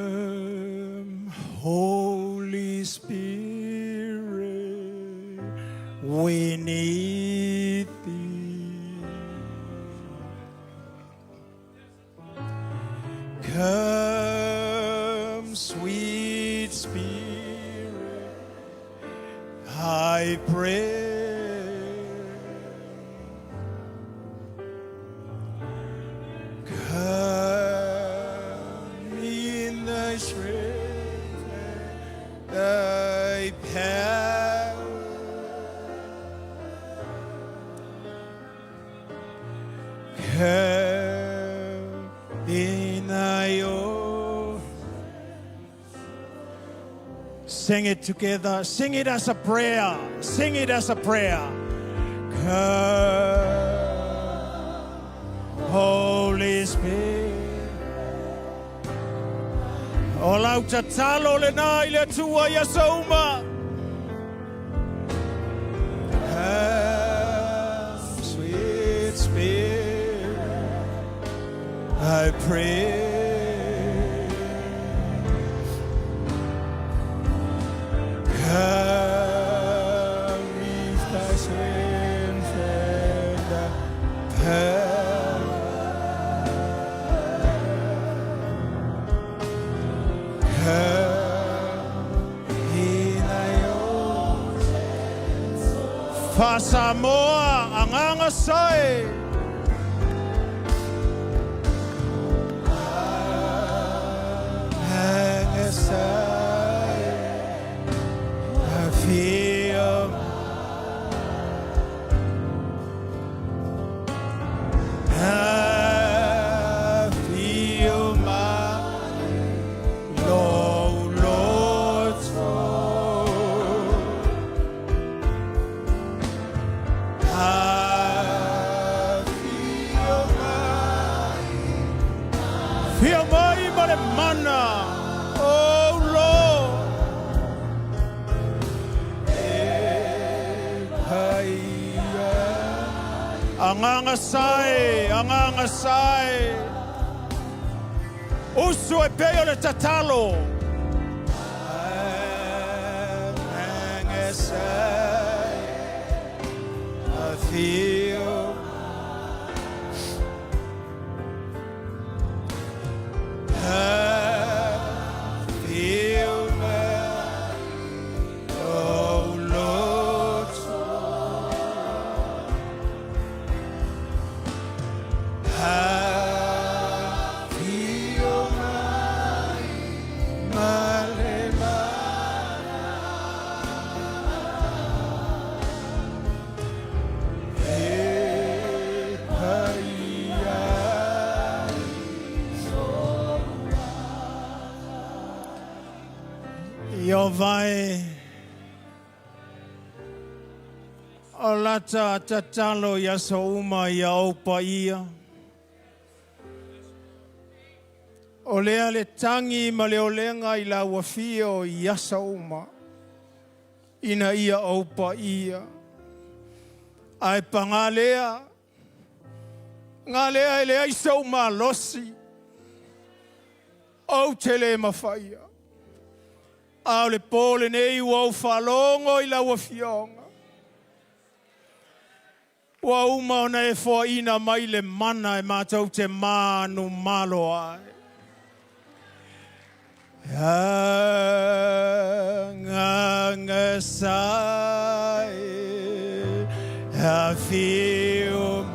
Come, Holy Spirit, we need thee. Come, sweet Spirit, I pray. Come in thy strength and thy power. Come in thy own. Sing it together. Sing it as a prayer. Sing it as a prayer. Come, Holy Spirit. O lau tatalo lenā i le Atua i aso uma. Come, sweet Spirit, I pray. Come with thy strength and thy power. Come in thy own. Faasamoa agaga sae. Agaga sae. Afio. Afio mai lou loto. Afio mai. Afio mai ma le mana. Oh Lord. E paia. Agaga sae, agaga sae. Usu e pei o le tatalo. Agaga sae. Afio. Afio mai lou loto. Afio mai ma le mana. E paia. Ieova e, o lata tatalo i aso uma ia ou paia. O lea le tagi ma le olega i lau afio i aso uma. Ina ia ou paia. Ae pagā lea, gā lea e leai sou malosi. Ou te le mafaia. A o le po lenei ua ou faalogo i lau afioga. Ua uma ona e foaina mai le mana e matou te manumalo ai. Agaga sae afio.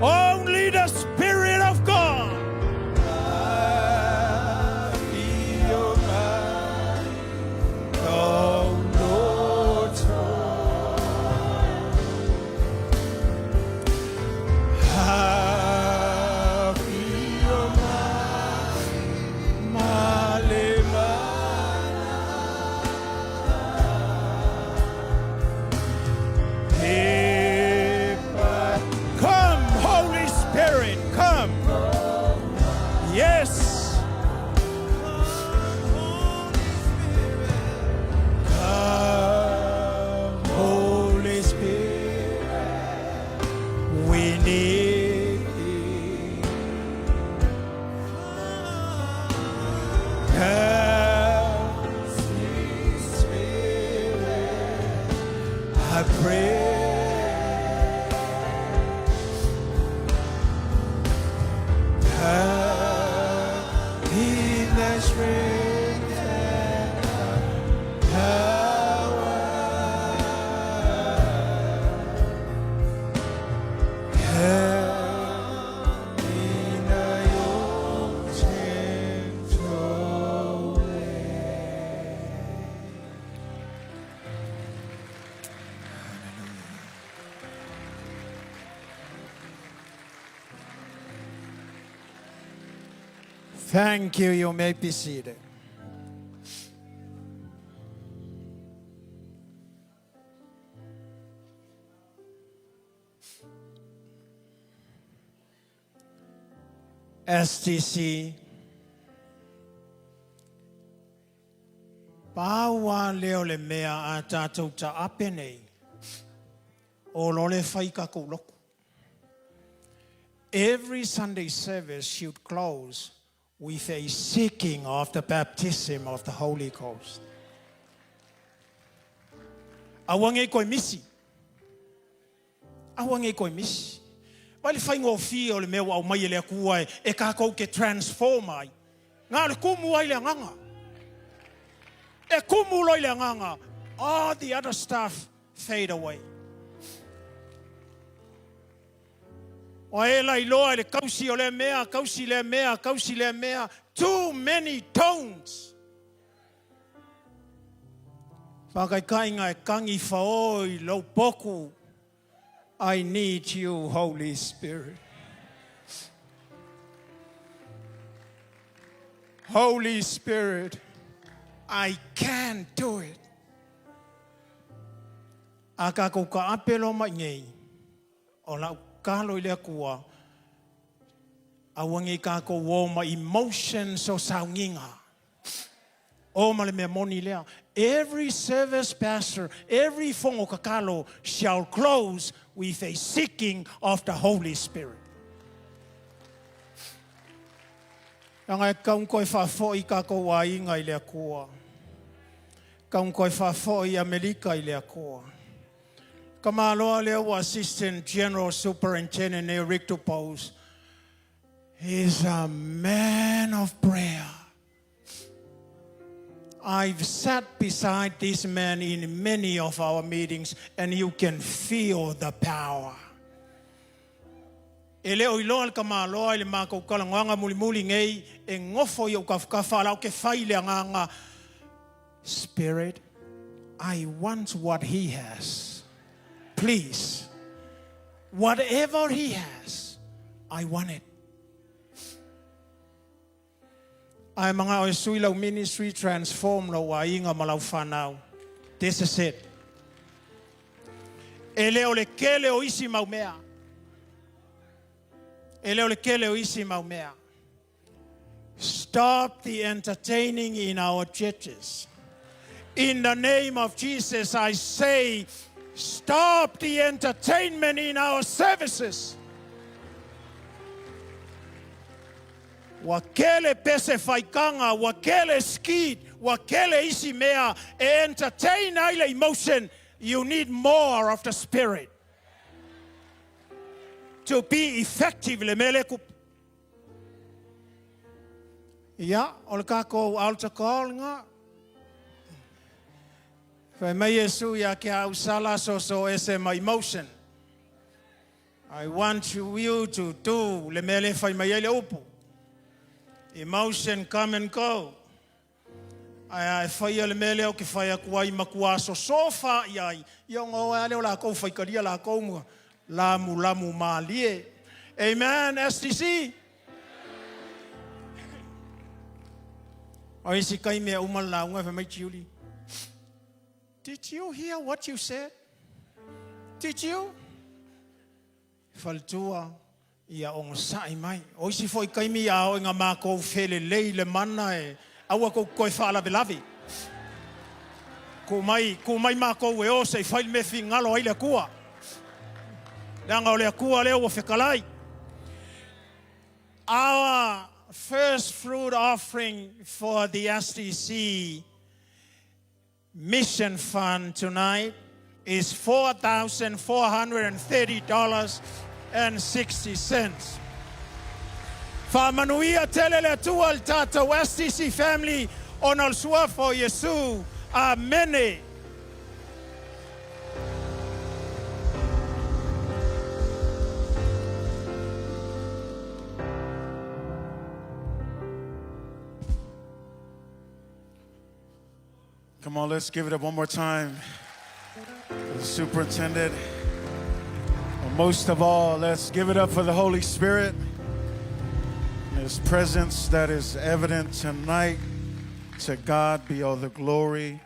Only the Spirit of God. Afio mai lou loto. Afio mai ma le mana. E Come, Holy Spirit, come. Yes. Come, Holy Spirit, we need thee. Thank you. You may be seated. STC Pau lava lea o le mea a tatou taape nei, o lo le fai kakou lotu. Every Sunday service should close with a seeking of the baptism of the Holy Ghost. Aua nei koe misi. Aua nei koe misi. Vai le faigofie o le mea ua aumai e le Atua e kakou ke transform ai. Na o le kumu ai le agaga. E kumu loa i le agaga, all the other stuff fade away. Ua e lailoa i le kausi o lea mea, kausi lea mea, kausi lea mea, too many tones. Faakaikaiga e kagi whao i lou poku. I need you, Holy Spirit. Holy Spirit, I can't do it. A kakou kaape loa mai nei, o lau kalo i le Atua, aua nei kakou o ma emotions o sauniga. O ma le mea moni lea. Every service pastor, every fono kakalo shall close with a seeking of the Holy Spirit. Leaga e tatau ona toe faafoi tatou aiga i le Atua. Tatau ona toe faafoi Amerika i le Atua. Tamaloa lea ua Assistant General Superintendent nei o Rick Dupose. He's a man of prayer. I've sat beside this man in many of our meetings and you can feel the power. E le o iloa le tamaloa i le matou talanoaga mulimuli nei e nofo i ou tafatafa a la ou te fai le agaga Spirit, I want what he has. Please, whatever he has, I want it. Ae manao e sui lau ministry, transform lou aiga ma lau fanau. This is it. E le o le kele o isi mau mea. E le o le kele o isi mau mea. Stop the entertaining in our churches. In the name of Jesus, I say, stop the entertainment in our services. Ua kele pese faikaga, ua kele skit, ua kele isi mea e entertain ai le emotion. You need more of the Spirit to be effective le mea lea e tupu. Ia, o le tatou altar call lena. Fai mai Iesu ia Keaʻausala soso ese ma emotion. I want you to do le mea lea e fai mai ai le upu. Emotion come and go. Ae a e faia le mea lea ou te fai atu ai, matua soso fā i ai, ia ona o ai lea o lakou faitalia lakou ma lamulamu malie. Amen, STC? O isi taimi e uma le lauga e fai mai Julie, Did you hear what you said? Did you? Faletua, Ia onosai mai. O isi foi taimi a oo ina makou felelei le mana e aua tou te toe faalavelave. Tuu mai, tuu mai makou e o se i fai le mea e finagalo ai le Atua. Leaga o le Atua lea ua fetalai. Our first fruit offering for the STC Mission Fund tonight is $4,430.60. Faamanuia tele le Atua i le tatou STC family ona o le suafa o Iesu. Amene. Come on, let's give it up one more time for the superintendent. But most of all, let's give it up for the Holy Spirit. His presence that is evident tonight. To God be all the glory.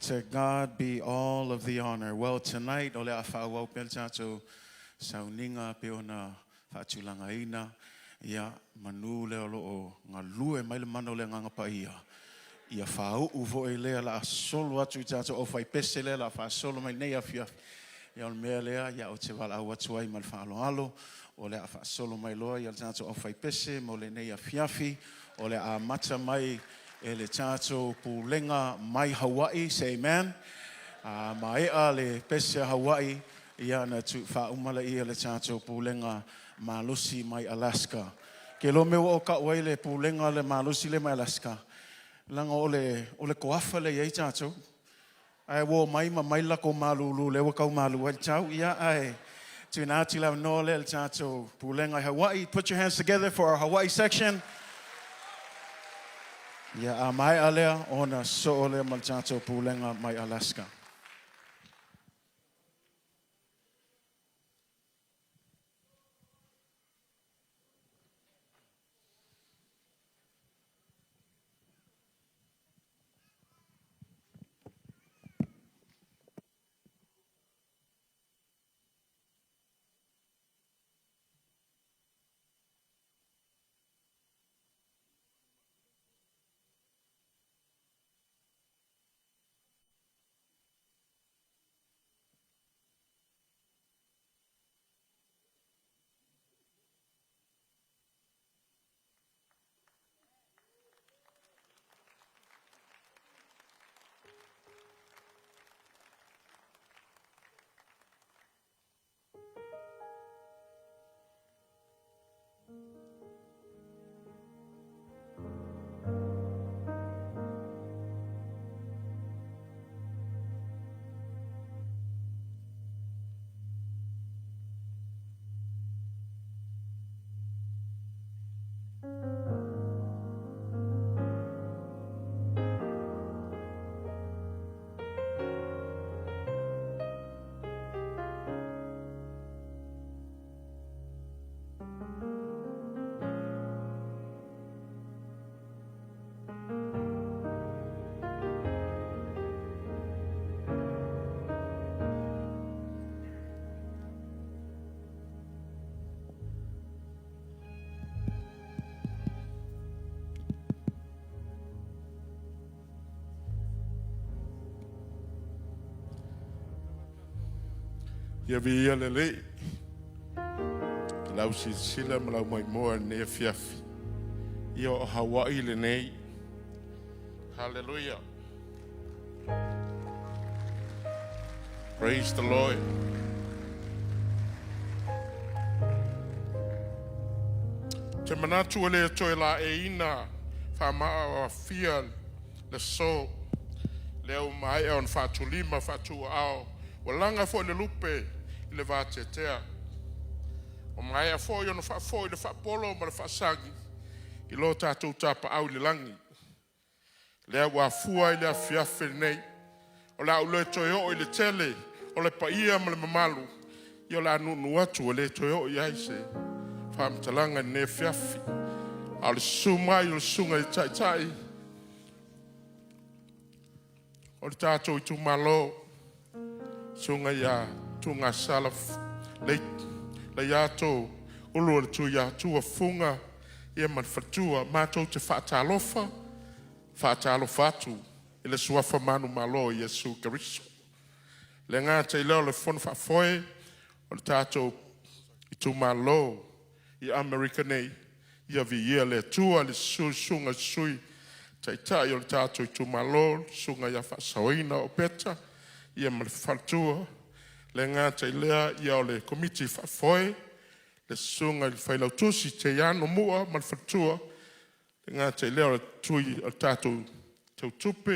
To God be all of the honor. Well, tonight, o le a faaauau pea le tatou sauniga pei ona faatulagaina, ia, manu lea o lo o galue mai le mana o le Agaga Paia, ia faauu foi lea la a solo atu i tatou aufaipese lea la a faasolo mai nei afiafi. Ia o le mea lea, ia ou te valaau atu ai ma le faaaloalo, o le a faasolo mai loa ia le tatou aufaipese mo lenei afiafi, o le a amata mai e le tatou pulega mai Hawaii, say amen. A maea le pese a Hawaii, ia na tu faauma lea le tatou pulega malosi mai Alaska. Ke lo me o ka oi le pulega le malosi le mai Alaska. Langa o le koafa le iai tatou. Ai wo mai ma mai la ko malulu le wa kau malu ai tau ia ai. Tuna atu lau no le tatou pulega i Hawaii. Put your hands together for our Hawaii section. Ia a mai alea ona so ole ma le tatou pulega mai Alaska. Ia vi ia le lei, ke lau sila ma lau mai moa ne fiafi. Ia o Hawaii le nei. Hallelujah. Praise the Lord. Te manatu o le toe la e ina wha maa o afia le so leo mai on whaatulima whaatua ao o langa fo le lupe i le vātetea. O mai a fo i ono whaafo i le whaapolo ma le whaasagi i lo tātou tapa au le langi. Lea ua fua i le afiafi nei. O la ule toe o i le tele o le paia ma le mamalu. I o la nunu atu o le toe o i ai se whaamatalanga nei fiafi. A o le sumai o le sunga i taitai. O le tātou i tūmalo. Sunga ia tunga sala lei ato ulu o le tui atua funga ia ma le fatua mātou te whaatalofa whaatalofa atu i le suafa manu malo i Iesu Keriso. Le ngā te leo le fono whaafoe o le tātou i tūmalo i Amerika nei ia vi ia le atua le sui sunga sui taitai o le tātou i tūmalo sunga ia whaasaoina o peta ia ma le whalatua le ngā te lea ia o le komiti whaafoe le sunga i le whailautusi te iano mua ma le whalatua le ngā te lea o le tui o le tātou tautupe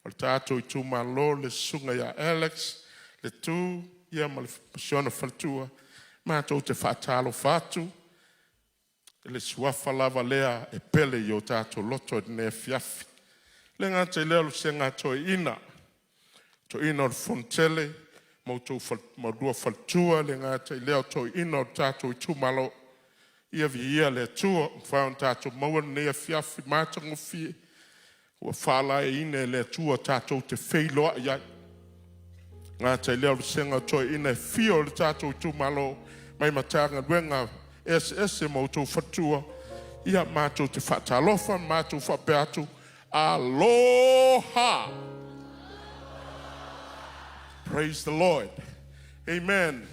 o le tātou i tūmalo le sunga ia Alex le tū ia ma le pasiona whalatua mātou te whaatalo whātu le suafa lava lea e pele i o tātou loto e nei fiafi. Le ngā te lea o se ngā toi ina. Toi ina o le fontele, mau tau maurua whalatua, le ngā te lea o toi ina o tātou i tūmalo. Ia viia le Atua, ua mafai ona tatou maua lenei afiafi matagofie ua faalaeiina e le Atua tatou te feiloai ai. E gata i lea o le vasega o toeaiina e fia o le tatou itumalo mai Matagaluega eseese ma outou faletua, ia matou te faatalofa ma matou faapea atu, Aloha! Praise the Lord. Amen.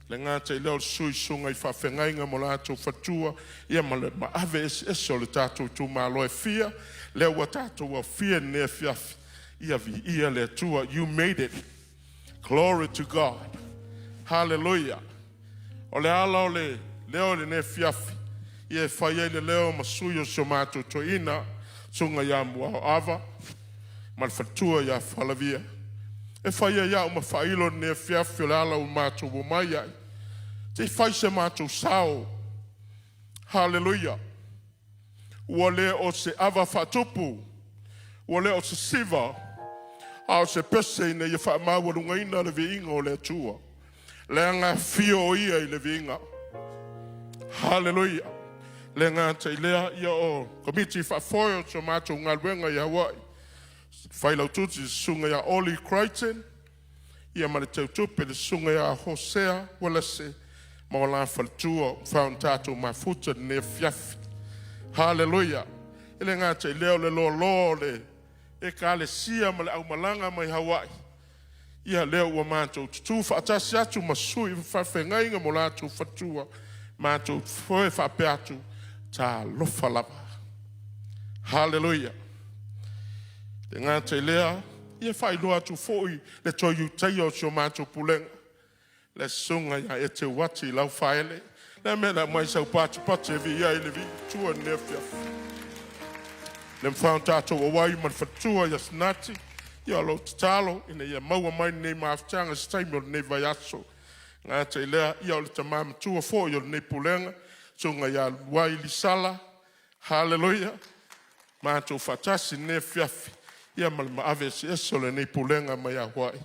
Le gata i lea o le sui susuga i faafeagaiga ma latou faletua, ia ma le maave eseese o le tatou itumalo e fia, lea ua tatou aofia i lenei afiafi, ia viia le Atua. You made it. Glory to God. Hallelujah. O le ala o le leo i lenei afiafi, ia e fai ai le leo ma sui o si o matou toeaina, susuga ia Muao Ava ma le faletua ia Falavia, e fai ai au ma faailo i lenei afiafi o le ala ua matou omai ai, se i fai se matou sao. Haleluia! Ua le o se ava faatupu, ua le o se siva, a o se pese ina ia faamaualugaina le viiga o le Atua, leaga e afio o Ia i le viiga. Haleluia! Le gata i lea, ia o Komiti Faafoe o si o matou galuega i Hawaii, Failautusi le Susuga ia Oli Crichton, ia ma le Teutupe le Susuga ia Hosea Uelese ma o la faletua ua mafai ona tatou mafuta i lenei afiafi. Haleluia! E le gata i lea o le loaloa o le Ekalesia ma le aumalaga mai Hawaii, ia lea ua matou tutu faatasi atu ma sui faafeagaiga ma o latou faletua, matou foe faapea atu, talofa lava. Haleluia! Le gata i lea, ia faailoa atu foi le toe Ulutaia o si o matou pulega, le susuga ia Ete Uati Laufaele. Le mea le aumai sau patipati e viia ai le Atua i lenei afiafi. Le mafai ona tatou auai ma le faletua ia Sinati, ia o lou tatalo ina ia maua mai lenei mafutaga i se taimi o lenei vaiaso. Gata i lea, ia o le tama matua foi o lenei pulega, susuga ia Luai Lisala. Haleluia! Matou faatasi i lenei afiafi ia ma le maave eseese o lenei pulega mai Hawaii.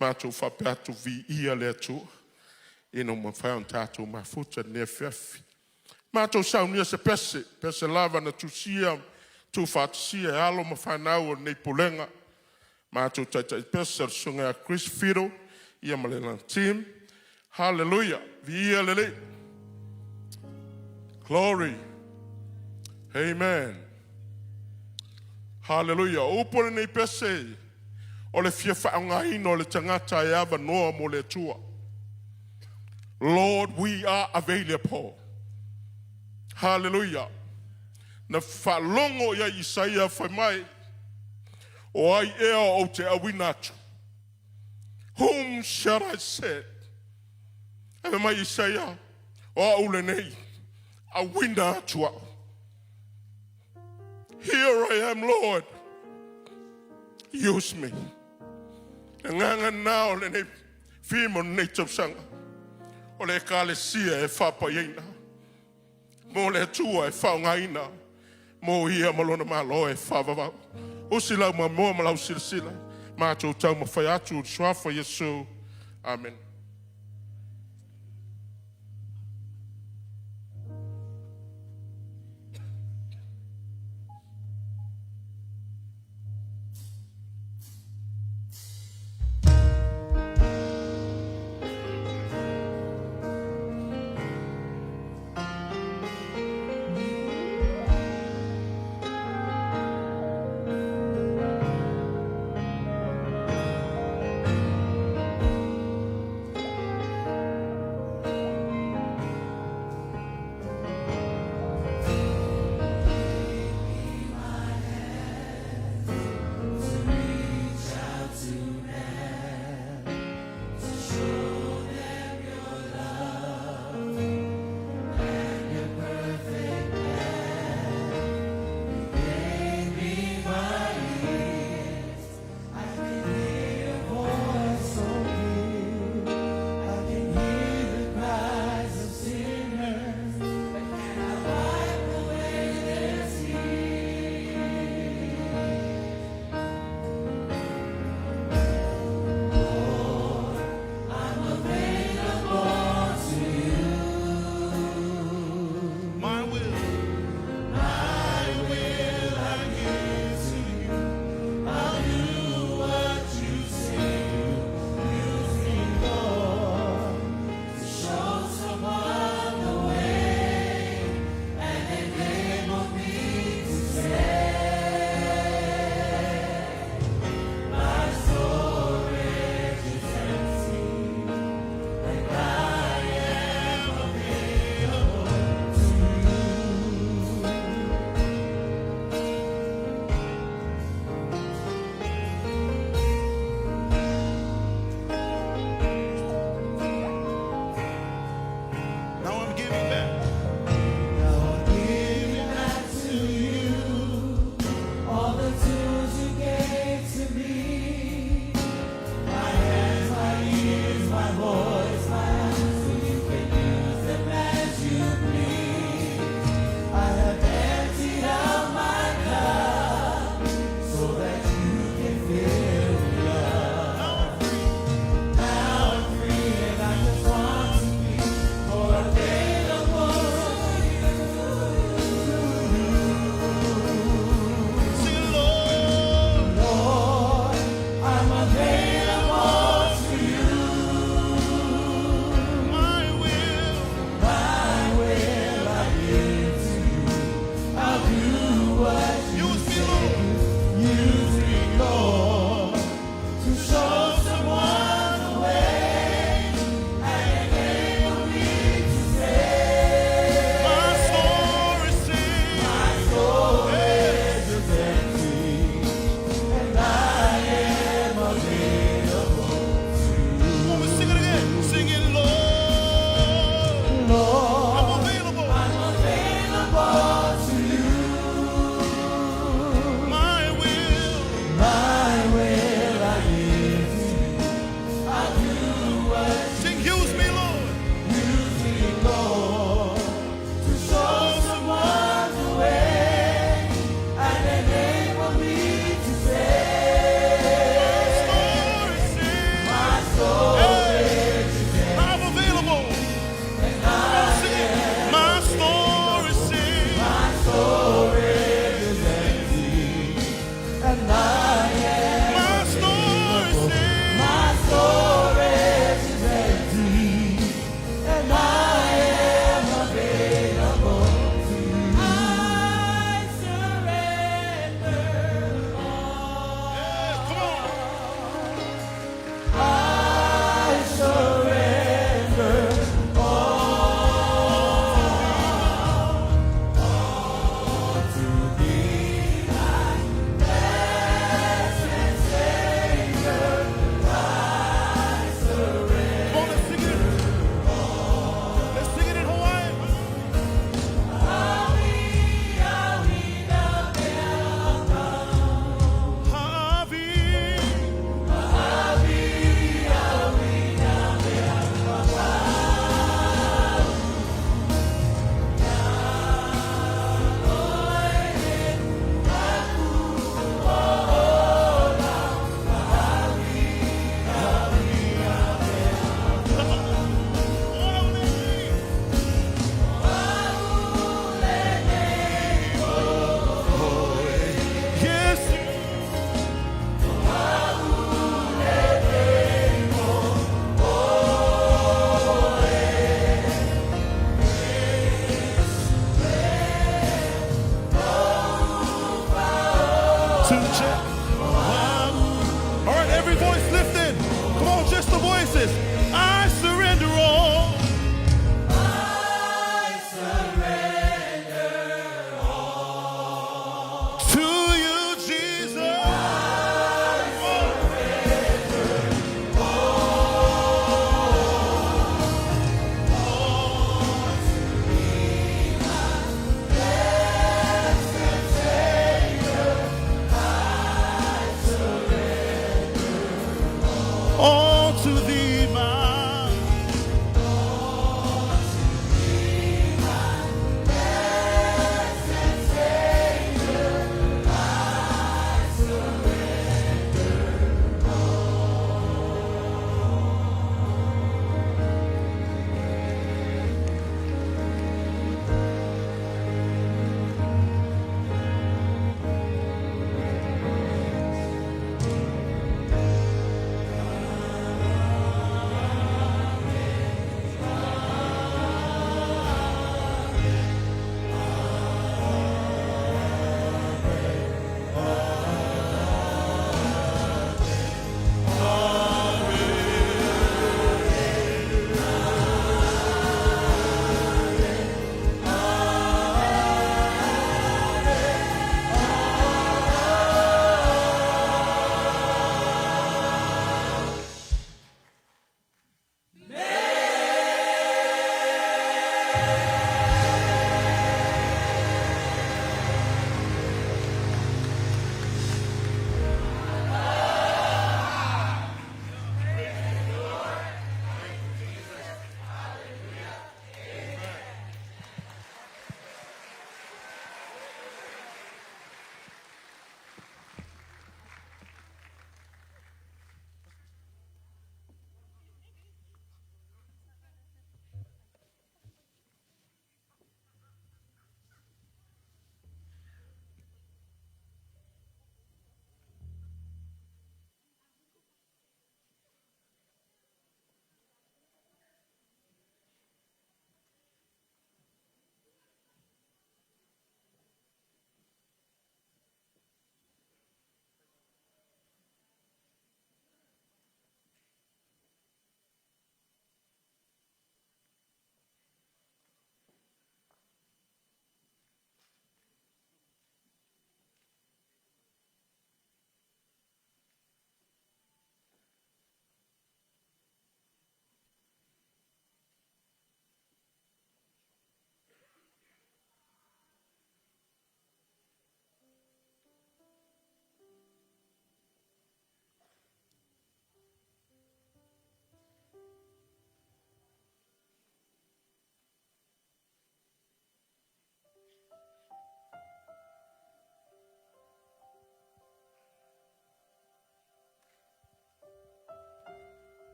Matou faapea atu, viia le Atua ina ua mafai ona tatou mafuta i lenei afiafi. Matou saunia se pese, pese lava na tusia tuufaatasia e alo ma fanau o lenei pulega. Matou taitai pese o le susuga ia Chris Fiddle ia ma lana team. Hallelujah. Viia le Alii. Glory. Amen. Hallelujah. O upu o lenei pese, o le fia faaaogaina o le tagata e avanoa mo le Atua. Lord, we are available. Hallelujah. Na faalogo i ai Isaia fai mai, o ai ea ou te auina atu? Whom shall I send? Ae mai Isaia, o au lenei, auina atu au. Here I am, Lord. Use me. Le agaga lena o lenei fima o lenei tausaga. O le ekalesia e faapaiaina. Mo le Atua e faaaogaina mo ia ma lona Malo e faavavau. Usi lau mamoa ma lau silasila, matou taumafai atu i le Suafa o Iesu. Amene.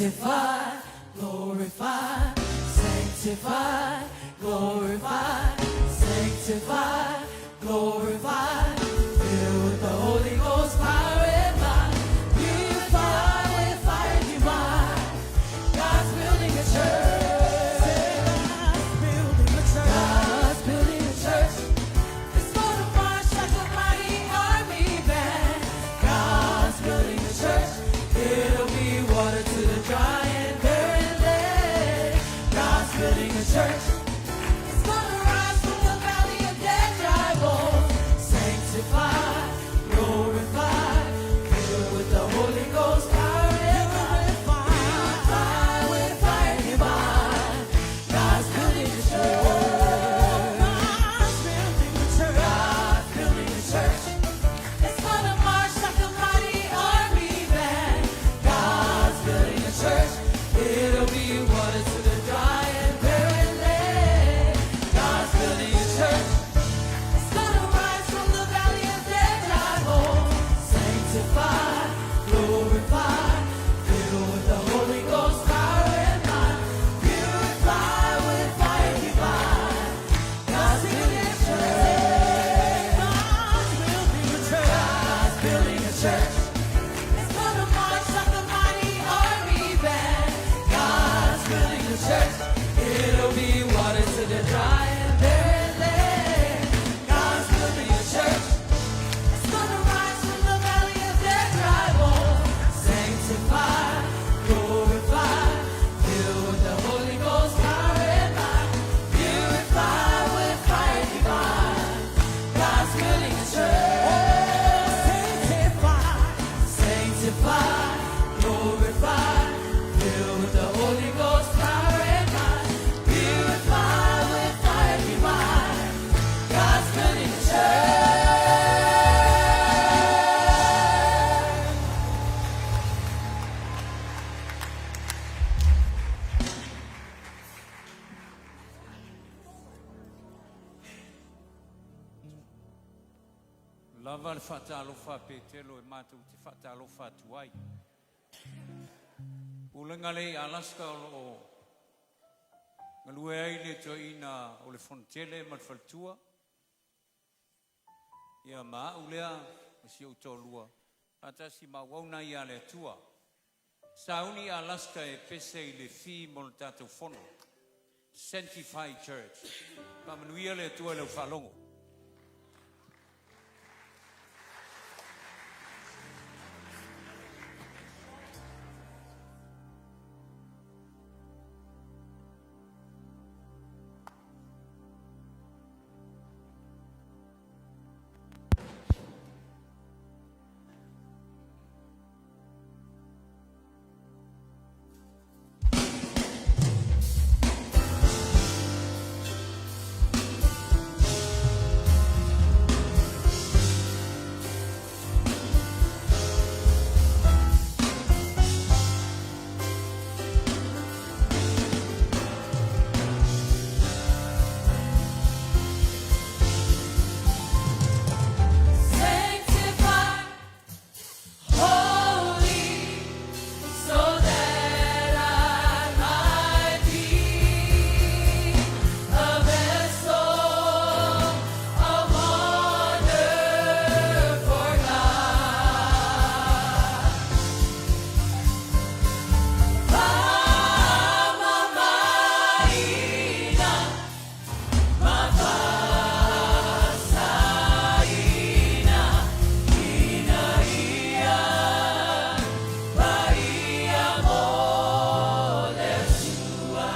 Sanctify, glorify, sanctify, glorify, sanctify, glorify. Fill with the Holy Ghost power and might. Purify with fire divine. God's building a church. God's building a church. God's building a church. It's gonna march like a mighty army band. God's building a church. It'll be water to the dry and barren land. God's building a church. It's gonna rise from the valley of dead dry bones. Sanctify, glorify, fill with the Holy Ghost power and might. Purify with fire divine. God's building a church. God's building a church. God's building a church. It's gonna march like a mighty army band. God's building a church. It'll be water to the dry and barren land. God's building a church. It's gonna rise from the valley of dead dry bones. Sanctify, glorify, fill with the Holy Ghost power and might. Purify with fire divine. God's building a church. God's building a church. God's building a church. It's gonna march like a mighty army band. God's building a church. It'll be water to the dry and barren land. God's building a church. It's gonna rise from the valley of dead dry bones. Sanctify, glorify, fill with the Holy Ghost power and might. Purify with fire divine. God's building a church. Sanctify, sanctify, glorify, fill with the Holy Ghost power and might. Purify with fire divine. God's building a church. Lava le faatalofa a Petelo e matou te faatalofa atu ai. Pulega lea i Alaska o loo galue ai le toeaina o le Fonotele ma le faletua, ia ma au lea ma si ou toalua, faatasi ma auauna ia a le Atua. Sauni Alaska e pese i le fee mo le tatou fono. Sanctify Church. Faamanuia le Atua i lau faalogo. Sanctify, holy, so that I might be a vessel of honor for God. Famamaina, mafasaina, ina ia paia mo le Atua.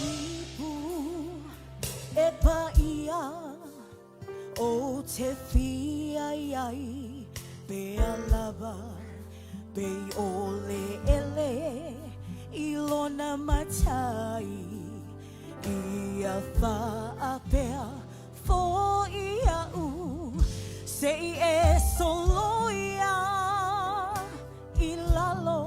Ipu e paia o te fia iai pea lava pe o le ele i lona matai ia faapea fo'i a'u se i e soloia i lalo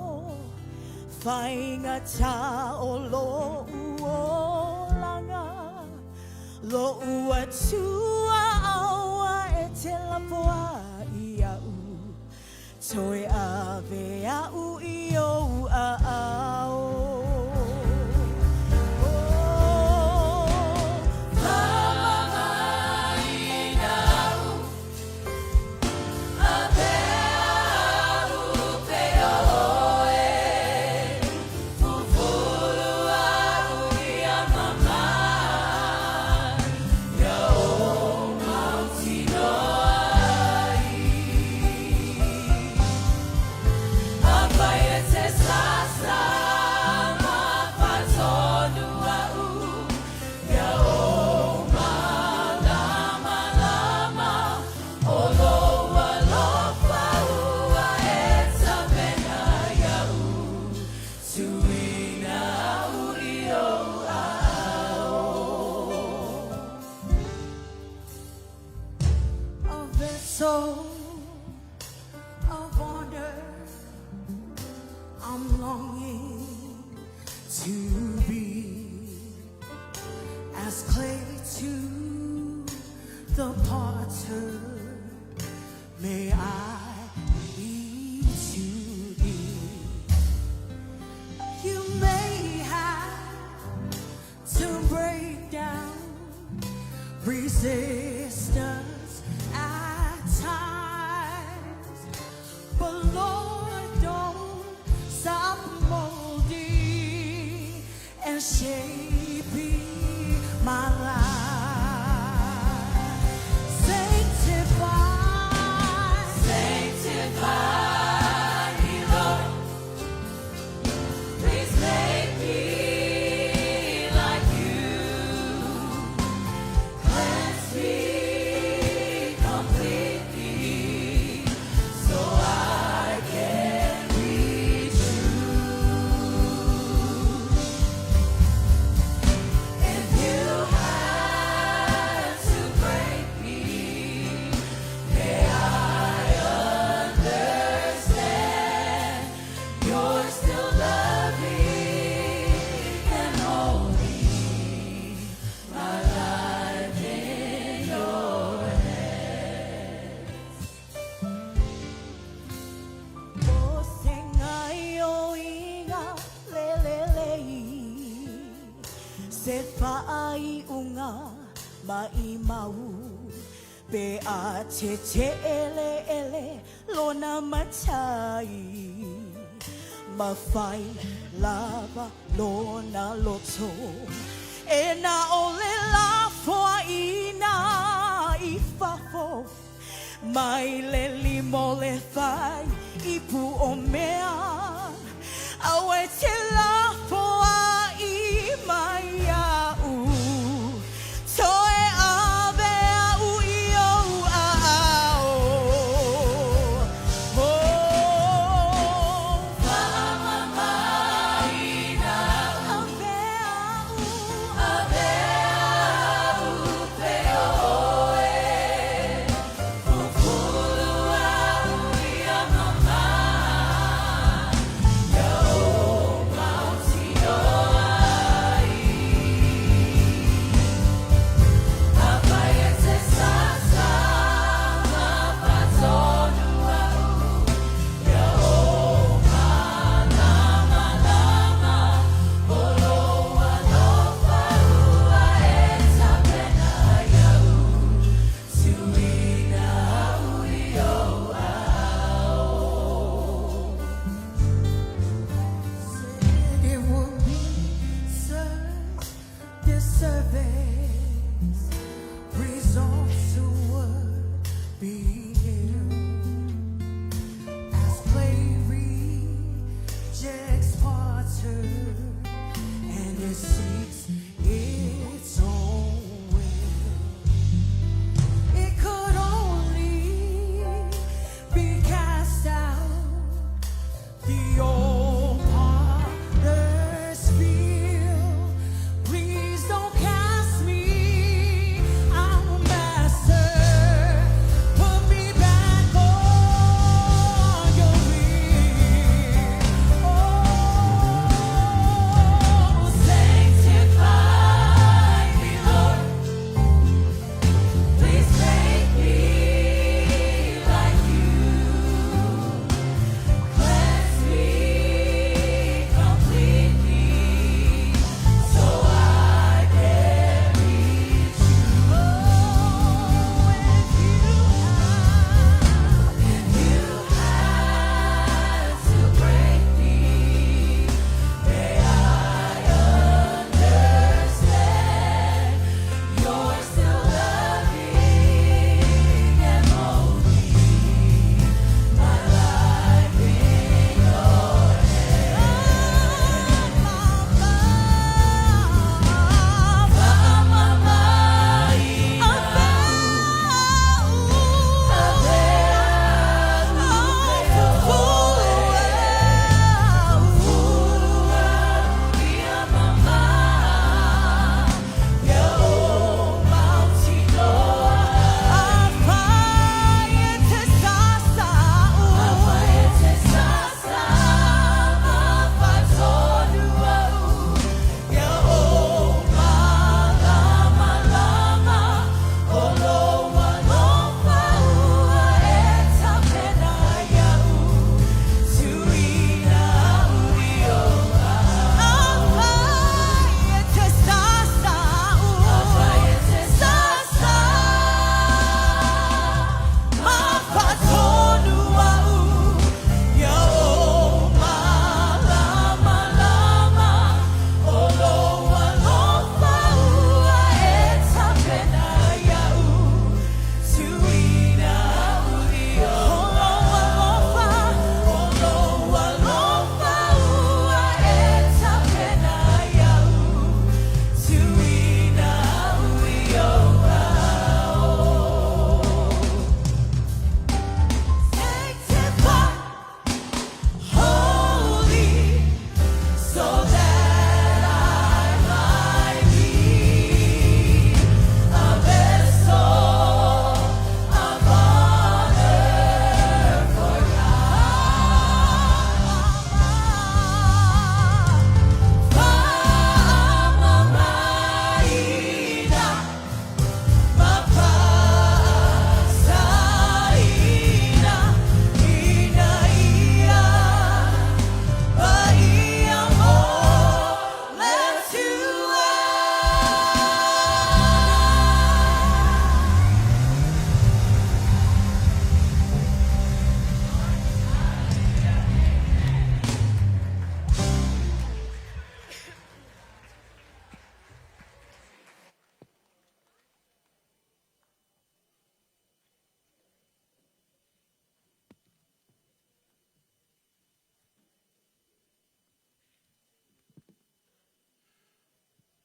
faigata o lo'u olaga Lo'u Atua aua e te lapoai ia'u. Toe ave a'u i ou aao. Oh, faamamaina au, ave a'u pea oe, fufulu a'u ia mama, ia ou mautinoa ai. Afai e te sasa ma faatonu a'u, ia ou malamalama o lou alofa ua e tapena ia'u, tuuina a'u i ou aao. A vessel of honor, I'm longing to be as clay to the potter. May I be to thee. You may have to break down resistance at times, but Lord, don't stop molding and shaping my life. Sanctify, sanctify me, Lord. Please make me like you. Cleanse me completely so I can be true. If you had to break me, may I understand you're still loving and holding my life in your hands. O sengai o inga lelelei, se faaiuga maimau, pe a te ele ele lona matai, ma fai lava lona loto. E na o le lafoaiina i fafo, mai le lima o le fai ipu o mea, aua e te lafoai mai iaʻu, toe ave a'u i ou aao. Oh, faamamaina a'u, ave a'u, ave a'u pea oe, fufulu a'u ia mama, ia ou.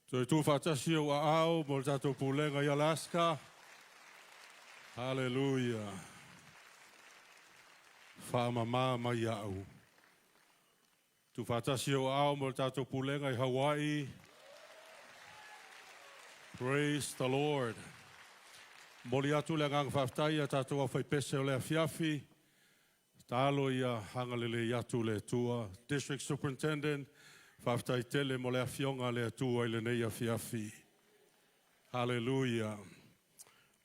Toe tuufaatasi ou aao mo le tatou pulega i Alaska. Haleluia. Faamama mai au. Tuufaatasi ou aao mo le tatou pulega i Hawaii. Praise the Lord. Momoli atu le agaga faafetai ia tatou aufaipese o le afiafi. Talo ia agalelei atu le Atua. District Superintendent, faafetai tele mo le afioga a le Atua i lenei afiafi. Hallelujah.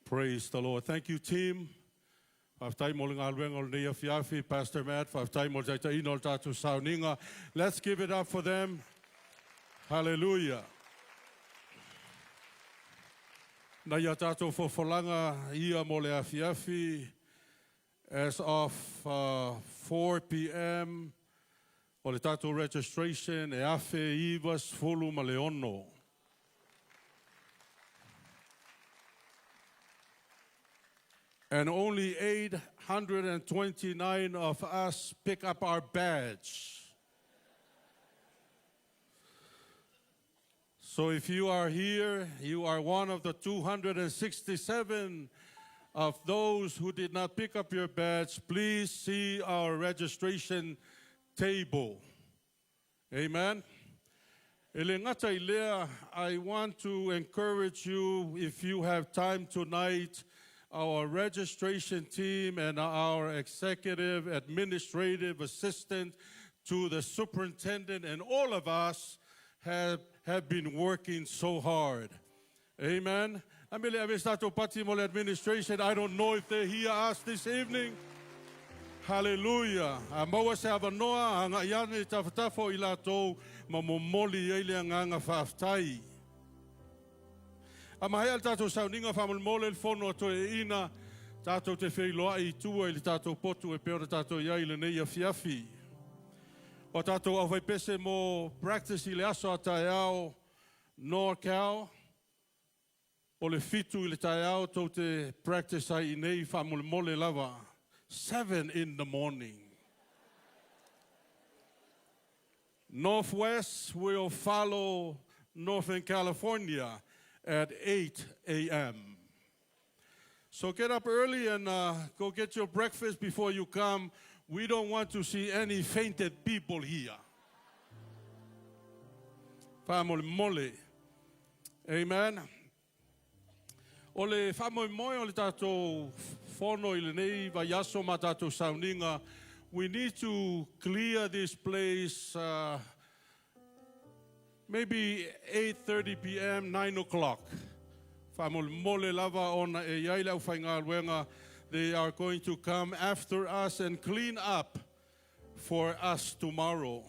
Praise the Lord. Thank you, team. Faafetai mo le galuega o lenei afiafi. Pastor Matt, faafetai mo le taitaiina o le tatou sauniga. Let's give it up for them. Hallelujah. Nai a tatou fofolaga ia mo le afiafi as of 4 p.m. o le tatou registration e 1096. And only 829 of us pick up our badge. So if you are here, you are one of the 267 of those who did not pick up your badge, please see our registration table. Amen. E le gata i lea, I want to encourage you, if you have time tonight, our registration team and our executive administrative assistant to the superintendent and all of us have been working so hard. Amen. A mele ave sa tatou pati mo le administration. I don't know if they hear us this evening. Hallelujah. A maua se avanoa, agai ane i tafatafa o i latou ma momoli ai le agaga faafetai. A maea le tatou sauniga faamolemole le fono a toeaiina, tatou te feiloai i tua i le tatou potu e pei ona tatou i ai i lenei afiafi. O a tatou aufaipese mo practice i le aso a taeao NorCal, o le 7 i le taeao tou te practice ai i nei faamolemole lava. 7 in the morning. Northwest will follow Northern California at 8 a.m. So get up early and go get your breakfast before you come. We don't want to see any fainted people here. Faamolemole. Amen. O le faamoemoe o le tatou fono i lenei vaiaso ma tatou sauniga, we need to clear this place maybe 8:30 p.m., 9 o'clock. Faamolemole lava ona e i ai le aufaigaluega. They are going to come after us and clean up for us tomorrow.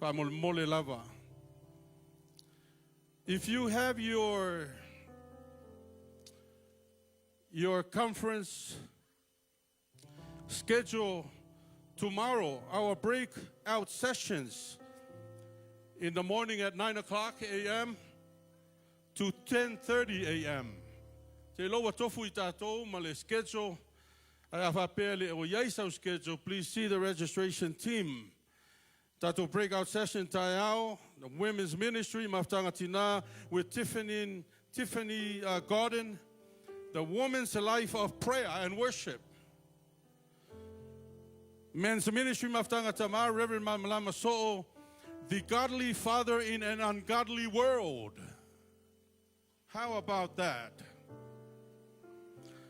Faamolemole lava. If you have your conference schedule tomorrow, our breakout sessions in the morning at 9 o'clock a.m. to 10:30 a.m. Te iloa tofu i tatou ma le schedule, ae a faapea le o iai sau schedule, please see the registration team. Tatou breakout session taeao, the women's ministry, Mafutaga Tina, with Tiffany Gordon, the woman's life of prayer and worship. Men's ministry, Mafutaga Tama, Reverend Mamalama So'o, the godly father in an ungodly world. How about that?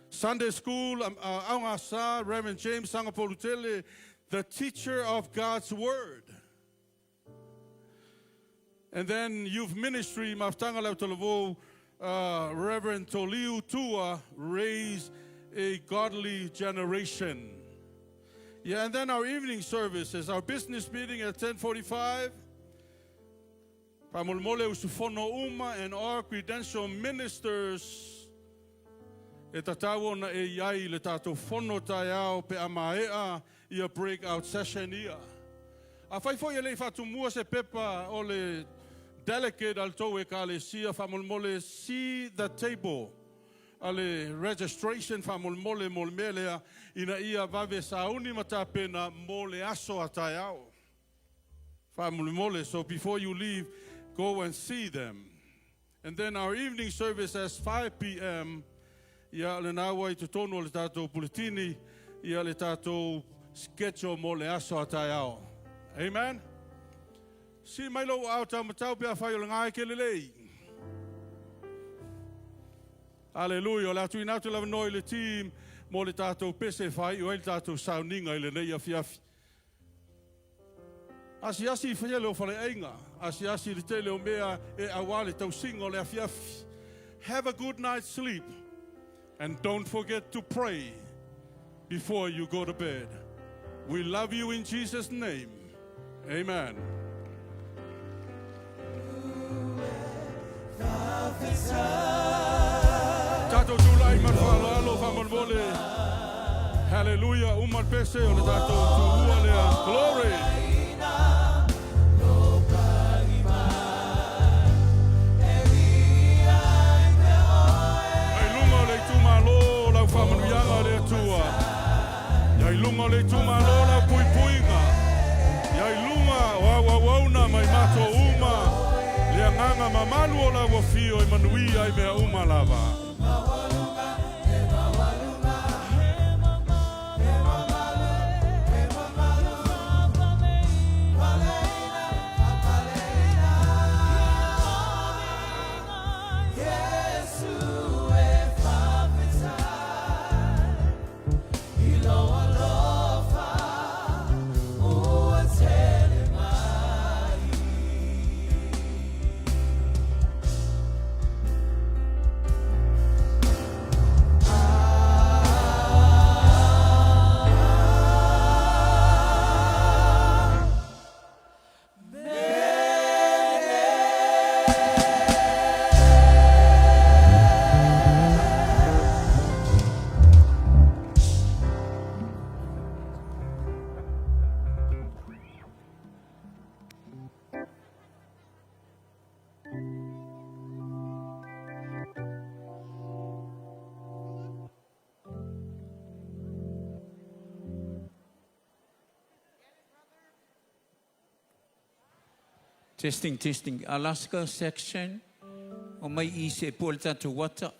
Sunday school, Aogasa, Reverend James Sagapolutele, the teacher of God's word. And then youth ministry, Mafutaga Lautalavou, Reverend Toliu Tua, raise a godly generation. Yeah, and then our evening services, our business meeting at 10:45. Faamolemole usufono uma and our credential ministers e tatau ona e iai le tatou fono taeao pe a maea ia breakout session ia. Afai foi e le i faatumua se pepa o le delegate a le tou ekalesia, faamolemole see the table a le registration faamolemole mo le mea lea ina ia vave sauni ma tapena mo le aso a taeao. Faamolemole, so before you leave, Go and see them. And then our evening service at 5 p.m. Ia lena ua i totonu o le tatou puletini, ia le tatou schedule mo le aso a taeao. Amen. Sii mai lou aao taumatau pe afai o lena e te lelei. Aleluia. O le a tuuina atu le avanoa i le team mo le tatou pese e faaiu ai le tatou sauniga i lenei afiafi. Asiasi i tele o faleaiga, asiasi i le tele o mea e auā le tausiga o le afiafi. Have a good night's sleep and don't forget to pray before you go to bed. We love you in Jesus' name. Amen. Tatou tulai ma le faaaloalo faamolemole. Hallelujah. Uma le pese o le tatou tuua lea. Glory. Ai luga o le itumalo lau faamanuiaga le Atua. Ia i luga o le itumalo lau puipuiga. Ia i luga o au auauna mai matou uma le agaga mamalu o lau afio e manuia ai mea uma lava. Testing, testing. Alaska section. O mai i se po le tatou wata.